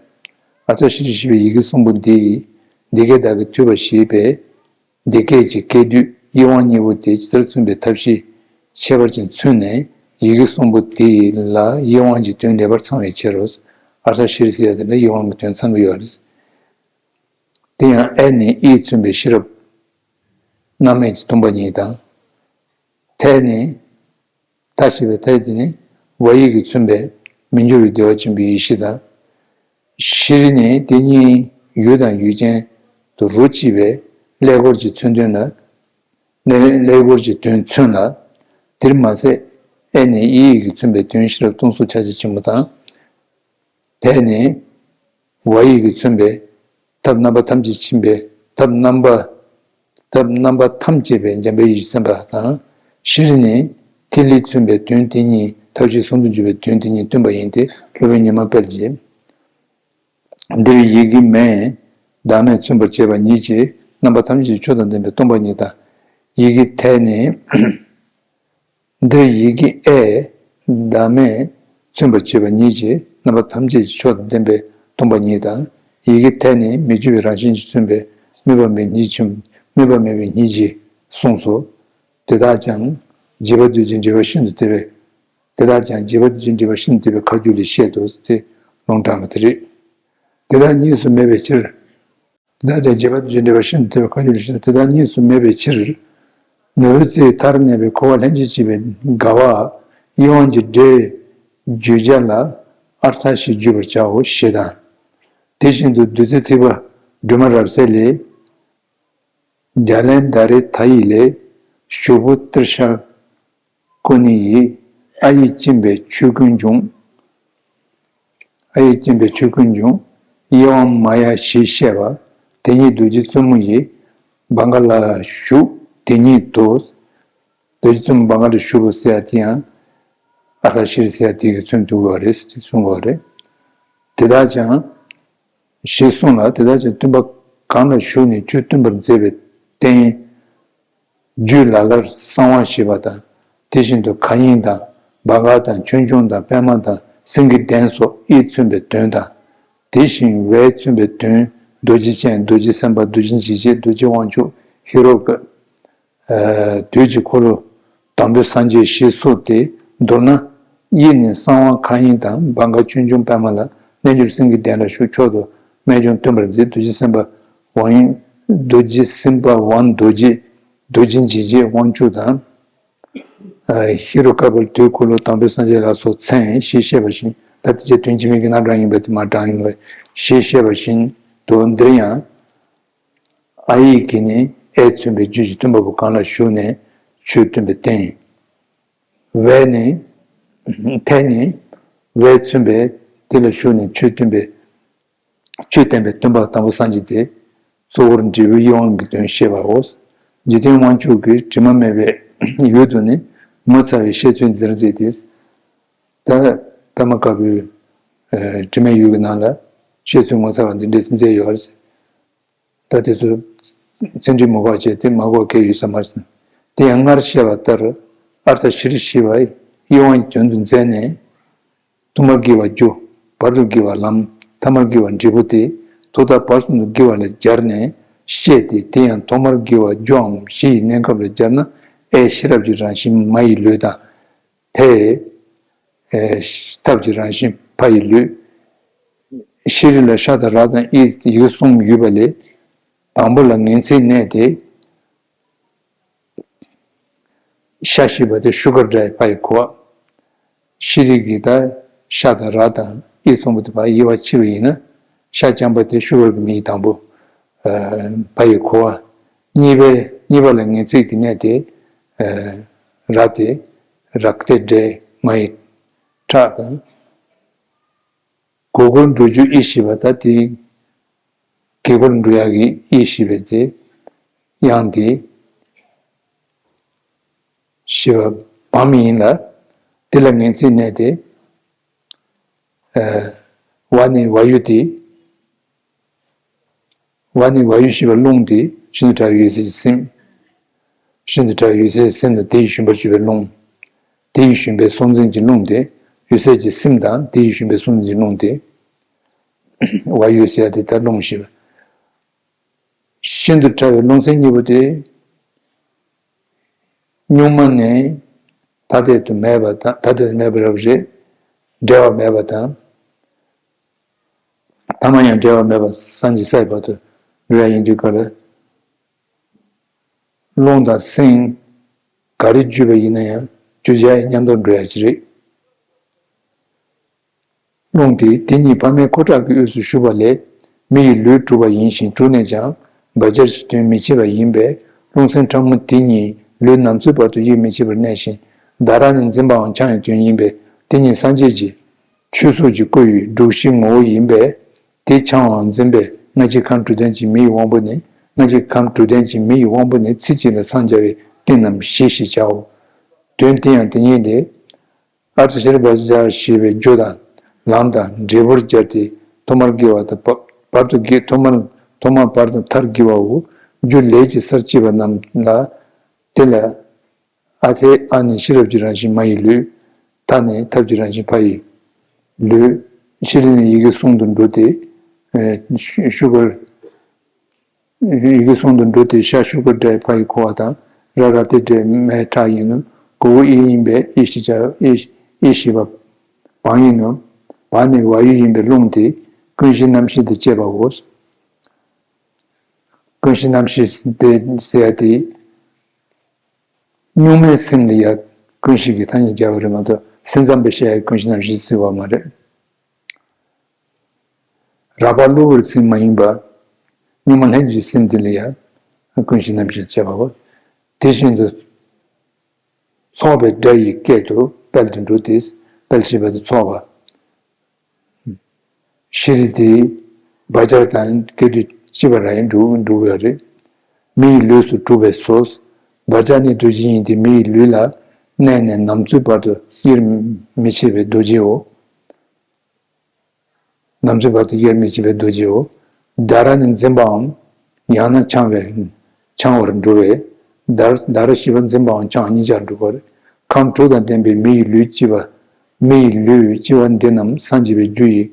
ཨར་ཐ་ཤྲཱི་ཞེས་པའི་ཡི་གེ་གསུམ་པོ་འདི་ཡིས་འདི་སྐད་བདག་གིས་ཐོས་པ་ཞེས་པའི། འདི་སྐད་ཀྱི་སྐད་དོད་དབྱེ་བ་གཉིས་པོ་དེ་ཇི་ལྟར་མཚོན་པའི་ཐབས་ཤེས་ཁྱད་པར་ཅན་མཚོན་ནས་ཡི་གེ་གསུམ་པོ་དེ་ཡི་ལ་དབྱེ་བ་གི་དོན་ངེས་པར་ཚང་བའི་ཕྱིར་རོ། ཨར་ཐ་ཤྲཱི་ཟེར་ཡ་དེ་ལ་དབྱེ་བ་གི་དོན་ཚང་གི་ཡོད་རེད། དེ་ཡང་ཨེ་ནི་ཨི་མཚོན་པའི་ཤེས་རབ་རྣམ་སྨིན་གྱི་སྟོང་པ་ཉིད་དང་། ཐ་ནི། ཐ་ཞེས་པའི་ཐ་དེ་ནི་ཝ་ཡིག་གིས་མཚོན་པའི་མི་འགྱུར་བའི་བདེ་བ་ཆེན་པོའི་ཡེ་ཤེས་དང་། ཤྲཱི་ནི་དེ་གཉིས་ཡུལ་དང་ཡུལ་ཅན་དུ་རོ་གཅིག་པའི་ཀླད་ཀོར་གྱི་མཚོན་དོན་ལ། ཀླད་ཀོར་གྱི་དོན་མཚོན་ལ། དེར་མ་ཟད་ཨེ་ནི་ཨི་ཡིག་གིས་མཚོན་པའི་དོན་ཤེས་རབ་སྟོང་གཟུགས་ཕྱག་རྒྱ་ཆེན་པོ་དང་། ཐ་ནི་ཝ་ཡིག་གིས་མཚོན་པའི་ཐབས་རྣམ་པ་ཐམས་ཅད་ཕྱིན་པའི་ཐབས་རྣམ་པ། ཐབས་རྣམ་པ་ཐམས་ཅད་པའི་འཇམ་དཔལ་ཡེ་ཤེས་སེམས་དཔའ་དང་། ཤྲཱི་ནི་ཐི་ལིས་མཚོན་པའི་དོན་དེ་ཉིད་ཐབས་ཤེས་ཟུང་དུ་འཇུག་པའི་དོན་དེ་ཉིད་སྟོན་པ་ཡིན་ཏེ་སློབ་དཔོན་ཉི་མ་དཔལ་གྱིས། འདིར་ཡི་གེ་མེ་བདག་མེད་མཚོན་པར་བྱེད་པ་ཉིད་ཀྱིས་རྣམ་པ་ཐམས་ཅད་ཀྱི་ཆོས་དང་ལྡན་པའི་སྟོང་པ་ཉིད་དང་། ཡི་གེ་ཐ་ནི། འདིར་ཡི་གེ་ཨེ་བདག་མེད་མཚོན་པར་བྱེད་པ་ཉིད་ཀྱིས་རྣམ་པ་ཐམས་ཅད་ཀྱི་ཆོས་དང་ལྡན་པའི་སྟོང་པ་ཉིད་དང་། ཡི་གེ་ཐ་ནི་མི་བསྐྱོད་པའི་རང་བཞིན་གྱིས་མཚོན་པའི་དམིགས་པ་མེད་ཉིད་ཀྱི་དམིགས་པ་མེད་པའི་ཉིད་ཀྱིས་གསུངས་སོ། དེ་དག་ཀྱང་རྗེ་དཔལ་དུས་ཀྱི་འགྲེལ་པ་ཤིན་ཏུ་བདེ་བའི། དེ་དག་ཀྱང་རྗེ་དཔལ་དུས་ཀྱི་འགྲེལ་པ་ཤིན་ཏུ་བདེ་བའི་ཁ་རྒྱུན་ལས་བཤད་དོ་ཟེར་ཏེ་ལུང་དྲངས་པ་དེ་རེད། དེ་དག་གཉིས་སུ་མེད་པའི་ཕྱིར། དེ་དག་ཀྱང་རྗེ་དཔལ་དུས་ཀྱི་འགྲེལ་པ་ཤིན་ཏུ་བདེ་བའི་ཁ་རྒྱུན་ལས་བཤད་དོ། དེ་དག་གཉིས་སུ་མེད་པའི་ཕྱིར། ནོར་བུའི་རྩེའི་མཐར་གནས་པའི་འཁོར་བ་ལྷན་ཅིག་སྐྱེས་པའི་དགའ་བ་དབྱེ་བ་གི་སྒྲས་བརྗོད་བྱ་ལ་ཨར་ཐ་ཞེས་བརྗོད་པར་བྱའོ་ཞེས་དང་། དེ་བཞིན་དུ་བདུད་རྩི་ཐིགས་པ་སྒྲོལ་མ་རབ་གསལ་ལས། རྒྱ་ལན་ད་རེ་ཐ་ཡིག་ལས་ཞུ་བོ་ཏིར་ཤ་ཀོ་ནི་ཡིས་ཨ་ཡིག་སྐྱིན་པའི་ཆོས་ཀུན་འབྱུང་། ཨ་ཡིག་སྐྱིན་པའི་ཆོས་ཀུན་འབྱུང་། དབྱེ་བ་མ་ཡ་ཞེས་བཤད་པ། དེ་ཉིད་རྡོ་རྗེ་བཙུན་མོ་ཡི་བྷང་ག་ལ་ཞུགས་དེ་ཉིད་དོ། རྡོ་རྗེ་བཙུན་མོ་བྷང་ག་ལ་ཞུགས་པ་ཟེར་ཡ་དེ་ཡང་ཨ་ཐ་ཤྲཱི་ཟེར་ཡ་དེ་གི་མཚོན་བསྡུ་དགོས་པ་རེད་ཟེར་གསུང་དགོས་པ་རེད། དེ་དག་ཀྱང་། ཞེས་གསུངས་ལ། དེ་ལྟར་ཀྱང་སྟོན་པ་གང་ལ་བཞུགས་ནས་ཆོས་སྟོན་པར་མཛད་པའི་རྟེན། རྒྱུད་ལ་ལར་གསང་བ་ཞེས་པ་དང་། དེ་བཞིན་དུ་མཁའ་དབྱིངས་དང་། སྦ་ག་དང་། ཆོས་འབྱུང་དང་། པདྨ་དང་། སེང་གེ་གདན་སོགས་དབྱེ་མཚོན་པའི་དོན་དང་། དེ་བཞིན་འོད་མཚོན་པའི་དོན། རྡོ་རྗེ་ཅན། རྡོ་རྗེ་སེམས་དཔའ། རྡོ་རྗེ་འཇིགས་བྱེད། རྡོ་རྗེ་དབང་ཕྱུག་ཧེ་རུ་ཀ། ཨ་དུས་ཀྱི་འཁོར་ལོ། དང་པོའི་སངས་རྒྱས་ཞེས་གསུངས་ཏེ། མདོར་ན། དབྱེ་ནས་གསང་བ་མཁའ་དབྱིངས་དང་། སྦ་ག་ཆོས་འབྱུང་པདྨ་ལ། རྣལ་འབྱོར་སེང་གེ་གདན་ལ་བཞུགས། མཆོག་ཏུ་རྨད་བྱུང་སྟོན་པར་མཛད། རྡོ་རྗེ་སེམས་དཔའ་དབང་། རྡོ་རྗེ་སེམས་དཔའ་དབང་རྡོ་རྗེ། རྡོ་རྗེ་འཇིགས་བྱེད་དབང་ཕྱུག་དང་། ཨ་ཧེ་རུ་ཀ་པ་ལ་དུས་འཁོར་ལོ་དང་པོའི་སངས་རྒྱས་ལ་སོགས་མཚན་ཞེས་བཤད་པ་བཞིན། ད་དེ་ཚེ་དོན་གྱི་མིང་གི་རྣམ་གྲངས་ཡིན་པ་དེ་མར་དྲངས་ཡོང་བས། ཞེས་བཤད་པ་བཞིན་དུ་འདིར་ཡང་། ཨ་ཡིག་གིས་ནི་ཨེ་མཚོན་པའི་རྒྱུད་ཀྱི་སྟོན་པ་པོ་གང་ལ་བཞུགས་ནས་ཆོས་སྟོན་པའི་རྟེན། ཝའི་ནི། ཐའི་ནི། ཝའི་མཚོན་པའི་དེ་ལ་བཞུགས་ནས་ཆོས་སྟོན་པའི། ཆོས་བསྟན་པའི་སྟོན་པ་དང་པོ་སངས་རྒྱས་ཏེ། གཙོ་བོར་འབྲས་བུའི་དབྱེ་བ་གི་དོན་བཤད་པའོ། འཇིག་རྟེན་དབང་ཕྱུག་གིས་དྲི་མ་མེད་པའི་ཡུལ་དུ་ནི་ངོ་མཚར་བའི་བཤད་ཚུལ་འདིར་མཛད་དེ། ད་པདྨ་དཀར་པོའི་ཨ་དྲི་མེད་ཡུལ་གྱི་ནང་ལ་བཤད་ཚུལ་ངོ་མཚར་བ་འདི་འདྲས་མཛད་ཡོད་རེད། ད་དེ་ཚོ་ཚན་རིག་མི་དགོས་བྱས་ཏེ་མ་དགོས་གལ་ཡོད་ས་མ་རེད། དེ་ཡང་སྔར་བཤད་པ་ལྟར། ཨརྠ་ཤྲཱི་ཞེས་པ་དབྱེ་བ་གི་དོན་དུ་མཛད་ནས། ཐོག་མར་དགེ་བ་རྒྱུ། བར་དུ་དགེ་བ་ལམ། ཐ་མར་དགེ་བ་འབྲས་བུ་སྟེ། ཐོག་མཐའ་བར་གསུམ་དུ་དགེ་བ་ལ་སྦྱར་ནས་བཤད་དེ། དེ་ཡང་ཐོག་མར་དགེ་བ་རྒྱུའམ་གཞི་ཡི་གནས་སྐབས་ལ་སྦྱར་ན། ཨའི་ཤེས་རབ་ཀྱི་རང་བཞིན་མ་ཡི་ལུས་དང་། ཐའི་ཨེ་ཐབས་ཀྱི་རང་བཞིན་ཕ་ཡི་ལུས། ཤྲཱི་ལ་ཤ་དང་ར་དང་ཨི་ཡི་གེ་གསུམ་ཡོད་པ་ལས། དང་པོ་ལ་ངེས་ཚིག་གནས་ཏེ། ཤ་ཞེས་པ་དེ་ཤུ་གར་འདྲ་བའི་ཕ་ཡི་གོ་བ། ཤྲཱི་གི་ད་ཤ་དང་ར་དང་ཨི་གསུམ་པོ་དེ་ཕ་དབྱེ་བ་ཕྱེ་བ་ཡིན་ན། ཤ་རྐྱང་པ་དེ་ཤུ་གར་གྱི་མིང་དང་པོ། ཨ་ཕ་ཡི་གོ་བ། གཉིས་པའི་གཉིས་པ་ལ་ངེས་ཚིག་གི་གནས་ཏེ། ཨ་ར་དེ་རཀྟའི་སྒྲས་མ་ཡི་ཁྲག་དང་། གོ་གོར་འགྲོ་རྒྱུ་ཨི་ཞེས་པ་ད་དེ། གེ་གོར་འགྲོ་ཡག་གི་ཨི་ཞེས་པའི་དེ། དབྱངས་དེ། ཞེས་པ་བམ་ཡིན་ལ། དེ་ལ་ངེས་ཚིག་གནས་ཏེ། ཨ་ཝ་ནི་ཝ་ཡུ་སྟེ། ཝ་ནི་ཝ་ཡུ་ཞེས་པ་རླུང་སྟེ། ཤིན་ཏུ་ཕྲ་བའི་འོད་གསལ་གྱི་སེམས། ཤིན་ཏུ་ཕྲ་བའི་འོད་གསལ་གྱི་སེམས་དང་། དེ་ཡི་ཞུན་པར་གྱུར་པའི་རླུང་། དེ་ཡི་ཞུན་པའི་སྲོག་འཛིན་གྱི་རླུང་སྟེ། འོད་གསལ་གྱི་སེམས་དང་། དེ་ཡི་ཞུན་པའི་སྲོག་འཛིན་གྱི་རླུང་སྟེ། ཝ་ཡུ་ཟེར་ཡ་དེ་ལྟར་རླུང་ཞེས་པ། ཤིན་ཏུ་ཕྲ་བའི་རླུང་སེམས་གཉིས་པོ་དེ། གཉུག་མ་ནས་ཐ་དད་དུ་མེད་པ་དང་། ཐ་དད་དུ་མེད་པ་རབ་རེད། འབྲེལ་བ་མེད་པ་དང་། ཐ་མ་ཡང་འབྲེལ་བ་མེད་པ་སངས་རྒྱས་ས་ཡི་བར་དུ་འགྲོ་ཡ་ཡིན་དུས་སྐབས་ལ། རླུང་དང་སེམས་ག་རེ་བརྒྱུད་པ་ཡིན་ན་ཡང་བརྒྱུད་བྱ་ཡི་མཉམ་དུ་འགྲོ་ཡ་ཅིག་རེད། རླུང་དེ་དེ་ཉིད་ཕ་མའི་ཁོ་ཁྲག་གི་དབུས་སུ་ཞུགས་པ་ལས་མི་ཡི་ལུས་གྲུབ་པ་ཡིན་ཞིང་། གྲུབ་ནས་ཀྱང་བག་ཆགས་ཀྱི་དོན་མི་བྱེད་པ་ཡིན་པས། རླུང་སེམས་ཕྲ་མོ་དེ་ཉིད་ལུས་ནམ་འཚོའི་བར་དུ་དབྱེར་མི་ཕྱེད་པར་གནས་ཤིང་། ད་ར་ནི་འཛིན་པའང་འཆང་བའི་དོན་ཡིན་པས། དེ་ཉིད་སངས་རྒྱས་ཀྱི་ཆོས་གཟུགས་ཀྱི་སྐུ་ཡི་སྒྲུབ་གཞིའི་ངོ་བོ་ཡིན་པས། དེ་འཆང་བའམ་འཛིན་པས་སྔ་ཕྱི་ཁམས་དྲུག་ལྡན་གྱི་མི་ཡི་དབང་པོ་ནི། སྔ་ཕྱི་ཁམས་དྲུག་ལྡན་གྱི་མི་ཡི་དབང་པོ་ནི་ཚེ་གཅིག་ལ་སངས་རྒྱ་བའི་རྟེན་ནམ་གཞི་ཞེས་བྱའོ། དོན་དེ་ཡང་དེ་ཉིད་ལས། ཨརྠ་ཤྲཱི་པ་ཙ་ཅར་ཞེས་པའི་རྒྱུ་དང་ལམ་དང་འབྲས་བུར་སྦྱར་ཏེ། ཐོག་མར་དགེ་བ་དང་བར་དུ་དགེ། ཐོག་མར་ཐོག་མ་བར་དང་མཐར་དགེ་བའོ། རྒྱུ་ལས་ཀྱི་སར་སྐྱེས་པ་རྣམས་ལ། དེ་ལ། ཨ་ཐའི་ཨ་ནི་ཤེས་རབ་ཀྱི་རང་བཞིན་མ་ཡི་ལུས། ཐ་ནི་ཐབས་ཀྱི་རང་བཞིན་ཕ་ཡི་ལུས། ཤྲཱི་ནི་ཡི་གེ་གསུམ་དུ་འགྲོ་སྟེ། ཨེ་ཤུ་ཤུ་གར། ཡི་གེ་གསུམ་དུ་འགྲོ་སྟེ། ཤ་ཤུ་གར་འདྲ་བའི་ཕ་ཡི་གོ་བ་དང་། ར་རཀྟའི་འདྲ་བའི་མའི་ཁྲག་ཡིན་ནོ། གོ་གོ་ཨི་ཡིན་པས་ཨི་ཞེས་བྱ། ཨི་ཨི་ཞེས་པ་བམ་ཡིན་ནོ། བ་ནི་ཝ་ཡུ་ཡིན་པས་རླུང་སྟེ། ཀུན་གཞི་རྣམ་ཤེས་དང་བཅས་པའོ། ཀུན་གཞི་རྣམ་ཤེས་དེ་ཟེར་ཡ་དེ། གཉུག་མའི་སེམས་ལ་ཡ་ཀུན་གཞི་གི་ཐ་སྙད་སྦྱར་བ་རེད་མ་གཏོགས། སེམས་ཙམ་པས་བཤད་ཡ་ཀུན་གཞི་རྣམ་ཤེས་ཟེར་བ་མ་རེད། རགས་པ་གློ་བུར་སེམས་མ་ཡིན་པ། གཉུག་མ་ལྷན་ཅིག་སེམས་དེ་ལ་ཡང་ཀུན་གཞི་རྣམ་ཤེས་བྱེད་པའོ། དེ་བཞིན་དུ་ཚོགས་པའི་སྒྲ་ཡི་སྐད་དུ་དཔལ་དུ་འགྲོ་སྟེ། དཔལ་ཞེས་པ་དེ་ཚོགས་པ། ཤྲཱི་དེ་བག་ཆགས་དང་སྐད་དུ་ཅི་བ་ར་ཡིན་འགྲུབ་འགྲུབ་ཡོད་རེད། མི་ཡི་ལུས་སུ་གྲུབ་པས་སོ། བག་ཆགས་ནི་རྡོ་རྗེ་ཡིན་ཏེ། མི་ཡི་ལུས་ལ་གནས་ནས་ནམ་འཚོའི་བར་དུ་དབྱེར་མི་ཕྱེད་པའི་རྡོ་རྗེའོ། ནམ་འཚོའི་བར་དུ་དབྱེར་མི་ཕྱེད་པའི་རྡོ་རྗེའོ། ད་ར་ནི་འཛིན་པའམ། ཡང་ན་འཆིང་བས། འཆིང་བར་འགྲོ་བས། ད་ད་ར་ཞེས་པ་འཛིན་པའམ་འཆིང་བ་གཉིས་ཆར་འགྲོ་བར། ཁམས་དྲུག་དང་ལྡན་པའི་མི་ཡི་ལུས་ལྕི་བ། མི་ཡི་ལུས་ལྕི་བ་འདི་རྣམས་སངས་རྒྱས་པའི་རྒྱུ་ཡི་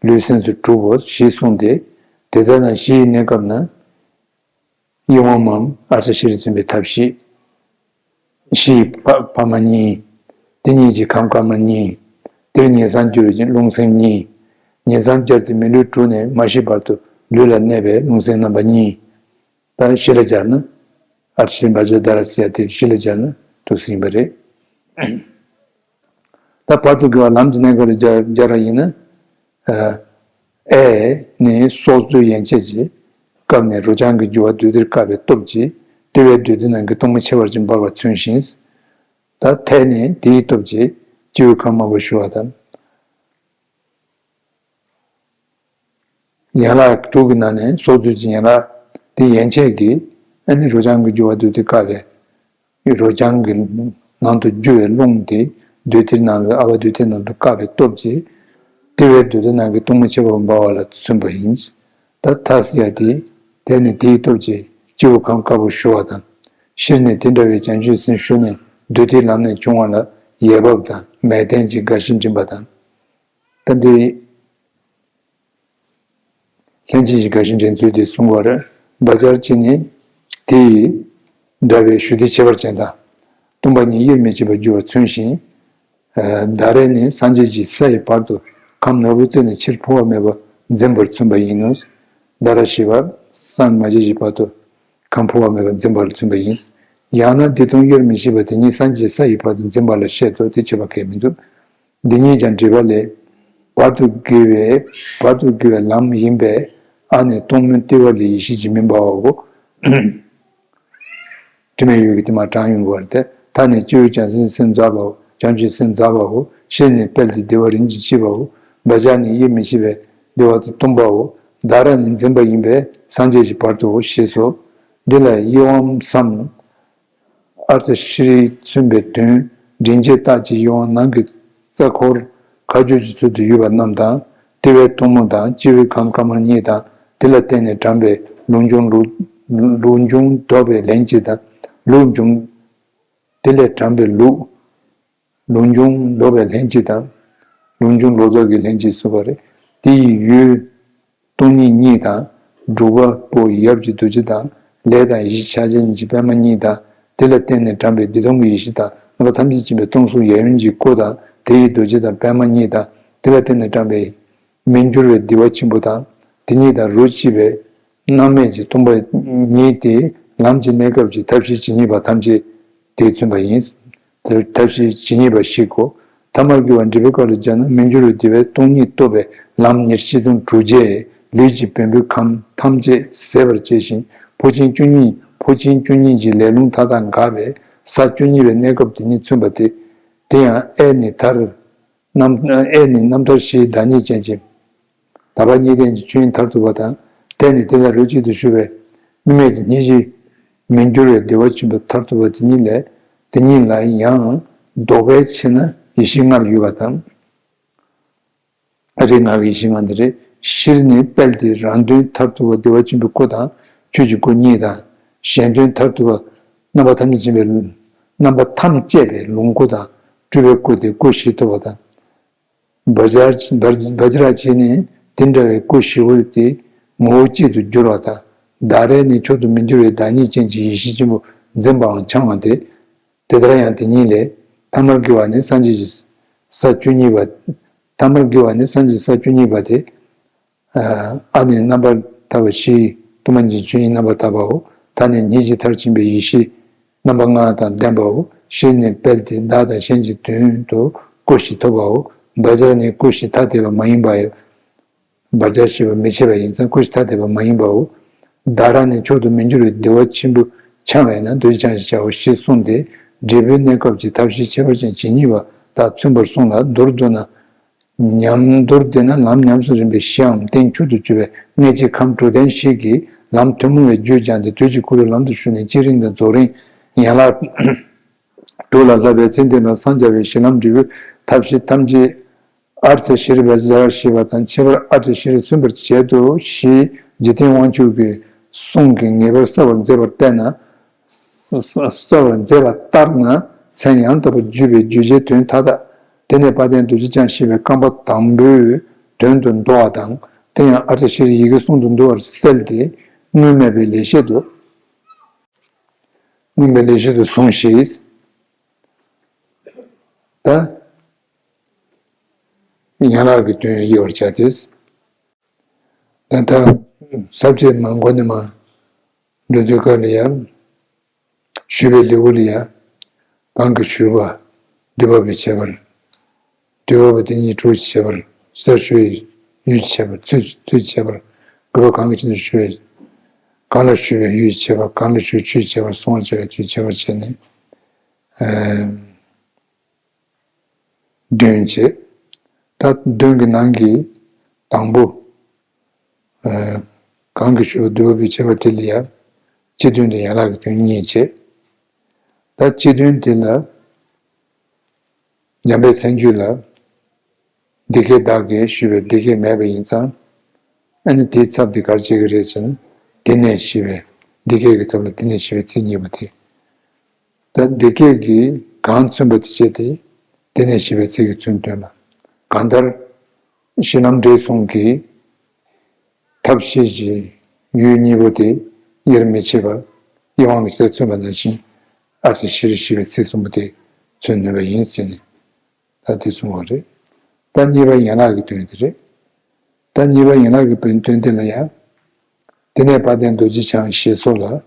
ལུས་སེམས་སུ་གྲུབ་བོ་ཞེས་གསུངས་ཏེ། དེ་ལྟ་ན་གཞི་ཡི་གནས་སྐབས་ན། ཡིད་དབང་མམ་ཨ་ཏྲ་ཤྲཱིས་མཚོན་པའི་ཐབས་ཤེས། གཞི་ཡི་ཕ་ཕ་མ་གཉིས། དེ་གཉིས་ཀྱི་ཁམས་དཀར་དམར་གཉིས། དེར་ཉེར་བཟང་གྱུར་པའི་རླུང་སེམས་གཉིས། ཉེར་བཟང་སྦྱར་ཏེ་མི་ལུས་དྲུག་ནས་མ་ཤི་བར་དུ་ལུས་ལ་གནས་པའི་རླུང་སེམས་རྣམ་པ་གཉིས། ད་གཞི་ལ་སྦྱར་ན། ཨ་ཏྲ་ཤྲཱིས་བཛྲ་དྷ་ར་ཟེར་ཡ་དེ་གཞི་ལ་སྦྱར་ན་ཐུགས་ཟིན་པ་རེད། ད་བར་དུ་དགེ་བ་ལམ་གྱི་གནས་སྐབས་ལ་སྦྱར་སྦྱར་བ་ཡིན་ན། ཨ་ཨེ་ནི་སྲོག་རྩོལ་ཡན་ཆད་ཀྱི་སྐབས་ནས་རོ་རྐྱང་གི་རྒྱུ་བ་བདུད་རྩིར་བཀག་པའི་སྟོབས་ཀྱིས་དེ་བས་བདུད་སྡེ་རྣམས་ཀྱི་གཏོར་མ་ཆེ་བ་ཅིག་འབར་བ་མཚོན་ཞིང་། ད་ཐེ་ནི་དེའི་སྟོབས་ཀྱིས་སྤྱི་བོའི་ཁམས་དམར་པོ་ཞུ་བ་དང་། ཡན་ལག་དྲུག་གི་ནང་ནས་སྲོག་རྩོལ་གྱི་ཡན་ལག་དེ་ཡན་ཆད་ཀྱིས་ཨ་ནི་རོ་རྐྱང་གི་རྒྱུ་བ་བདུད་རྩིར་བཀག་པའི། རོ་རྐྱང་གི་ནང་དུ་རྒྱུ་བའི་རླུང་དེ་བདུད་རྩིར་ནང་ལ་ཨ་བ་བདུད་རྩི་ནང་དུ་བཀག་པའི་སྟོབས་ཀྱིས། དེ་བས་བདུད་རྩི་ནང་གི་གཏོར་མ་ཆེ་བ་འབར་བ་ལ་མཚོན་པ་ཡིན། ད་ཐ་ཟེར་ཡ་དེ། དེ་ནི་དེའི་སྟོབས་ཀྱིས་སྤྱི་བོ་ཁམས་དཀར་པོ་ཞུ་བ་དང་། ཤྲཱི་ནི་དེ་འདྲ་བའི་བྱང་ཆུབ་སེམས་ཞུ་ནས་བདུད་རྩིའི་ལམ་ནས་བྱུང་བ་ལ་ཡས་བབས་དང་མལ་སྟན་གྱི་དགའ་བཞི་འགྲིམ་པ་དང་། ད་འདི། ལྷན་ཅིག་གི་དགའ་བཞི་འདྲེན་ཚུལ་དེ་གསུང་བར། བཛྲ་ཅི་ནི། དེ་ཡི། འདྲ་བའི་ཞུ་བདེ་ཁྱད་པར་ཅན་དང་། སྟོང་པ་ཉིད་དབྱེར་མི་ཕྱེད་པར་འགྱུར་བར་མཚོན་ཞིང་། ད་རེས་ནི་སངས་རྒྱས་ཀྱི་ས་ཡི་བར་དུ་ཁམས་ནོར་བུ་རྩེ་ནས་ཕྱིར་འཕོ་བ་མེད་པར་འཛིན་པར་མཚོན་པ་ཡིན་ནོ། ད་ར་ཞེས་པ། སངས་མ་རྒྱས་ཀྱི་བར་དུ་ཁམས་འཕོ་བ་མེད་པར་འཛིན་པར་མཚོན་པ་ཡིན། ཡང་ན་འདི་སྟོང་དབྱེར་མི་ཕྱེད་པ་དེ་ཉིད་སངས་རྒྱས་ས་ཡི་བར་དུ་འཛིན་པ་ལ་བཤད་དོ། དེ་ཁྱད་པར་གང་ཡང་མི་འདུག་འདི་ཉིད་ཀྱང་འགྲེལ་པ་ལས། བར་དུ་དགེ་བའི་བར་དུ་དགེ་བའི་ལམ་ཡིན་པས། ཨ་ནི་སྟོང་མུན་ལྟེ་བ་ལས་ཡེ་ཤེས་ཀྱི་མིང་པའོ། དྲི་མེད་འོད་ཀྱི་ཏིལ་མར་དྲངས་ཡོང་བར་ཏེ། ད་ནི་སྤྱི་བོའི་བྱང་སེམས་སེམས་ཟབ་པའོ། བྱང་ཆུབ་སེམས་ཟབ་པའོ། ཤྲཱི་ནི་དཔལ་གྱི་བདེ་བ་རིམ་གྱིས་ཕྱེ་བའོ། བཛྲ་ནི་དབྱེར་མི་ཕྱེད་པའི་བདེ་བ་དང་སྟོང་པའོ། ད་ར་ནི་འཛིན་པ་ཡིན་པས་སངས་རྒྱས་ཀྱི་བར་དུའོ་ཞེས་སོ། འདི་ལ་ཡིད་དབང་སམ། ཨ་ཏྲ་ཤྲཱིས་མཚོན་པའི་དོན། མགྲིན་བཅས་རྟགས་ཀྱི་ཡིད་དབང་ནང་གི་རྩ་འཁོར་ཁ་སྦྱོར་གྱི་ཚུལ་དུ་ཡོད་པ་རྣམས་དང་། དེ་བས་སྟོང་མོ་དང་སྤྱི་བོའི་ཁམས་དཀར་དམར་གཉིས་དང་། དེ་ལ་བརྟེན་ནས་དྲངས་པའི་ལུགས་འབྱུང་ལུགས་ལུགས་འབྱུང་ལྡོག་པའི་ལན་གཅིག་དང་། ལུགས་འབྱུང་། དེ་ལས་དྲངས་པའི་ལུགས། ལུགས་འབྱུང་ལྡོག་པའི་ལན་གཅིག་དང་། ལུགས་འབྱུང་ལོག་རྟོག་གི་ལན་གཅིག་གསུངས་པ་རེད། དེ་ཡི་ཡུལ། སྟོང་ཉིད་གཉིས་དང་། སྒྲུབ་པ་པོ་ཡབ་ཀྱི་རྡོ་རྗེ་དང་། ལས་དང་ཡེ་ཤེས་ཕྱག་རྒྱ་གཉིས་ཀྱི་པད་མ་གཉིས་དང་། དེ་ལ་བརྟེན་ནས་དྲངས་པའི་བདེ་སྟོང་གི་ཡེ་ཤེས་དང་། རྣམ་པ་ཐམས་ཅད་མཁྱེན་པའི་སྟོང་གཟུགས་གཡས་གཡོན་གྱི་སྐུ་དང་། དེ་ཡི་རྡོ་རྗེ་དང་པད་མ་གཉིས་དང་། དེ་ལ་བརྟེན་ནས་དྲངས་པའི་མི་འགྱུར་བའི་བདེ་བ་ཆེན་པོ་དང་། དེ་ཉིད་དང་རོ་གཅིག་པའི་རྣམ་མེད་ཀྱི་སྟོང་པ་ཉིད་དེ། ལམ་གྱི་གནས་སྐབས་ཀྱི་ཐབས་ཤེས་ཇི་སྙེད་པ་ཐམས་ཅད་དེས་མཚོན་པ་ཡིན། དེར་ཐབས་ཤེས་ཇི་སྙེད་པ་ཞིག་གོ། ཐ་མར་དགེ་བ་འགྲེལ་པའི་སྐབས་ལ་སྦྱར་ན། མི་འགྱུར་བའི་བདེ་བས་སྟོང་ཉིད་རྟོགས་པའི་ལམ་ཉེར་བཞི་དང་དྲུག་བརྒྱས་ལུས་ཀྱི་བེམ་པོའི་ཁམས་ཐམས་ཅད་ཟད་པར་བྱས་ཤིང་། འཕོ་ཆེན་བཅུ་གཉིས། འཕོ་ཆེན་བཅུ་གཉིས་ཀྱི་ལས་རླུང་མཐའ་དག་འགགས་པས་ས་བཅུ་གཉིས་པའི་གནས་སྐབས་དེ་ཉིད་མཚོན་པ་སྟེ། དེ་ཡང་ཨེ་ནི་མཐར། རྣམ་ཨེ་ནི་རྣམ་ཐར་བཞིའི་བདག་ཉིད་ཅན་གྱི། དག་པ་གཉིས་ལྡན་གྱི་ཆོས་ཉིད་མཐར་ཐུག་པ་དང་། དེ་ནི་དེ་དང་རོ་གཅིག་ཏུ་ཞུགས་པའི་དམིགས་མེད་ཀྱི་སྙིང་རྗེ། མི་འགྱུར་བའི་བདེ་བ་ཆེན་པོ་མཐར་ཐུག་པ་དེ་ཉིད་ལས། དེ་ཉིད་ལ་ཡང་ལྡོག་པའི་ཕྱིར་ན་ཡེ་ཤེས་ལྔ་ལ་ཡོད་པ་དང་། ཨ་རེ་ང་གི་ཡེ་ཤེས་ལྔ་འདི་རེད། ཤྲཱི་ནི་དཔལ་དེ་རང་དོན་མཐར་ཐུག་པ་བདེ་བ་ཆེན་པོའི་སྐུ་དང་ཆོས་ཀྱི་སྐུ་གཉིས་དང་། གཞན་དོན་མཐར་ཐུག་པ་རྣམ་པ་ཐམས་ཅད་མཁྱེན་པའི་རྣམ་པ་ཐམས་ཅད་པའི་ལོངས་སྐུ་དང་སྤྲུལ་པའི་སྐུ་དེ་སྐུ་བཞི་ཐོབ་པ་དང་། བཛྲ་བཛྲ་བཛྲ་ཅི་ནི། དེ་འདྲ་བའི་སྐུ་བཞི་པོ་དེ་ངོ་བོ་གཅིག་ཏུ་གྱུར་པ་དང་། ད་རེས་ནི་མཆོག་ཏུ་མི་འགྱུར་བའི་བདག་ཉིད་ཅན་གྱི་ཡེ་ཤེས་ཆེན་པོ་འཛིན་པའམ་འཆིང་བ་སྟེ། དེ་ལྟར་ཡང་དེ་ཉིད་ལས། ཐ་མར་དགེ་བ་ནི་སངས་རྒྱས་ཀྱི་ས་བཅུ་གཉིས་པ། ཐ་མར་དགེ་བ་ནི་སངས་རྒྱས་ཀྱི་ས་བཅུ་གཉིས་པ་སྟེ། ཨ་ནི་རྣམ་པར་ཐར་པ་བཞི། དུ་མ་འཇིག་ཆོས་དབྱིངས་རྣམ་པར་ཐར་པའོ། ད་ནི་ཉིད་ཀྱི་མཐར་ཕྱིན་པའི་ཡེ་ཤེས་རྣམ་པ་ལྔ་དང་ལྡན་པའོ། ཤྲཱི་ནི་དཔལ་དེ་བདག་དང་གཞན་གྱི་དོན་དུ་སྐུ་བཞི་ཐོབ་པའོ། བཛྲ་ནི་སྐུ་བཞི་ཐ་དད་པ་མ་ཡིན་པའོ། བཛྲ་ཞེས་པ་མི་བྱེད་པ་ཡིན་ཙང་སྐུ་བཞི་ཐ་དད་པ་མ་ཡིན་པའོ། ད་ར་ནི་མཆོག་ཏུ་མི་འགྱུར་བའི་བདེ་བ་ཆེན་པོ་འཆིང་བས་ན་རྡོ་རྗེ་འཆིང་ཞེས་བྱའོ་ཞེས་གསུངས་ཏེ། འབྲས་བུའི་གནས་སྐབས་ཀྱི་ཐབས་ཤེས་ཁྱད་པར་ཅན་ཇི་སྙེད་པ་དག་མཚོན་པར་གསུངས་ལ། མདོར་བསྡུ་ན། ཉམས། མདོར་བསྡུ་ན་ལམ་ཉམས་སུ་རིམ་པའི་གཞིའམ་རྟེན་མཆོག་ཏུ་གྱུར་པའི་གནད་ཀྱི་ཁམས་དྲུག་ལྡན་ཞིག་གིས་ལམ་ཐུན་མོང་བའི་རྒྱུད་སྦྱངས་ཏེ་དུས་ཀྱི་འཁོར་ལོའི་ལམ་དུ་ཞུགས་ནས་བསྐྱེད་རིམ་དང་རྫོགས་རིམ་ཡན་ལག་དྲུག་ལ་བསླབ་པའི་ཚེ་འདི་ན་སངས་རྒྱ་བའི་གཞི་ལམ་འབྲས་བུའི་ཐབས་ཤེས་ཐམས་ཅད་ ཨརྠ་ཤྲཱི་པཉྩ་ར་ཞེས་པ་དང་ཁྱད་པར་ཨརྠ་ཤྲཱི་མཚོན་པར་བྱེད་དོ་ཞེས་འཇིག་རྟེན་དབང་ཕྱུག་གི་གསུང་གིས་ངེས་པར་གསལ་བར་མཛད་པར་བལྟས་ན། གསལ་བར་མཛད་པ་ལྟར་ན་མཚན་ཡང་དག་པར་བརྗོད་པའི་བརྗོད་བྱའི་དོན་མཐའ་དག་དེ་ནས་དཔལ་ལྡན་རྡོ་རྗེ་འཆང་ཞེས་པའི་རྐང་པ་དང་པོའི་དོན་དུ་འདོགས་པ་དང་། དེ་ཡང་ཨརྠ་ཤྲཱི་ཡི་གེ་གསུམ་དུ་འདུ་བར་གསལ་ཏེ། སྔོན་སྨྲས་པའི་ལེགས་བཤད་དུ། སྔོན་སྨྲས་པའི་ལེགས་བཤད་དུ་གསུངས་ཤིང་། ད། ཡན་ལག་གི་དོན་དབྱེ་བར་བྱ་སྟེ། ད་ལྟ་ས་བཅད་མ་འགོ་ནས་མར་འགྲོ་དུས་སྐབས་ལ་ཡང་། ཞུས་པའི་ལེའུ་ལ་ཡང་། གང་གིས་ཞུས་པ། འདུས་པ་པོའི་ཁྱད་པར། འདུས་པ་པོ་དེ་ཉིད་གྲོགས་ཀྱི་ཁྱད་པར། ཟེར་ཞུ་བའི་ཡུལ་གྱི་ཁྱད་པར། ཚུལ་ཚུལ་གྱི་ཁྱད་པར། དགོས་པ་གང་གི་ཕྱིར་དུ་ཞུ་བའི། གང་ལ་ཞུ་བའི་ཡུལ་གྱི་ཁྱད་པར། གང་ལ་ཞུ་ཆོས་ཀྱི་ཁྱད་པར། གསུང་བར་བྱ་བའི་ཆོས་ཀྱི་ཁྱད་པར་བྱས་ནས། ཨ། དོན་བྱེད། ད་དོན་གྱི་ནང་གི་དང་པོ། ཨ། གང་གིས་ཞུས་པ་འདུས་པ་པོའི་ཁྱད་པར་དེ་ལ་ཡང་། སྤྱི་དོན་དང་ཡན་ལག་གི་དོན་གཉིས་བྱེད། ད་སྤྱི་དོན་དེ་ལ། འཇམ་དཔལ་མཚན་བརྗོད་ལ། འདི་སྐད་བདག་གིས་ཞུས་པས་འདི་སྐད་སྨྲས་པ་ཡིན་ཙང་། ཨ་ནི་དེའི་ཚབ་དེ་ག་རེ་བྱེད་ཀྱི་རེད་ཟེར་ན། དེ་ནས་ཞེས་པའི། འདི་སྐད་ཀྱི་ཚབ་ལ་དེ་ནས་ཞེས་པའི་ཚིག་གཉིས་པོ་དེ། ད་འདི་སྐད་ཀྱིས་གང་མཚོན་པ་དེ་བྱས་ཏེ། དེ་ནས་ཞེས་པའི་ཚིག་གིས་མཚོན་དོན་ལ། གང་ལྟར། གཞི་ལམ་འབྲས་གསུམ་གྱི་ཐབས་ཤེས་ཀྱི་ཡུལ་གཉིས་པོ་དེ་དབྱེར་མི་ཕྱེད་པར་དབྱེ་བ་གི་ཕྱིར་མཚོན་པ་ནང་བཞིན་ཨརྠ་ཤྲཱི་ཞེས་པའི་ཚིག་གསུམ་པོ་དེ་མཚོན་ནུས་པ་ཡིན་ཟེར་ནས། ད་དེ་གསུངས་པ་རེད། ད་གཉིས་པ་ཡན་ལག་གི་དོན་དེ་རེད། ད་གཉིས་པ་ཡན་ལག་གི་དོན་དོན་དེ་ལ་ཡང་། དེ་ནས་དཔལ་ལྡན་རྡོ་རྗེ་འཆང་ཞེས་སོགས་ལ།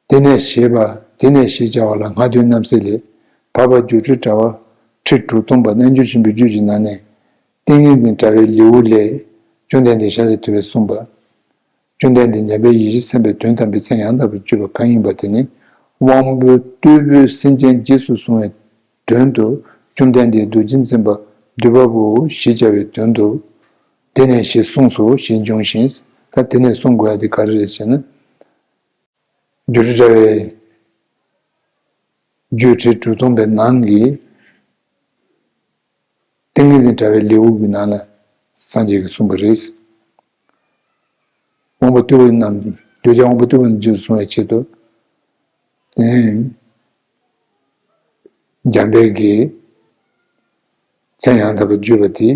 དེ་ནས་ཞེས་པ། དེ་ནས་ཞེས་བྱ་བ་ལ་སྔ་དོན་རྣམ་གསལ་ལས། འཕགས་པ་སྒྱུ་འཕྲུལ་དྲྭ་བ་ཁྲི་དྲུག་སྟོང་པ་རྣལ་འབྱོར་ཆེན་པོའི་རྒྱུད་ཀྱི་ནང་ནས། ཏིང་ངེ་འཛིན་དྲྭ་བའི་ལེའུ་ལས། བཅོམ་ལྡན་འདས་ཤཱཀྱ་ཐུབ་པས་གསུངས་པ། བཅོམ་ལྡན་འདས་འཇམ་དཔལ་ཡེ་ཤེས་སེམས་དཔའི་དོན་དམ་པའི་མཚན་ཡང་དག་པར་བརྗོད་པ་གང་ཡིན་པ་དེ་ནི། དབང་པོ་རྟུལ་པོས་སེམས་ཅན་རྗེས་སུ་བཟུང་བའི་དོན་དུ། བཅོམ་ལྡན་འདས་རྡོ་རྗེ་འཛིན་པ་འདུས་པ་པོ་ཞེས་བྱ་བའི་དོན་དུ། དེ་ནས་ཞེས་གསུངས་སོ་ཞེས་འབྱུང་ཞིང་། ད་དེ་ནས་གསུང་དགོས་ཡ་དེ་ག་རེ་རེད་ཟེར་ན། སྒྱུ་འཕྲུལ་དྲྭ་བའི་རྒྱུད་ཁྲི་དྲུག་སྟོང་པའི་ནང་གི་ཏིང་ངེ་འཛིན་དྲྭ་བའི་ལེའུ་གི་ནང་ལ་སངས་རྒྱས་ཀྱིས་གསུངས་པ་རེད། དབང་པོ་རྟུལ་པོ་རྣམས་གདུལ་བྱ་དབང་པོ་རྟུལ་པོ་རྣམས་རྗེས་སུ་བཟུང་བའི་ཆེད་དུ། དེ་འཇམ་དཔལ་གྱི་མཚན་ཡང་དག་པར་བརྗོད་པ་དེ།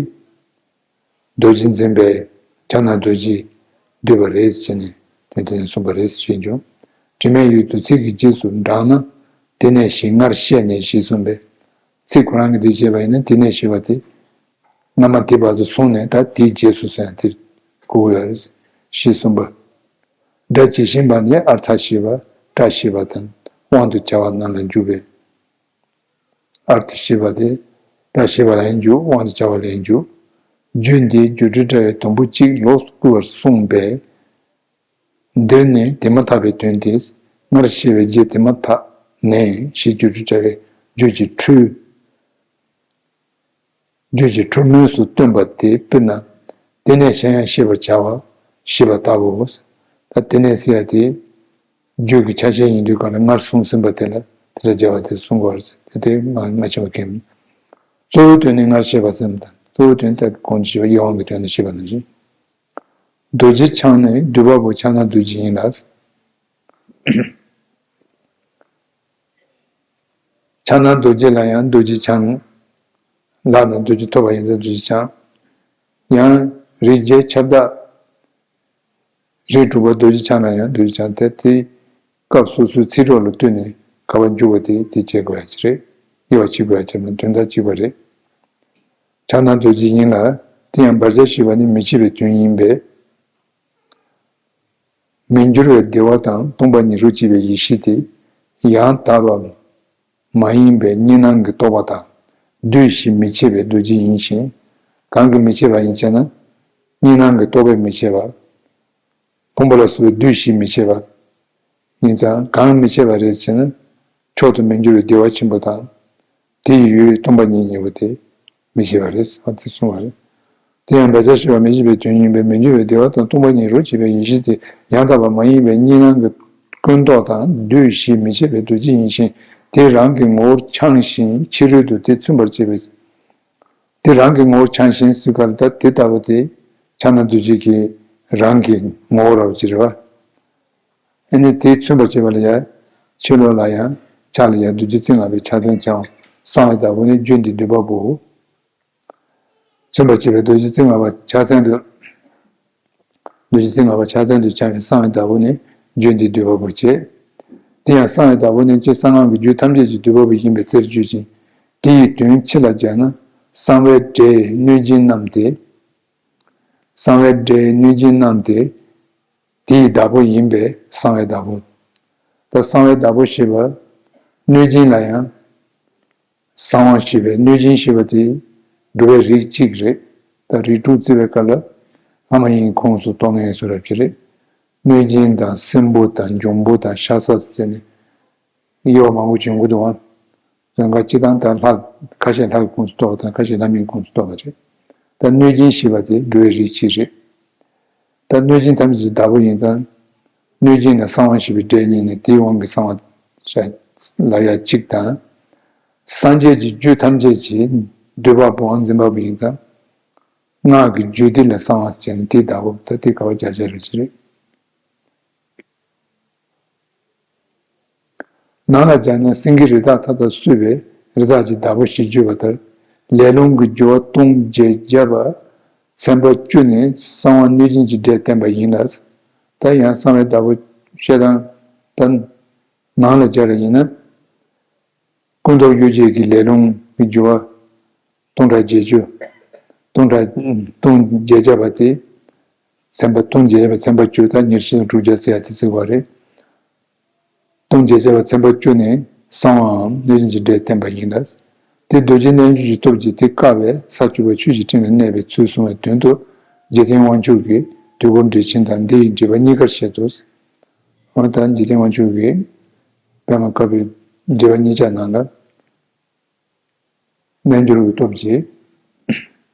རྡོ་རྗེ་འཛིན་པའི་ཕྱག་ན་རྡོ་རྗེས་བསྡུས་པ་རེད་ཟེར་ནས་དོན་དེ་ནས་གསུངས་པ་རེད་ཞེས་འབྱུང་། དྲི་མེད་འོད་དུ་ཚིག་གི་རྗེས་སུ་འབྲངས་ན། དེ་ནས་ཞེས་སྔར་བཤད་ནས་ཞེས་གསུངས་པས། ཚིག་ཁོ་རང་གིས་དེ་བྱས་པ་ཡིན་ན་དེ་ནས་ཞེས་པ་དེ། སྔ་མ་དེ་བར་དུ་སོང་ནས་ད་དེའི་རྗེས་སུ་སོང་ཡང་དེར་གོ་དགོས་ཡ་རེད་ཞེས་གསུངས་པ། སྒྲ་ཇི་བཞིན་པ་ནི་ཨརྠ་ཞེས་པ་སྒྲ་ཞེས་པ་དང་དབང་དུ་བྱ་བ་རྣམས་ལ་འཇུག་པས། ཨརྠ་ཞེས་པ་དེ་སྒྲ་ཞེས་པ་ལ་ཡང་འཇུག་དབང་དུ་བྱ་བ་ལ་ཡང་འཇུག་རྒྱུད་འདིའི་སྒྱུ་འཕྲུལ་དྲྭ་བའི་དུམ་བུ་གཅིག་ལོགས་སུ་བསྐུལ་བར་གསུངས་པས། འདིར་ནི་དེ་མ་ཐག་པའི་དོན་ཏེ། སྔར་བཤད་པའི་རྗེས་དེ་མ་ཐག་ནས་ཞེས་སྒྱུ་འཕྲུལ་དྲྭ་བའི་རྒྱུད་ཀྱི་འཕྲུལ། རྒྱུད་ཀྱི་འཕྲུལ་མངོན་སུ་སྟོན་པ་དེ་སྤེར་ན། དེ་ནས་གཞན་ཡང་ཤེས་པར་བྱ་བ་ཞེས་པ་ལྟ་བུའོ། ད་དེ་ནས་ཟེར་ཡ་དེ། རྒྱུད་ཀྱི་ཆ་ཤས་ཡིན་དུས་གང་ལ་སྔར་གསུངས་ཟིན་པ་དེ་ལ་དེ་འདྲ་བྱ་བ་དེ་གསུང་དགོས་པ་རེད། དེ་དེ་མ་མ་ཕྱིན་པ་གལ་མིན། གཙོ་བོའི་དོན་ནི་སྔར་བཤད་པ་ཙམ་དང་གཙོ་བོའི་དོན་དེ་གོང་དུ་ཞུས་པ་དབྱེ་བ་གི་དོན་དུ་བཤད་པ་ནང་བཞིན། རྡོ་རྗེ་འཆང་ནི་འདུས་པ་པོ་ཕྱག་ན་རྡོ་རྗེ་ཡིན་ལ། ཕྱག་ན་རྡོ་རྗེ་ལ་ཡང་རྡོ་རྗེ་འཆང་། ལག་ན་རྡོ་རྗེ་ཐོབ་པ་ཡིན་ཙང་རྡོ་རྗེ་འཆང་། ཡང་རིགས་བརྒྱའི་ཁྱབ་བདག་རིགས་དྲུག་པ་རྡོ་རྗེ་འཆང་ལ་ཡང་རྡོ་རྗེ་འཆང་སྟེ། དེའི་སྐབས་སོ་སོའི་ཚིག་གྲོགས་ལ་ལྟོས་ནས་ག་པར་འཇུག་པ་དེ་དེ་བྱེད་དགོས་ཡ་ཅིག་རེད། དབྱེ་བ་ཕྱེ་དགོས་ཡ་ཅིག་མིན་དོན་དག་གཅིག་པ་རེད། ཕྱག་ན་རྡོ་རྗེ་ཡིན་ལ། དེ་ཡང་བར་ཆད་ཞེས་པ་ནི་མི་ཕྱེད་པའི་དོན་ཡིན་པས། མི་འགྱུར་བའི་བདེ་བ་དང་སྟོང་པ་ཉིད་རོ་གཅིག་པའི་ཡེ་ཤེས་དེ། ཡང་དག་པ་མ་ཡིན་པའི་གཉིས་སྣང་གི་རྟོག་པ་དང་འདུས་ཤིང་མི་ཕྱེད་པའི་རྡོ་རྗེ་ཡིན་ཞིང་། གང་གིས་མི་ཕྱེད་པ་ཡིན་ཞེ་ན། གཉིས་སྣང་གི་རྟོག་པས་མི་ཕྱེད་པ། ཕུང་པོ་ལ་སོགས་པའི་འདུས་ཤིང་མི་ཕྱེད་པ། ཡིན་ཙང་གང་མི་ཕྱེད་པ་རེད་ཟེར་ན། མཆོག་ཏུ་མི་འགྱུར་བའི་བདེ་བ་ཆེན་པོ་དང་། དེའི་ཡུལ་སྟོང་པ་ཉིད་ཉིད་པོ་དེ་མི་ཕྱེད་པ་རེད་ཟེར་བ་དེ་གསུངས་པ་རེད། དེ་ཡང་བར་ཆད་ཞེས་པ་མི་ཕྱེད་པའི་དོན་ཡིན་པས་མི་འགྱུར་བའི་བདེ་བ་དང་སྟོང་པ་ཉིད་རོ་གཅིག་པའི་ཡེ་ཤེས་དེ་ཡང་དག་པ་མ་ཡིན་པའི་གཉིས་སྣང་གི་ཀུན་རྟོག་དང་འདུས་ཤིང་མི་ཕྱེད་པའི་རྡོ་རྗེ་ཡིན་ཞིང་དེ་རང་གི་ངོ་བོར་འཆང་ཞིང་ཕྱི་རོལ་དུ་དེ་མཚོན་པར་བྱེད་པའི། དེ་རང་གི་ངོ་བོ་ཆགས་ཞེན་ཟེར་ག་ལ། ད་དེ་ལྟ་བུ་དེ་ཕྱག་ན་རྡོ་རྗེ་གི་རང་གི་ངོ་བོ་ར་བ་ཅིག་རེད་བ། ཨ་ནི་དེ་མཚོན་པར་བྱེད་པ་ལ་ཡང་ཕྱི་ལོགས་ལ་ཡང་ཕྱག་ལ་ཡང་རྡོ་རྗེ་རྩེ་ལྔ་པའི་ཕྱག་མཚན་འཆང་བ། གསང་བའི་བདག་པོ་ནི་རྒྱུད་འདི་བསྡུས་པ་པོའོ། མཚོན་པར་བྱེད་པའི་རྡོ་རྗེ་རྩེ་ལྔ་པ་ཕྱག་མཚན་དུ། རྡོ་རྗེ་རྩེ་ལྔ་པ་ཕྱག་མཚན་དུ་འཆང་བའི་གསང་བའི་བདག་པོ་ནི་རྒྱུད་འདི་བསྡུས་པ་པོ་བྱས། དེ་ཡང་གསང་བའི་བདག་པོ་ནི་སྤྱིར་གསང་སྔགས་ཀྱི་རྒྱུད་ཐམས་ཅད་ཀྱི་བསྡུས་པ་པོ་ཡིན་པའི་རྩིར་བརྗོད་ཅིང་། དེ་ཡི་དོན་ཕྱི་ལ་སྦྱར་ན། གསང་བའི་སྒྲས་གནོད་སྦྱིན་རྣམས་ཏེ། གསང་བའི་སྒྲས་གནོད་སྦྱིན་རྣམས་ཏེ། དེ་ཡི་བདག་པོ་ཡིན་པས་གསང་བའི་བདག་པོ། ད་གསང་བའི་བདག་པོ་ཞེས་པ་གནོད་སྦྱིན་ལ་ཡང་གསང་བ་ཞེས་པའི། གནོད་སྦྱིན་ཞེས་པ་དེ་འགྲོ་བའི་རིགས་གཅིག་རེད། ད་རིགས་དྲུག་བརྩི་བའི་སྐབས་ལ་ལྷ་མ་ཡིན་ཁོངས་སུ་གཏོགས་མཁན་སུ་རབ་ཅིག་རེད། གནོད་སྦྱིན་དང་སྲིན་པོ་དང་འབྱུང་པོ་དང་ཤ་ཟ་ཟེར་ནས་དབྱེ་བ་མང་པོ་བྱུང་གི་འདུག་ཨང་། ཡང་ག་སྤྱི་དང་ད་ལྷ་ཁ་ཤས་ལྷ་གི་ཁོངས་སུ་གཏོགས་དང་ཁ་ཤས་ལྷ་མིན་ཁོངས་སུ་གཏོགས་པ་རེད། ད་གནོད་སྦྱིན་ཞེས་པ་དེ་འགྲོ་བའི་རིགས་གཅིག་རེད། ད་གནོད་སྦྱིན་ཐམས་ཅད་ཀྱི་བདག་པོ་ཡིན་ཙང་། གནོད་སྦྱིན་ལ་གསང་བ་ཞེས་པའི་སྒྲས་བསྙད་ནས་དེའི་དབང་གིས་གསང་བ་ལབ་ཡ་གཅིག་དང་། སངས་རྒྱས་ཀྱི་རྒྱུད་ཐམས་ཅད་ཀྱི་བསྡུས་པ་པོའམ་འཛིན་པ་པོ་ཡིན་ཙང་། སྔགས་ཀྱི་རྒྱུད་སྡེ་ལ་གསང་བ་ཟེར་ནས་དེའི་བདག་པོ། ད་དེ་ག་བ་སྦྱར་བྱ་རེད་ཅི་རེད། ནང་ལ་སྦྱར་ན། སེང་གེ་རི་དྭགས་མཐའ་དག་གསོད་པའི་རི་དྭགས་ཀྱི་བདག་པོ་ཞེས་བརྗོད་པ་ལྟར། ལས་རླུང་གི་རྒྱུ་བ་སྟོང་བརྒྱད་བརྒྱ་པ་ཚན་པ་བཅུ་ནི་གསང་བ་གནོད་སྦྱིན་གྱི་སྒྲས་བསྟན་པ་ཡིན་ལ། ད་ཡང་གསང་བའི་བདག་པོ་བཤད་སྟངས་ད་ནང་ལ་སྦྱར་བ་ཡིན་ན། སྐུ་མདོག་གཡུ་བྱད་ཀྱི་ལས་རླུང་གི་རྒྱུ་བ་སྟོང་ཕྲག་བརྒྱད་ཅུ། སྟོང་ཕྲག་སྟོང་བརྒྱད་བརྒྱ་པ་དེ། ཚན་པ་སྟོང་བརྒྱད་བརྒྱ་པ་ཚན་པ་བཅུ། ད་ཉེར་བཞི་དང་དྲུག་བརྒྱ་ཟེར་ཡ་དེ་བརྩི་བ་རེད། སྟོང་བརྒྱད་བརྒྱ་པ་ཚན་པ་བཅུ་ནི་གསང་བའམ་གནོད་སྦྱིན་གྱི་སྒྲས་བསྟན་པ་ཡིན་ལ། དེ་རྡོ་རྗེ་རྣལ་འབྱོར་གྱི་སྟོབས་ཀྱིས་དེ་བཀག་པས་ས་བཅུ་པ་ཆོས་ཀྱི་སྤྲིན་ལ་གནས་པའི་ཚུལ་གསུང་བའི་དོན་དུ། འཇིག་རྟེན་དབང་ཕྱུག་གིས་དུས་འཁོར་འགྲེལ་ཆེན་དང་འདི་ཡི་འགྲེལ་པ་གཉིས་ཀར་བཤད་དོ། འོ་ད་འཇིག་རྟེན་དབང་ཕྱུག་གིས་པདྨ་དཀར་པོའི་འགྲེལ་པ་གཉིས་ཆ་ནང་ལ། རྣལ་འབྱོར་གྱི་སྟོབས་ཀྱིས།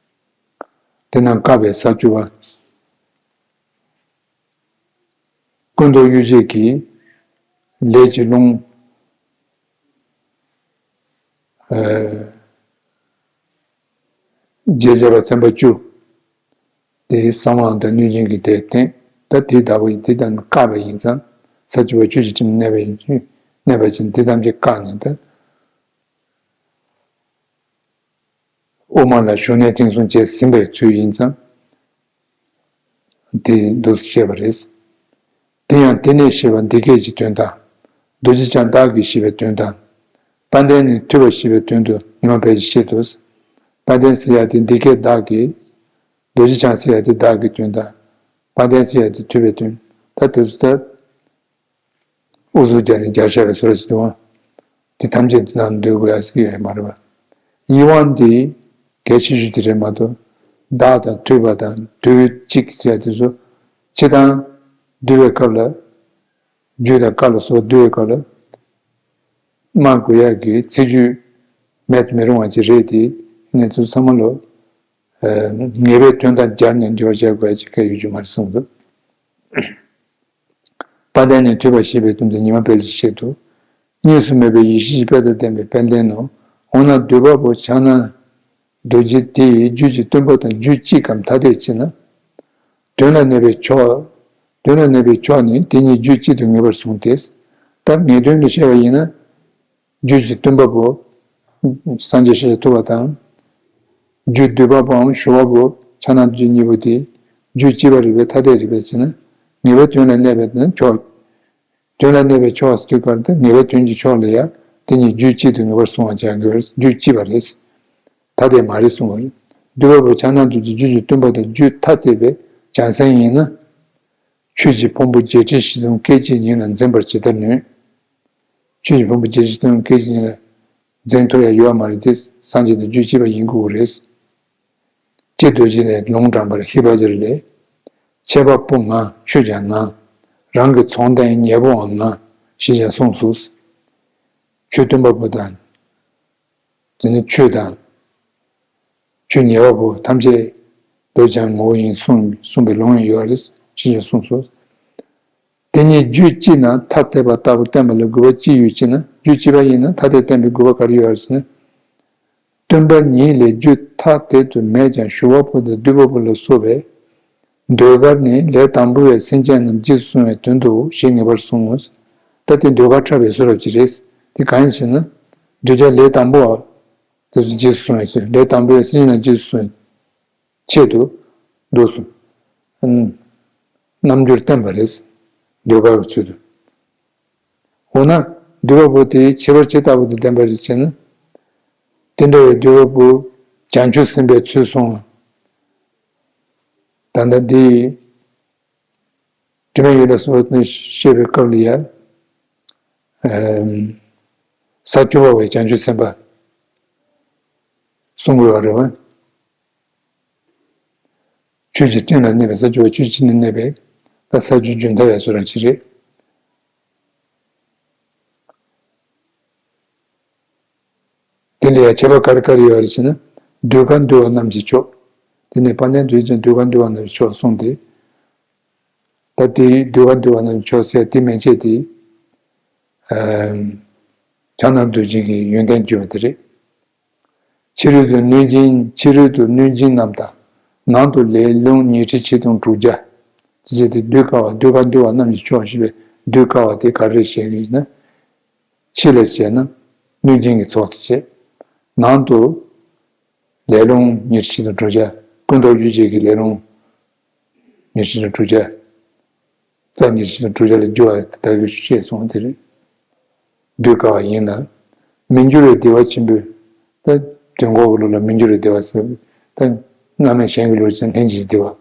དེ་རྣམས་བཀག་པས་ས་བཅུ་པ། སྐུ་མདོག་གཡུ་བྱད་ཀྱི་ལས་ཀྱི་རླུང་། ཨ། བརྒྱད་བརྒྱ་པ་ཚན་པ་བཅུ། དེའི་གསང་བའམ་དང་གནོད་སྦྱིན་གྱི་སྒྲས་བསྟན། ད་དེའི་བདག་པོ་ཡིན། དེ་དང་བཀག་པ་ཡིན་ཙང་། ས་བཅུ་པ་ཆོས་ཀྱི་སྤྲིན་གནས་པ་ཡིན། གནས་པ་ཅིན་དེ་ཐམས་ཅད་བཀག་ནས་ད། དབུ་མ་ལ་ཞུགས་གནས་ཐེངས་གསུམ་བྱས་ཟིན་པའི་ཚུལ་ཡིན་ཙང་། དེ་འདུག་སེ་བཤད་པ་རེད། དེ་ཡང་དེ་ནས་ཞེས་པ་འདི་སྐད་ཀྱི་དོན་དང་། རྡོ་རྗེ་འཆང་བདག་གིས་ཞེས་པའི་དོན་དང་། དཔལ་ལྡན་ནི་ཐོས་པ་ཞེས་པའི་དོན་དུ་ཉི་མ་བལ་གྱིས་བཤད་དོ། དཔལ་ལྡན་ཟེར་ཡ་དེ་འདི་སྐད་བདག་གིས། རྡོ་རྗེ་འཆང་ཟེར་ཡ་དེ་བདག་གི་དོན་དང་། དཔལ་ལྡན་ཟེར་ཡ་དེ་ཐོས་པའི་དོན། ད་དེ་ཚོ་ད། ཨུ་ཚུགས་རྒྱག་ནས་རྒྱག་བཞག་པའི་བཟོ་འདྲ་ཞིག་འདུག་ཨང་། དེ་ཐམས་ཅད་དེ་ནང་འདུས་དགོས་ཡ་ཟེར་གྱི་ཡོད་མ་རེད་པ། ཡིད་དབང་དེ་གལ་ཆེ་ཤོས་དེ་རེད་མ་གཏོགས། བདག་དང་ཐོས་པ་དང་དུས་གཅིག་ཟེར་ཡ་དེ་ཚོ་སྤྱིར་བཏང་བསྡུ་བའི་སྐབས་ལ། རྒྱུད་དང་བཀའ་ལ་སོགས་བསྡུ་བའི་སྐབས་ལ། སྨྲ་དགོས་ཡ་གི་ཚིག་བརྗོད་མེད་དུ་མི་རུང་བ་ཅིག་རེད་དེ། ཨ་ནི་ཚོ་ཚང་མ་ལོ། ཨ། ངེས་པའི་དོན་དང་སྦྱར་ནས་འགྲེལ་བ་བྱ་དགོས་ཡ་ཅིག་གལ་ཡོད་རྒྱུ་མ་རེད་གསུངས་འདུག་དཔལ་ལྡན་ནི་ཐོས་པ་ཞེས་པའི་དོན་དུ་ཉི་མ་བལ་གྱིས་བཤད་དོ། གཉིས་སུ་མེད་པའི་ཡེ་ཤེས་ཀྱི་དཔལ་དང་ལྡན་པའི་དཔལ་ལྡན་ནོ། འོ་ན་བསྡུས་པ་པོ་ཕྱག་ན་རྡོ་རྗེ་དེ་ཡི་རྒྱུད་ཀྱི་སྟོན་པ་དང་རྒྱུད་གཅིག་གམ་ཐ་དད་ཅིག་ན། དོན་ལ་གནས་པའི་ཕྱོགས། དོན་ལ་གནས་པའི་ཕྱོགས་ནི་དེ་གཉིས་རྒྱུད་གཅིག་ཏུ་ངེས་པར་བཟུང་སྟེ། ད་ངེས་དོན་དུ་བཤད་པ་ཡིན་ན། རྒྱུད་ཀྱི་སྟོན་པ་པོ། སངས་རྒྱས་ཤཱཀྱ་ཐུབ་པ་དང་། རྒྱུད་བསྡུས་པ་པོའམ་ཞུ་བ་པོ་ཕྱག་ན་རྡོ་རྗེ་གཉིས་པོ་དེ། རྒྱུད་གཅིག་པ་རེད་པས་ཐ་དད་རེད་པས་ཟེར་ན། ངེས་པའི་དོན་ལ་གནས་པའི་ཕྱོགས། དོན་ལ་གནས་པའི་ཕྱོགས་ཟེར་དུས་སྐབས་དེ་ངེས་པའི་དོན་གྱི་ཕྱོགས་ལ་ཡང་དེ་གཉིས་རྒྱུད་གཅིག་ཏུ་ངེས་པར་བཟུང་བ་བྱ་དགོས་པས། རྒྱུད་གཅིག་པ་རེད། ཐ་དད་མ་རེད་གསུངས་པ་རེད། བསྡུས་པ་པོ་ཕྱག་ན་རྡོ་རྗེ་རྒྱུད་ཀྱི་སྟོན་པ་དང་རྒྱུད་ཐ་དད་པའི་བྱང་སེམས་ཡིན་ན། ཆོས་ཀྱི་ཕུང་པོ་བརྒྱད་ཁྲི་བཞི་སྟོང་སྐད་ཅིག་ཉིད་ལ་འཛིན་པར་ཇི་ལྟར་ནུས། ཆོས་ཀྱི་ཕུང་པོ་བརྒྱད་ཁྲི་བཞི་སྟོང་སྐད་ཅིག་ཉིད་ལ་འཛིན་ཐུབ་ཡ་ཡོད་མ་རེད་དེ། སངས་རྒྱས་དང་རྒྱུད་གཅིག་པ་ཡིན་དགོས་རེད། ཀྱེ་རྡོ་རྗེ་ལས་ལུང་དྲངས་པར་ཤེས་པ་ཟེར་ལས། འཆད་པ་པོ་ང་ཆོས་ཀྱང་ང་། རང་གི་ཚོགས་འདི་ཉེ་བོའང་ང་ཞེས་ཀྱང་གསུངས་སོ། ཆོས་སྟོན་པ་པོ་དང་། དེ་ནི་ཆོས་དང་། ཆོས་ཉེ་བ་པོ་ཐམས་ཅད་རྡོ་རྗེ་འཆང་ངོ་བོ་ཡིན་གསུངས་གསུངས་པའི་ལུང་ཡང་ཡོད་རེད་ཅེས་ཀྱང་གསུངས་སོ། དེ་ཉིད་རྒྱུད་གཅིག་ན་ཐ་དད་པ་ལྟ་བུར་བསྟན་པ་ལ་དགོས་པ་ཅི་ཡོད་ཅེ་ན། རྒྱུད་གཅིག་པ་ཡིན་ན་ཐ་དད་བསྟན་པའི་དགོས་པ་ག་རེ་ཡོད་རེད་ཟེར་ན། སྟོན་པ་ཉིད་ལས་རྒྱུད་ཐ་དད་དུ་མེད་ཀྱང་ཞུ་བ་པོ་དང་སྡུད་པ་པོ་ལ་སོགས་པའི་ཟློས་གར་ནི་ལས་དང་པོ་བས་སེམས་ཅན་རྣམས་རྗེས་སུ་བཟུང་བའི་དོན་དུའོ་ཞེས་ངེས་པར་གསུང་ངོ་། ད་དེ་ཟློས་གར་འཁྲབ་པའི་བཟོ་འདྲ་ཅིག་རེད། དེ་གང་ཡིན་ཞེ་ན། གདུལ་བྱ་ལས་དང་པོ་བ་དེ་ཚོ་རྗེས་སུ་བཟུང་བའི་ཚུལ། ལས་དང་པོ་བས་སེམས་ཅན་རྣམས་རྗེས་སུ་བཟུང་བའི་ཆེད་དུ་འདུག་སོ། ཨ་ནི་རྣམ་འགྱུར་བསྟན་པ་རེད། ཟློས་གར་གྱི་ཚུལ་དུ། འོ་ན་སྡུད་པ་པོ་དེའི་ཁྱད་པར་ཇི་ལྟ་བུ་དང་ལྡན་པ་རེད་ཅེ་ན། དེ་འདྲ་བའི་སྡུད་པ་པོ་བྱང་ཆུབ་སེམས་དཔའི་ཚུལ་སོང་བ། ད་ལྟ་འདི་དྲི་མེད་ཡུལ་ལ་སོགས་པ་བཤད་པའི་སྐབས་ལ་ཡང་། ས་བཅུ་པ་བའི་བྱང་ཆུབ་སེམས་དཔའ་གསུང་དགོས་པ་རེད་བ། ཆོས་ཀྱི་སྤྲིན་ལ་གནས་པའི་ས་བཅུ་པ་ཆོས་ཀྱི་སྤྲིན་ལ་གནས་པའི་ད་ས་བཅུ་བརྒྱུད་མཐའ་ཡས་སུ་རང་ཆེ་རེད། དེ་ལ་ཡང་ཁྱད་པར་ག་རེ་ག་རེ་ཡོད་རེད་ཅེ་ན། གདུལ་དཀའ་འདུལ་བ་རྣམས་ཀྱི་མཆོག་དེ་ནས་དཔལ་ལྡན་འདུལ་བྱེད་ཀྱང་གདུལ་དཀའ་འདུལ་བ་རྣམས་ཀྱི་མཆོག་གསུངས་ཏེ། ད་དེའི་གདུལ་དཀའ་འདུལ་བ་རྣམས་ཀྱི་མཆོག་ཟེར་དེ་མན་ཆད་དེ། ཨ་ཕྱག་ན་རྡོ་རྗེ་གི་ཡོན་ཏན་བརྗོད་པ་དེ་རེད། ཕྱི་རོལ་དུ་གནོད་སྦྱིན་ཕྱི་རོལ་དུ་གནོད་སྦྱིན་རྣམས་དང་། ནང་དུ་ལས་རླུང་ཉི་ཁྲི་ཆིག་སྟོང་དྲུག་བརྒྱ། ཅེས་བྱས་ཏེ་གདུལ་དཀའ་བ་གདུལ་དཀའ་འདུལ་བ་རྣམས་ཀྱི་མཆོག་ཞེས་པའི་གདུལ་དཀའ་བ་དེ་ག་རེ་བཤད་ཀྱི་ཡོད་ན། ཕྱི་ལ་བྱས་ན་གནོད་སྦྱིན་གྱི་ཚོགས་དེ་བྱས། ནང་དུ་ལས་རླུང་ཉི་ཁྲི་ཆིག་སྟོང་དྲུག་བརྒྱ། ཀུན་རྟོག་རྒྱུ་བྱེད་ཀྱི་ལས་རླུང་ཉི་ཁྲི་ཆིག་སྟོང་དྲུག་བརྒྱ། རྩ་ཉི་ཁྲི་ཆིག་སྟོང་དྲུག་བརྒྱ་ལ་རྒྱུ་བ་ད་གི་བཤད་སོང་དེ་རེད། གདུལ་དཀའ་བ་ཡིན་ལ། མི་འགྱུར་བའི་བདེ་བ་ཆེན་པོས། ད་དུས་འཁོར་གྱི་ལུགས་ལ་མི་འགྱུར་བའི་བདེ་བ་ཟེར། ད་སྔ་མའི་གཞན་གྱི་ལུགས་ཀྱང་ལྷན་ཅིག་བདེ་བ།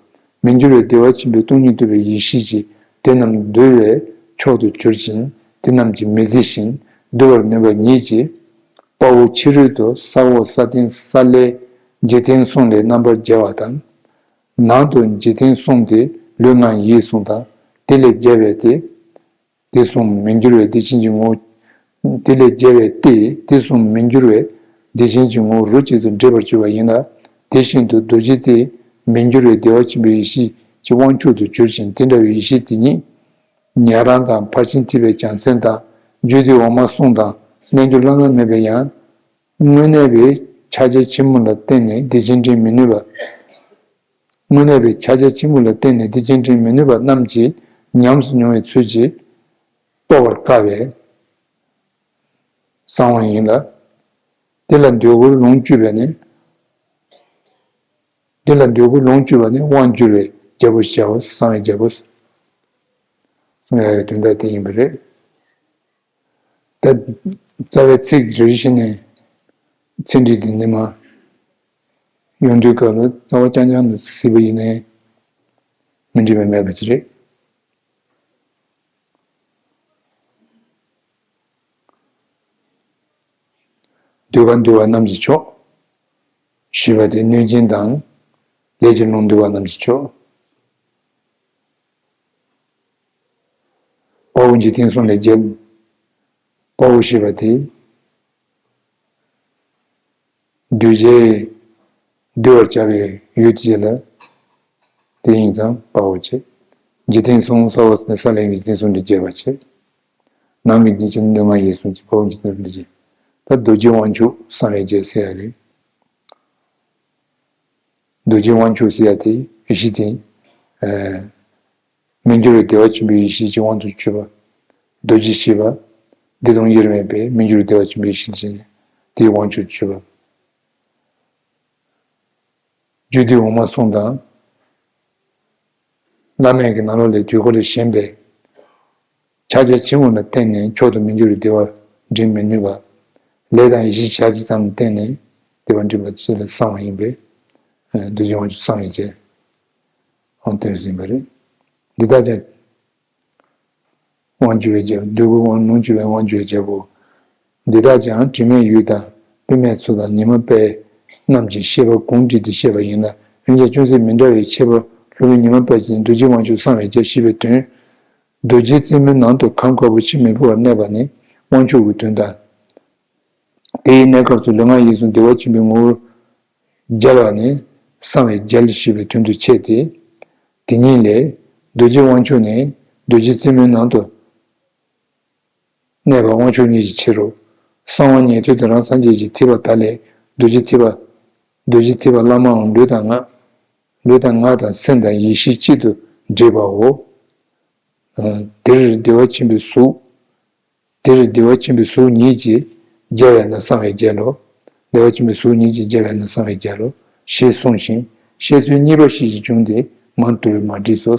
མི་འགྱུར་བའི་བདེ་བ་ཆེན་པོས་སྟོང་ཉིད་རྟོགས་པའི་ཡེ་ཤེས་ཀྱིས་དེ་རྣམས་འདུལ་བའི་མཆོག་ཏུ་གྱུར་ཅིང་དེ་རྣམས་ཀྱིས་མི་བརྫི་ཞིང་འདུལ་བར་ནུས་པ་ཉིད་ཀྱིས། དཔའ་བོ་ཕྱི་རོལ་དུ་ས་འོག་ས་སྟེང་ས་བླའི་འཇིག་རྟེན་གསུམ་ལས་རྣམ་པར་རྒྱལ་བ་དང་། ནང་དུ་འཇིག་རྟེན་གསུམ་སྟེ་ལུས་ངག་ཡིད་གསུམ་དང་དེ་ལས་རྒྱལ་བའི་སྟེ། དེ་གསུམ་མི་འགྱུར་བའི་བདེ་ཆེན་གྱི་ངོ་བོ། དེ་ལས་རྒྱལ་བའི་སྟེ་དེ་གསུམ་མི་འགྱུར་བའི་བདེ་ཆེན་གྱི་ངོ་བོ་རོ་གཅིག་ཏུ་འདྲེས་པར་གྱུར་པ་ཡིན་ལ། དེ་བཞིན་དུ་རྡོ་རྗེ་སྟེ་མི་འགྱུར་བའི་བདེ་བ་ཆེན་པོའི་ཡེ་ཤེས་ཀྱི་དབང་ཕྱུག་ཏུ་གྱུར་ཅིང་དེ་འདྲ་བའི་ཡེ་ཤེས་དེ་ཉིད་ཉན་རང་དང་ཕར་ཕྱིན་ཐེག་པའི་བྱང་སེམས་དང་རྒྱུད་སྡེ་འོག་མ་གསུམ་དང་རྣལ་འབྱོར་བླ་ན་མེད་པའི་ཡང་། དངོས་གནས་པའི་ཕྱག་རྒྱ་ཆེན་པོ་ལ་བརྟེན་ནས་བདེ་ཆེན་འདྲེན་མི་ནུས་པ། དངོས་གནས་པའི་ཕྱག་རྒྱ་ཆེན་པོ་ལ་བརྟེན་ནས་བདེ་ཆེན་འདྲེན་མི་ནུས་པ་རྣམས་ཀྱིས་ཉམས་སུ་མྱོང་བའི་ཚུལ་གྱིས་རྟོགས་པར་དཀའ་བས་གསང་བ་ཡིན་ལ། དེ་ལ་འདོད་དགུར་ལོངས་སྤྱོད་པས་ནི། དེ་ལ་འདོད་དགུར་ལོངས་སྤྱོད་པ་ནི་དབང་བསྒྱུར་བའི་རྒྱལ་པོ་ཞེས་བྱའོ། གསང་བའི་རྒྱལ་པོ་གསུང་ཡག་གི་དོན་དག་དེ་ཡིན་པ་རེད། ད་རྩ་བའི་ཚིག་རེ་རེ་བཞིན་ནས་ཚིག་འགྲེལ་དེ་ནི་མ་ཡོང་དུས་སྐབས་ལ་རྩ་བ་རྐྱང་རྐྱང་ལ་གཟིགས་པ་ཡིན་ནའི་མི་འགྲིག་པ་མེད་པ་ཅིག་རེད། གདུལ་དཀའ་འདུལ་བ་རྣམས་ཀྱི་མཆོག་ཞེས་པ་དེ་གནོད་སྦྱིན་དང་ལས་ཀྱི་རླུང་འདུལ་བ་རྣམས་ཀྱི་མཆོག་དཔའ་བོ་འཇིག་རྟེན་གསུམ་ལས་རྒྱལ། དཔའ་བོ་ཞེས་པ་དེ་གདུལ་བྱའི་འདུལ་བར་བྱ་བའི་ཡུལ་དེ་ལ་དེ་ཡིན་ཙང་དཔའ་བོ་བྱེད། འཇིག་རྟེན་གསུམ་ས་འོག་ས་བླའི་འཇིག་རྟེན་གསུམ་ལས་རྒྱལ་བར་བྱེད། ནང་གི་འཇིག་རྟེན་ལུས་ངག་ཡིད་གསུམ་གྱི་དཔའ་བོ་འཇིག་རྟེན་གསུམ་ལས་རྒྱལ། ད་རྡོ་རྗེ་དབང་ཕྱུག་གསང་བའི་རྒྱལ་ཟེར་ཡ་རེད། རྡོ་རྗེ་དབང་ཕྱུག་ཟེར་ཡ་དེ་ཡེ་ཤེས་དེ། ཨ། མི་འགྱུར་བའི་བདེ་བ་ཆེན་པོའི་ཡེ་ཤེས་ཀྱི་དབང་དུ་གྱུར་པ། རྡོ་རྗེ་ཞེས་པ། བདེ་སྟོང་དབྱེར་མེད་པའི་མི་འགྱུར་བའི་བདེ་བ་ཆེན་པོའི་ཡེ་ཤེས་ལ་བྱས་ནས་དེའི་དབང་ཕྱུག་གྱུར་པ། རྒྱུད་སྡེ་འོག་མ་གསུམ་དང་། བླ་མེད་ཀྱི་ནང་ལོགས་ལས་དུས་འཁོར་ལས་གཞན་པའི་ཕྱག་རྒྱ་ཆེན་པོ་ལ་བརྟེན་ནས་མཆོག་ཏུ་མི་འགྱུར་བའི་བདེ་བ་འདྲེན་མི་ནུས་པ། ལས་དང་ཡེ་ཤེས་ཆ་གཅིག་ཙམ་ལ་བརྟེན་ནས་བདེ་བ་འདྲེན་པ་ཅིག་ལ་གསང་བ་ཡིན་པས། རྡོ་རྗེ་དབང་ཕྱུག་གསང་བའི་རྒྱལ། འོང་དེར་ཟིན་པ་རེད། འདི་དག་ཀྱང་དབང་བསྒྱུར་བའི་རྒྱལ་པོ། འདོད་དགུར་ལོངས་སྤྱོད་པའི་དབང་བསྒྱུར་བའི་རྒྱལ་པོ། འདི་དག་ཀྱང་དྲི་མེད་ཡུལ་དང་སྤོས་མེད་མཚོ་དང་ཉི་མ་དཔལ་རྣམས་ཀྱི་བཤད་པ་གུང་བསྒྲིགས་ཏེ་བཤད་པ་ཡིན་ལ། འོན་ཀྱང་ཅུང་ཟད་མི་འདྲ་བའི་ཁྱད་པར་ལྷུ་མེད་ཉི་མ་དཔལ་གྱི་རྡོ་རྗེ་དབང་ཕྱུག་གསང་བའི་རྒྱལ་ཞེས་པའི་དོན། རྡོ་རྗེ་རྩེ་མོའི་ནང་དུ་གངས་དཀར་པོ་ཆུ་མེད་པོ་བར་གནས་པ་ནི་དབང་ཕྱུག་གི་དོན་དང་། དེའི་གནས་སྐབས་སུ་ལུས་ངག་ཡིད་གསུམ་བདེ་བ་ཆེན་པོའི་ངོ་བོར་རྒྱལ་བ་ནི་གསང་བའི་རྒྱལ་ཞེས་པའི་དོན་དུ་འཆད་དེ། དེ་ཉིད་ལས་རྡོ་རྗེ་དབང་ཕྱུག་ནི་རྡོ་རྗེ་རྩེ་མོའི་ནང་དུ་གནས་པ་དབང་ཕྱུག་ཉིད་ཀྱི་ཕྱིར་རོ། གསང་བ་ཉན་ཐོས་དང་རང་སངས་རྒྱས་ཀྱི་ཐེག་པ་དག་ལས་ རྡོ་རྗེ་ཐེག་པ། རྡོ་རྗེ་ཐེག་པ་བླ་མའང་ལུས་དང་ངག་ལུས་དང་ངག་དང་སེམས་དང་ཡེ་ཤེས་གཅིག་ཏུ་འདྲེས་པའོ། ཨ། དེར་བདེ་བ་ཆེན་པོའི་གཟུགས། དེར་བདེ་བ་ཆེན་པོའི་གཟུགས་ཉིད་ཀྱིས་རྒྱལ་བས་ན་གསང་བའི་རྒྱལ་ལོ། བདེ་བ་ཆེན་པོའི་གཟུགས་ཉིད་ཀྱིས་རྒྱལ་བས་ན་གསང་བའི་རྒྱལ་ལོ། ཞེས་གསུངས་ཤིང་བཤད་ཚུལ་གཉིས་པ་ཞིག་བྱུང་སྟེ་མང་དུ་མ་བྲིས་སོ།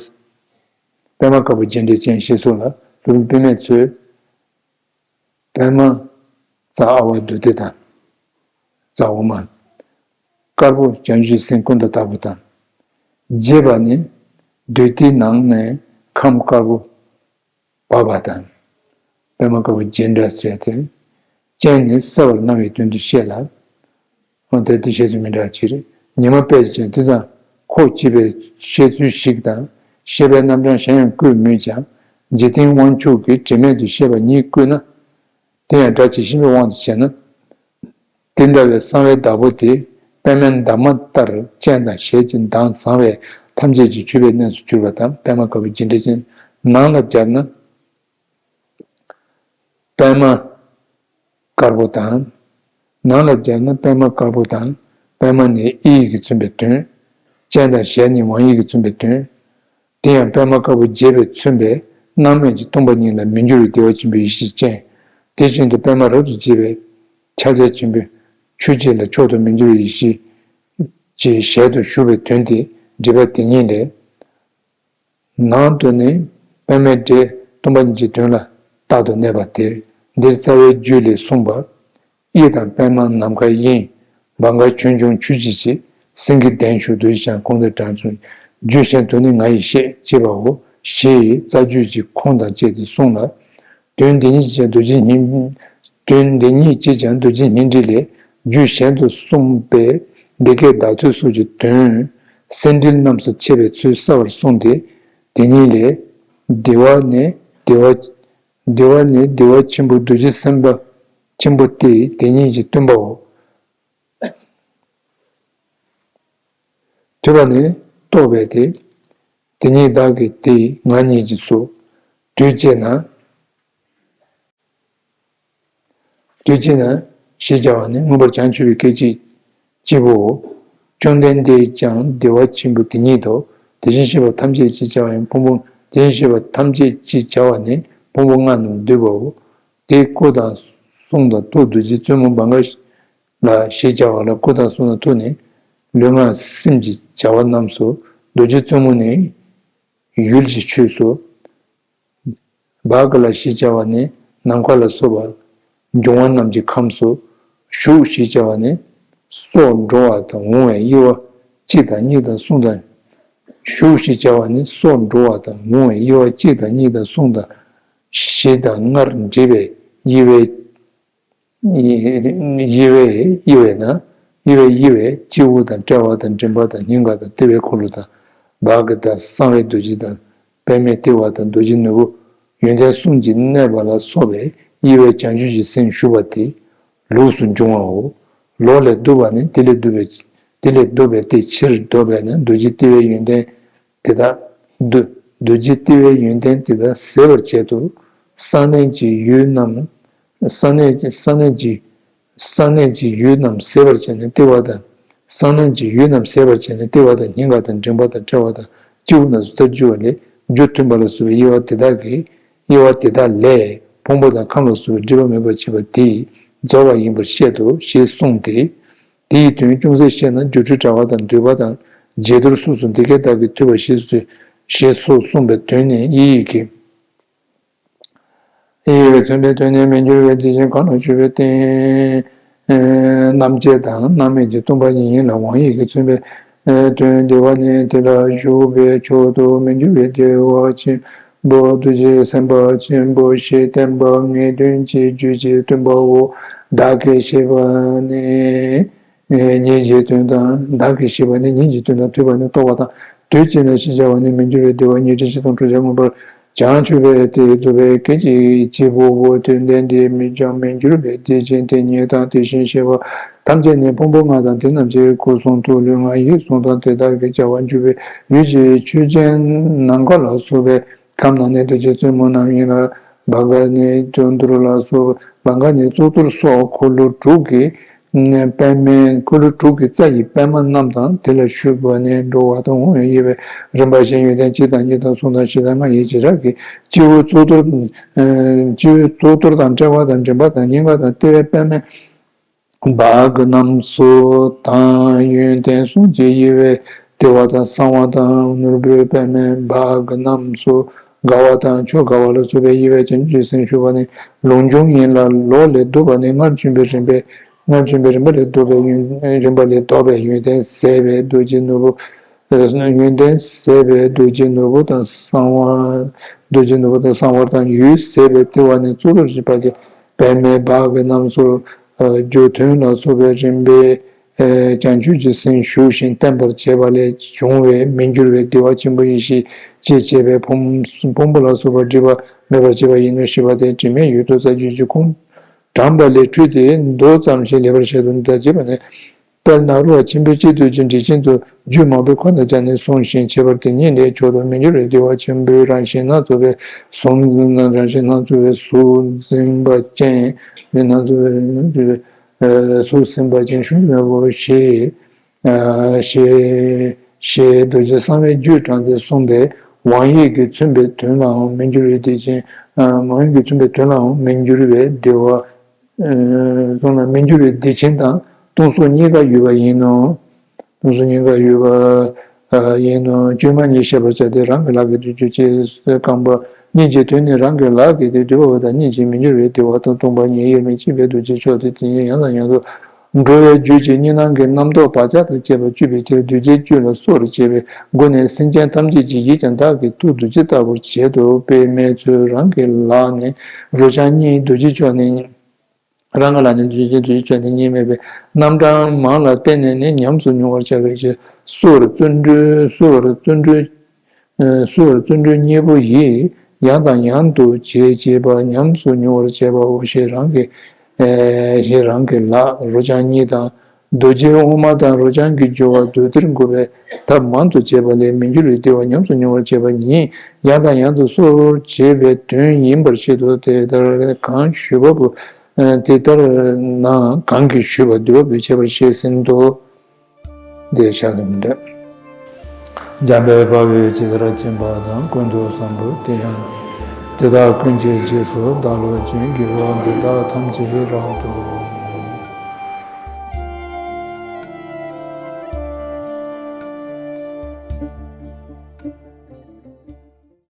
པདྨ་དཀར་པོ་རྒྱས་འབྲིང་ཅན་ཞེས་སོགས་ལ་སློབ་དཔོན་པདྨས་གཙོས། པདྨ་རྩ་ཨ་ཝ་བདུད་སྡེ་དང་། རྩ་འོག་མ། དཀར་པོ་བྱང་ཆུབ་སེམས་ཀུན་ཏུ་དག་པ་དང་། རྒྱས་པ་ནི། བདུད་སྡེའི་ནང་ནས་ཁམས་དཀར་པོ་བབས་པ་དང་། པདྨ་དཀར་པོ་རྒྱས་འབྲིང་ཟེར་ཏེ། སྤྱན་ནི་གསལ་བར་སྣང་བའི་དོན་དུ་བཤད་ལ། འོན་ཏེ་དེ་བཤད་ཚུལ་མི་འདྲ་བ་ཅིག་རེད། ཉི་མ་དཔེ་ཅན་དེ་དང་ཁོག་གཅིག་པའི་བཤད་ཚུལ་ཞིག་དང་། བཤད་པའི་རྣམ་གྲངས་གཞན་ཡང་བཀོད་མོད་ཀྱང་། འཇིག་རྟེན་དབང་ཕྱུག་གིས་དྲི་མེད་དུ་བཤད་པ་ཉིད་བཀོད་ན། དེ་ཡང་སྒྲ་ཇི་བཞིན་པའི་དབང་དུ་བྱས་ན། དེ་འདྲ་བའི་གསང་བའི་བདག་པོ་དེ་པདྨའི་འདབ་མ་ལྟར་སྤྱན་དང་ཞལ་གྱི་མདངས་བཟང་བས་ཐམས་ཅད་ཀྱིས་གྱུར་པའི་གནས་སུ་གྱུར་པ་དང་། པདྨ་དཀར་པོ་རྒྱས་འབྲིང་ཅན། ནང་ལ་སྦྱར་ན། པདྨ་དཀར་པོ་དང་། ནང་ལ་སྦྱར་ན་པདྨ་དཀར་པོ་དང་། པདྨ་ནི་ཨི་ཡིག་གིས་མཚོན་པའི་དོན། སྤྱན་དང་ཞལ་ནི་ཝང་ཡིག་གིས་མཚོན་པའི་དོན། དེ་ཡང་པདྨ་དཀར་པོ་རྒྱས་པས་མཚོན་པའི་སྣང་མེད་ཀྱི་སྟོང་པ་ཉིད་ལ་མི་འགྱུར་བའི་བདེ་བ་ཆེན་པོའི་ཡེ་ཤེས་ཅན། དེ་བཞིན་དུ་པདྨ་རབ་ཏུ་རྒྱས་པའི་ཕྱག་རྫས་ཆེན་པོའི་ཆུ་སྐྱེས་ལ་མཆོག་ཏུ་མི་འགྱུར་བའི་ཡེ་ཤེས་ཀྱི་ཞལ་དུ་ཞུགས་པའི་དོན་དེ་འགྲེལ་པ་དེ་ཉིད་ལས། ནང་དུ་ནི་པདྨའི་སྒྲས་སྟོང་པ་ཉིད་ཀྱི་དོན་ལ་རྟག་ཏུ་གནས་པ་དེར། འདིར་རྩ་བའི་རྒྱུད་ལས་གསུངས་པ། ཨི་དང་པདྨ་ནམ་མཁའ་དབྱིངས། བྷ་ག་ཆོས་འབྱུང་ཆུ་སྐྱེས་ཀྱི། སེང་གེ་གདན་བཞུགས་རྡོ་རྗེ་འཆང་། ཀུན་ཏུ་དྲང་སྲོང་། རྒྱུད་གཞན་དུ་ནི་ང་ཡིས་བཤད། ཅེས་པའོ། ཞེས་རྩ་རྒྱུད་ཀྱི་ཁུངས་དང་བཅས་ཏེ་གསུངས་ལ། དོན་འདི་ཉིད་ཀྱིས་ཀྱང་རྡོ་རྗེ་སྙིང་། དོན་འདི་ཉིད་ཀྱིས་ཀྱང་རྡོ་རྗེ་སྙིང་ཏིག་ལས། རྒྱུད་གཞན་དུ་གསུངས་པའི་འདི་སྐད་བདག་ཐོས་སོགས་ཀྱི་དོན། སེམས་འགྲེལ་རྣམས་སུ་འཆད་པའི་ཚུལ་གསལ་བར་གསུངས་ཏེ། དེ་ཉིད་ལས། བདེ་བ་ནི་བདེ་བ། བདེ་བ་ནི་བདེ་བ་ཆེན་པོ་རྡོ་རྗེ་སེམས་དཔའ་ཆེན་པོ་སྟེ། དེ་ཉིད་ཀྱི་སྟོན་པའོ། ཐོས་པ་ནི་རྟོགས་པའི་སྟེ། དེ་ཉིད་བདག་གི་སྟེ་ང་ཉིད་ཀྱིས་སོ། དུས་གཅིག་ན། དུས་གཅིག་ན་ཞེས་བྱ་བ་ནི་མངོན་པར་བྱང་ཆུབ་པའི་སྐད་ཅིག་གཅིག་པུའོ། བཅོམ་ལྡན་འདས་ཀྱང་བདེ་བ་ཆེན་པོ་དེ་ཉིད་དོ། དེ་བཞིན་གཤེགས་པ་ཐམས་ཅད་ཅེས་བྱ་བ་ཡང་ཕུང་པོ། དེ་བཞིན་གཤེགས་པ་ཐམས་ཅད་ཅེས་བྱ་བ་ནི་ཕུང་པོ་ལྔ་རྣམས་འདུས་པའོ། དེ་སྐུ་དང་གསུང་དང་ཐུགས་རྡོ་རྗེ་བཙུན་མོ་བྷ་ག་ལ་ཞེས་བྱ་བ་ལ་སྐུ་དང་གསུང་དང་ཐུགས་ནི་ལུས་ངག་སེམས་ཀྱི་བྱ་བ་རྣམས་སོ། རྡོ་རྗེ་བཙུན་མོ་ནི་ཡུལ་གྱི་ཆོས་སོ། བྷ་ག་ལ་ཞེས་བྱ་བ་ནི་ནམ་མཁའ་ལ་སོགས་པ་འབྱུང་བ་རྣམས་ཀྱི་ཁམས་སོ། ཞུགས་ཞེས་བྱ་བ་ནི་སྲོག་འགྲོ་བ་དང་འོང་བའི་དབྱེ་བ་གཅིག་དང་གཉིས་དང་གསུམ་དང་། ཞུགས་ཞེས་བྱ་བ་ནི་སྲོག་འགྲོ་བ་དང་འོང་བའི་དབྱེ་བ་གཅིག་དང་གཉིས་དང་གསུམ་དང་། བཞི་དང་ལྔར་འདྲེས་པའི་དབྱེ་བའི། དབྱེ་བའི་དབྱེ་བས་ན། དབྱེ་བའི་དབྱེ་བས་སྐྱེས་བུ་དང་བྲལ་བ་དང་མགྲིན་པ་དང་སྙིང་ག་དང་ལྟེ་བའི་འཁོར་ལོ་དང་། བྷ་ག་དང་གསང་བའི་རྡོ་རྗེ་དང་། པདྨའི་ལྟེ་བ་དང་རྡོ་རྗེ་ནོར་བུ། ཡོན་ཏན་གསུམ་གྱིས་གནས་པ་ལ་སོགས་པའི་དབྱེ་བས་བྱང་ཆུབ་ཀྱི་སེམས་ཞུགས་པ་དེ་ལུགས་སུ་འབྱུང་བའོ། ལོག་ལས་བསྡུ་བ་ནི་དེ་ལས་བསྡུ་བའི། དེ་ལས་བསྡུ་བའི་སྟེ། ཕྱིར་ལྡོག་པས་ན་རྡོ་རྗེ་ལྟེ་བའི་ཡོན་ཏན་དེ་དག་རྡོ། རྡོ་རྗེ་ལྟེ་བའི་ཡོན་ཏན་དེ་དག་ཟད་པར་བྱེད་དོ། གསང་གནས་ཀྱི་ཡུལ་རྣམས། གསང་གནས་ཀྱི། གསང་གནས་ཀྱི། གསང་གནས་ཀྱི་ཡུལ་རྣམས་ཟད་པར་བྱས་ནས་ལྟེ་བ་དང་། གསང་གནས་ཀྱི་ཡུལ་རྣམས་ཟད་པར་བྱས་ནས་ལྟེ་བ་དང་སྙིང་ག་དང་མགྲིན་པ་དང་ཕྲེང་བ་དང་སྤྱི་བོ་རྣམས་སུ་ལྟར་རྒྱུ་བ་ལས། རྒྱུ་མཐུན་པ་ལ་སོགས་པའི་དབྱེ་བ་དེ་དག་གིས། དབྱེ་བ་དེ་དག་ལས་ཕུང་པོ་དང་ཁམས་ལ་སོགས་པའི་སྒྲིབ་པ་མེད་པར་བྱེད་པ་དེས་རྫོགས་པ་ཡིན་པར་བཤད་དོ་ཞེས་གསུངས་ཏེ། དེ་ཡི་དོན་ཅུང་ཟད་བཤད་ན་སྒྱུ་འཕྲུལ་དྲ་བ་དང་འདུས་པ་དང་རྗེས་ཐོབ་སོ་སོ་འདི་སྐད་བདག་གིས་ཐོས་པ་ཞེས་སོ། ཞེས་སོགས་གསུངས་པའི་དོན་ནི་དབྱིན་ཡིག་གི། དབྱིན་ཡིག་གིས་མཚོན་པའི་དོན་ནི་མི་འགྱུར་བའི་གདེང་ཅན་གང་ལ་སྤྱོད་པའི་རྟེན་རྣམ་བཅད་དང་རྣམ་མེད་ཀྱི་སྟོང་པ་ཉིད་ཡིན་ལ། དབང་ཡིག་གིས་མཚོན་པའི་དོན་བདེ་བ་ནི་དེ་ལ་ཞུགས་པའི་མཆོག་ཏུ་མི་འགྱུར་བའི་བདེ་བ་ཆེན་པོ་རྡོ་རྗེ་སེམས་དཔའ་ཆེན་པོ་ཞེས་བསྟན་པ་ངེས་དོན་གྱི་རྒྱུད་ཀྱི་སྟོན་པའོ། བདག་གིས་བཤད་པ་ནི། ཉིད་ཀྱི་དོན་དང་། བདག་གིས་བཤད་པ་ནི་ཉིད་ཀྱི་དོན་དང་ཐོས་པ་ནི་རྟོགས་པ་དང་། དུས་གཅིག་ན་ཞེས་བྱ་བ་ནི་མི་འགྱུར་བའི་བདེ་བ་ཉི་ཁྲི་བཞི་སྟོང་དྲུག་བརྒྱ་མངོན་པར་བྱང་ཆུབ་པའི་སྟེ། རྫོགས་པའི་སྐད་ཅིག་གཅིག་པུ་པོ། དོན་དེ་འདི་མི་འགྱུར་མི་འགྱུར་བའི་གདེང་ཅན་དེ་ཉིད་དང་། དེ་བཞིན་གཤེགས་པ་ཐམས་ཅད་ནི་ཕུང་པོ་ལྔ་དང་དེ་རྣམས་ཀྱི་སྐུ་གསུང་ཐུགས་ལུས་ངག་ཡིད་གསུམ་དང་དེ་དག་གི་བྱ་བ་འཇུག་པའི་ཡུལ་གྱི་ཆོས་ཅན། ནམ་མཁའ་ལ་སོགས་པའི་ཁམས་རྣམས་ནི་རྡོ་རྗེ་བཙུན་མོ་རྣམས་ཡིན་ལ། བྷ་ག་ནི་གཙུག་ཏོར་ལ་སོགས། བྷ་ག་ནི་གཙུག་ཏོར་སོགས་འཁོར་ལོ་དྲུག་གི་ པདྨའི་འཁོར་ལོ་དྲུག་གི་རྩ་ཡི་པདྨ་རྣམས་དང་དེ་ལ་ཞུགས་པ་ནས་འགྲོ་བ་དང་འོང་བའི་དབྱེ་བའི་རིམ་པ་བཞིན་ཡོན་ཏན་གཅིག་དང་གཉིས་དང་གསུམ་དང་བཞི་དང་ལྔ་ཡི་བྱེ་བྲག་གི་སྤྱི་བོ་གཙུག་ཏོར། སྤྱི་བོའི་གཙུག་ཏོར་དང་དཔྲལ་བ་དང་མགྲིན་པ་དང་སྙིང་ག་དང་ལྟེ་བའི་པདྨའི་བྷཱུ་ཀ་རྣམས་སུ་དང་ཡོན་ཏན་གསུམ་གྱི་དབྱེ་བས་བདེ་བ་དང་གསང་བ་དང་ནོར་བུའི་པདྨའི་བྷཱུ་ཀ་རྣམས་སུ་དགའ་བ་དང་ཆོས་དགའ་བ་ལ་སོགས་པའི་དབྱེ་བས་བྱང་ཆུབ་ཀྱི་སེམས་ཞུགས་པ་ནི་ལུགས་འབྱུང་ཡིན་ལ། ལོག་ལས་བསྡུ་བ་ནི་སྔར་བྱོན་པའི་རིམ་པས། སྔར་བྱོན་པའི་རིམ་པ་ལས་ལྡོག་པའི་ཡོན། རིམ་པ་ལས་ལྡོག་པའི་ཡོན་ཏན་ཟད་པའི་རྡོ་རྗེ་ནོར་བུ། ཡོན་ཏན་ཟད་པའི་རྡོ་རྗེ་ནོར་བུ་དང་གསང་བ། རྡོ་རྗེ་ནོར་བུ་དང་གསང་བ་དང་ཡུལ་ཟད་པའི་དེ་བ་ནི་གཙུག་ཏོར་བཞི་པ་ཀྱི་པདྨའི་བྷཱུ་ཀ་རྣམས་སུ་རྒྱུ་མཐུན་ལ་སོགས་པའི་རིམ་པས་བྱང་ཆུབ་ཀྱི་སེམས་ཞུགས་ཤིང་བརྟན་པར་བྱས་པ་ལས་བྱུང་བའི་མི་འགྱུར་བའི་བདེ་བ་ཆེན་པོ་ཡེ་ཤེས་ཅེས་བྱ་བའི་ཕུང་ཕུང་པོ་ལ་སོགས་པ་སྒྲིབ་པ་མེད་པར་བྱེད་པ་ཡིན་ནོ་ཞེས་པ་སྟེ་དྲི་མེད་འོད་དུ་རྩ་རྒྱུད་ཀྱི་ཁུངས་དྲངས་པ་ལས་འཕྲོས་ཏེ་མདོ་ཙམ་ཞིག་ལེགས་པར་བཤད་དོ། འདི་ལྟར་བྱས་པ་ནི། དཔལ་ནཱ་རོ་པ་ཆེན་པོས་སྤྱི་རྡོ་རྗེ་འགྲེལ་ཆེན་དུ་རྒྱུད་མང་པོའི་ཁོངས་ནས་སྦྱར་ནས་གསུངས་ཤིང་། ཁྱད་པར་དེ་ཉིད་ལས་མཆོག་ཏུ་མི་འགྱུར་བའི་བདེ་བ་ཆེན་པོའི་རང་བཞིན་སྣ་ཚོགས་པའི་གསུང་རང་བཞིན་སྣ་ཚོགས་པའི་གཟུགས་འཛིན་པ་ཅན། སྣ་ཚོགས་པའི་གཟུགས་འཛིན་པ་ཅན་ཞུགས་མེད་པའོ་ཞེས། ཞེས་ཞེས་རྡོ་རྗེ་གསང་བའི་རྒྱུད་དྲངས་ཏེ་གསུངས་པས། དབང་ཡིད་ཀྱིས་མཚོན་པའི་དོན་ལའང་མི་འགྱུར་བའི་བདེ་ཆེན། དབང་ཡིད་ཀྱིས་མཚོན་པའི་དོན་ལའང་མི་འགྱུར་བའི་བདེ་བ། གསུངས་ལ། མི་འགྱུར་བའི་བདེ་ཆེན་དང་སྟོང་གཟུགས་གཉིས་ཀ་ཡོད་པ་ཡིན་ནོ། སྟོང་གཟུགས་གཉིས་ཀ་ཡོད་པ་ཡིན་ནོ། བཅོས་མ་ཉིད་བཤད་པར་བྱ་སྟེ། རང་གི་ལག་གིས་བཟླས་བརྗོད་ཅེས་རྐང་པ་གཉིས་ཀྱི་དོན་ནི། རང་གི་ལག་གིས་བཟླས་བརྗོད་པ་དང་གཉིས་ཀྱི་མི་འགྱུར་བའི་བདེ་བ་དང་སྟོང་པ་ཉིད་དབྱེར་མི་ཕྱེད་པའི་རྡོ་རྗེ་མཆོག་དེ་དེ་ཉིད་ཡང་དང་ཡང་དུ་འགྲོ་བའི་རྒྱུད་ཀྱི་གཉིས་སྣང་གི་རྣམ་རྟོག་བག་ཆགས་དང་བཅས་པ་གཅོད་པའི་ཕྱིར་རྡོ་རྗེ་གཅོད་ལ་སོར་བཅད་པའི་སྒོ་ནས་སེམས་ཅན་ཐམས་ཅད་ཀྱི་ཡིད་ཀྱང་བདག་གི་ཐུགས་རྡོ་རྗེ་ལྟ་བུར་བྱེད་དོ། དཔེ་མེད་ཚུལ། རང་གི་ལག་ནི་རོ་རྐྱང་གཉིས། རྡོ་རྗེ་མཆོག་ནི། རང་གི་ལག་ནི་རྡོ་རྗེ་རྡོ་རྗེ་མཆོག་ནི་གཉིས་མེད་པའི་རྣམ་གྲངས་མང་ལ་བརྟེན་ནས་ནི་ཉམས་སུ་མྱོང་བར་བྱ་བའི་ཕྱིར། སོར་བརྩོན་འགྲུས། སོར་བརྩོན་འགྲུས། སོར་བརྩོན་འགྲུས་གཉིས་པོ་ཡིས་ཡང་དང་ཡང་དུ་བྱེད་བྱེད་པ་ཉམས་སུ་མྱོང་བར་བྱེད་པའོ། ཞེས་རང་གི་ཞེས་རང་གི་ལག་རོ་རྐྱང་གཉིས་དང་། རྡོ་རྗེ་དབུ་མ་དང་རོ་རྐྱང་གི་སྦྱོར་བ་མདོར་བསྡུས་འགོད་པའི་ཐབས་མང་དུ་བྱས་པ་ལས་མི་འགྱུར་བའི་བདེ་བ་ཉམས་སུ་མྱོང་བར་བྱེད་པ་ཉིད་ཡང་དང་ཡང་དུ་སོར་བྱེད་པའི་དོན་ཡིན་པར་བཤད་དོ། དེ་ལྟར་གང་ཞུས་པ་པོ། དེ་ལྟར་ན་གང་གིས་ཞུས་པ་འདུལ་བ་པོས་བྱས་པར་བཤད་ཟིན་ཏོ། འདི་ཆགས་ཀྱི་མི་འདུག་འཇམ་དཔལ་དཔའ་བོས་ཇི་ལྟར་མཁྱེན་པ་དང་། ཀུན་ཏུ་བཟང་པོ་དེ་ཡང་དེ་དག་ཀུན་གྱི་རྗེས་སུ་བདག་སློབ་ཅིང་། དགེ་བ་འདི་དག་ཐམས་ཅད་རབ་ཏུ་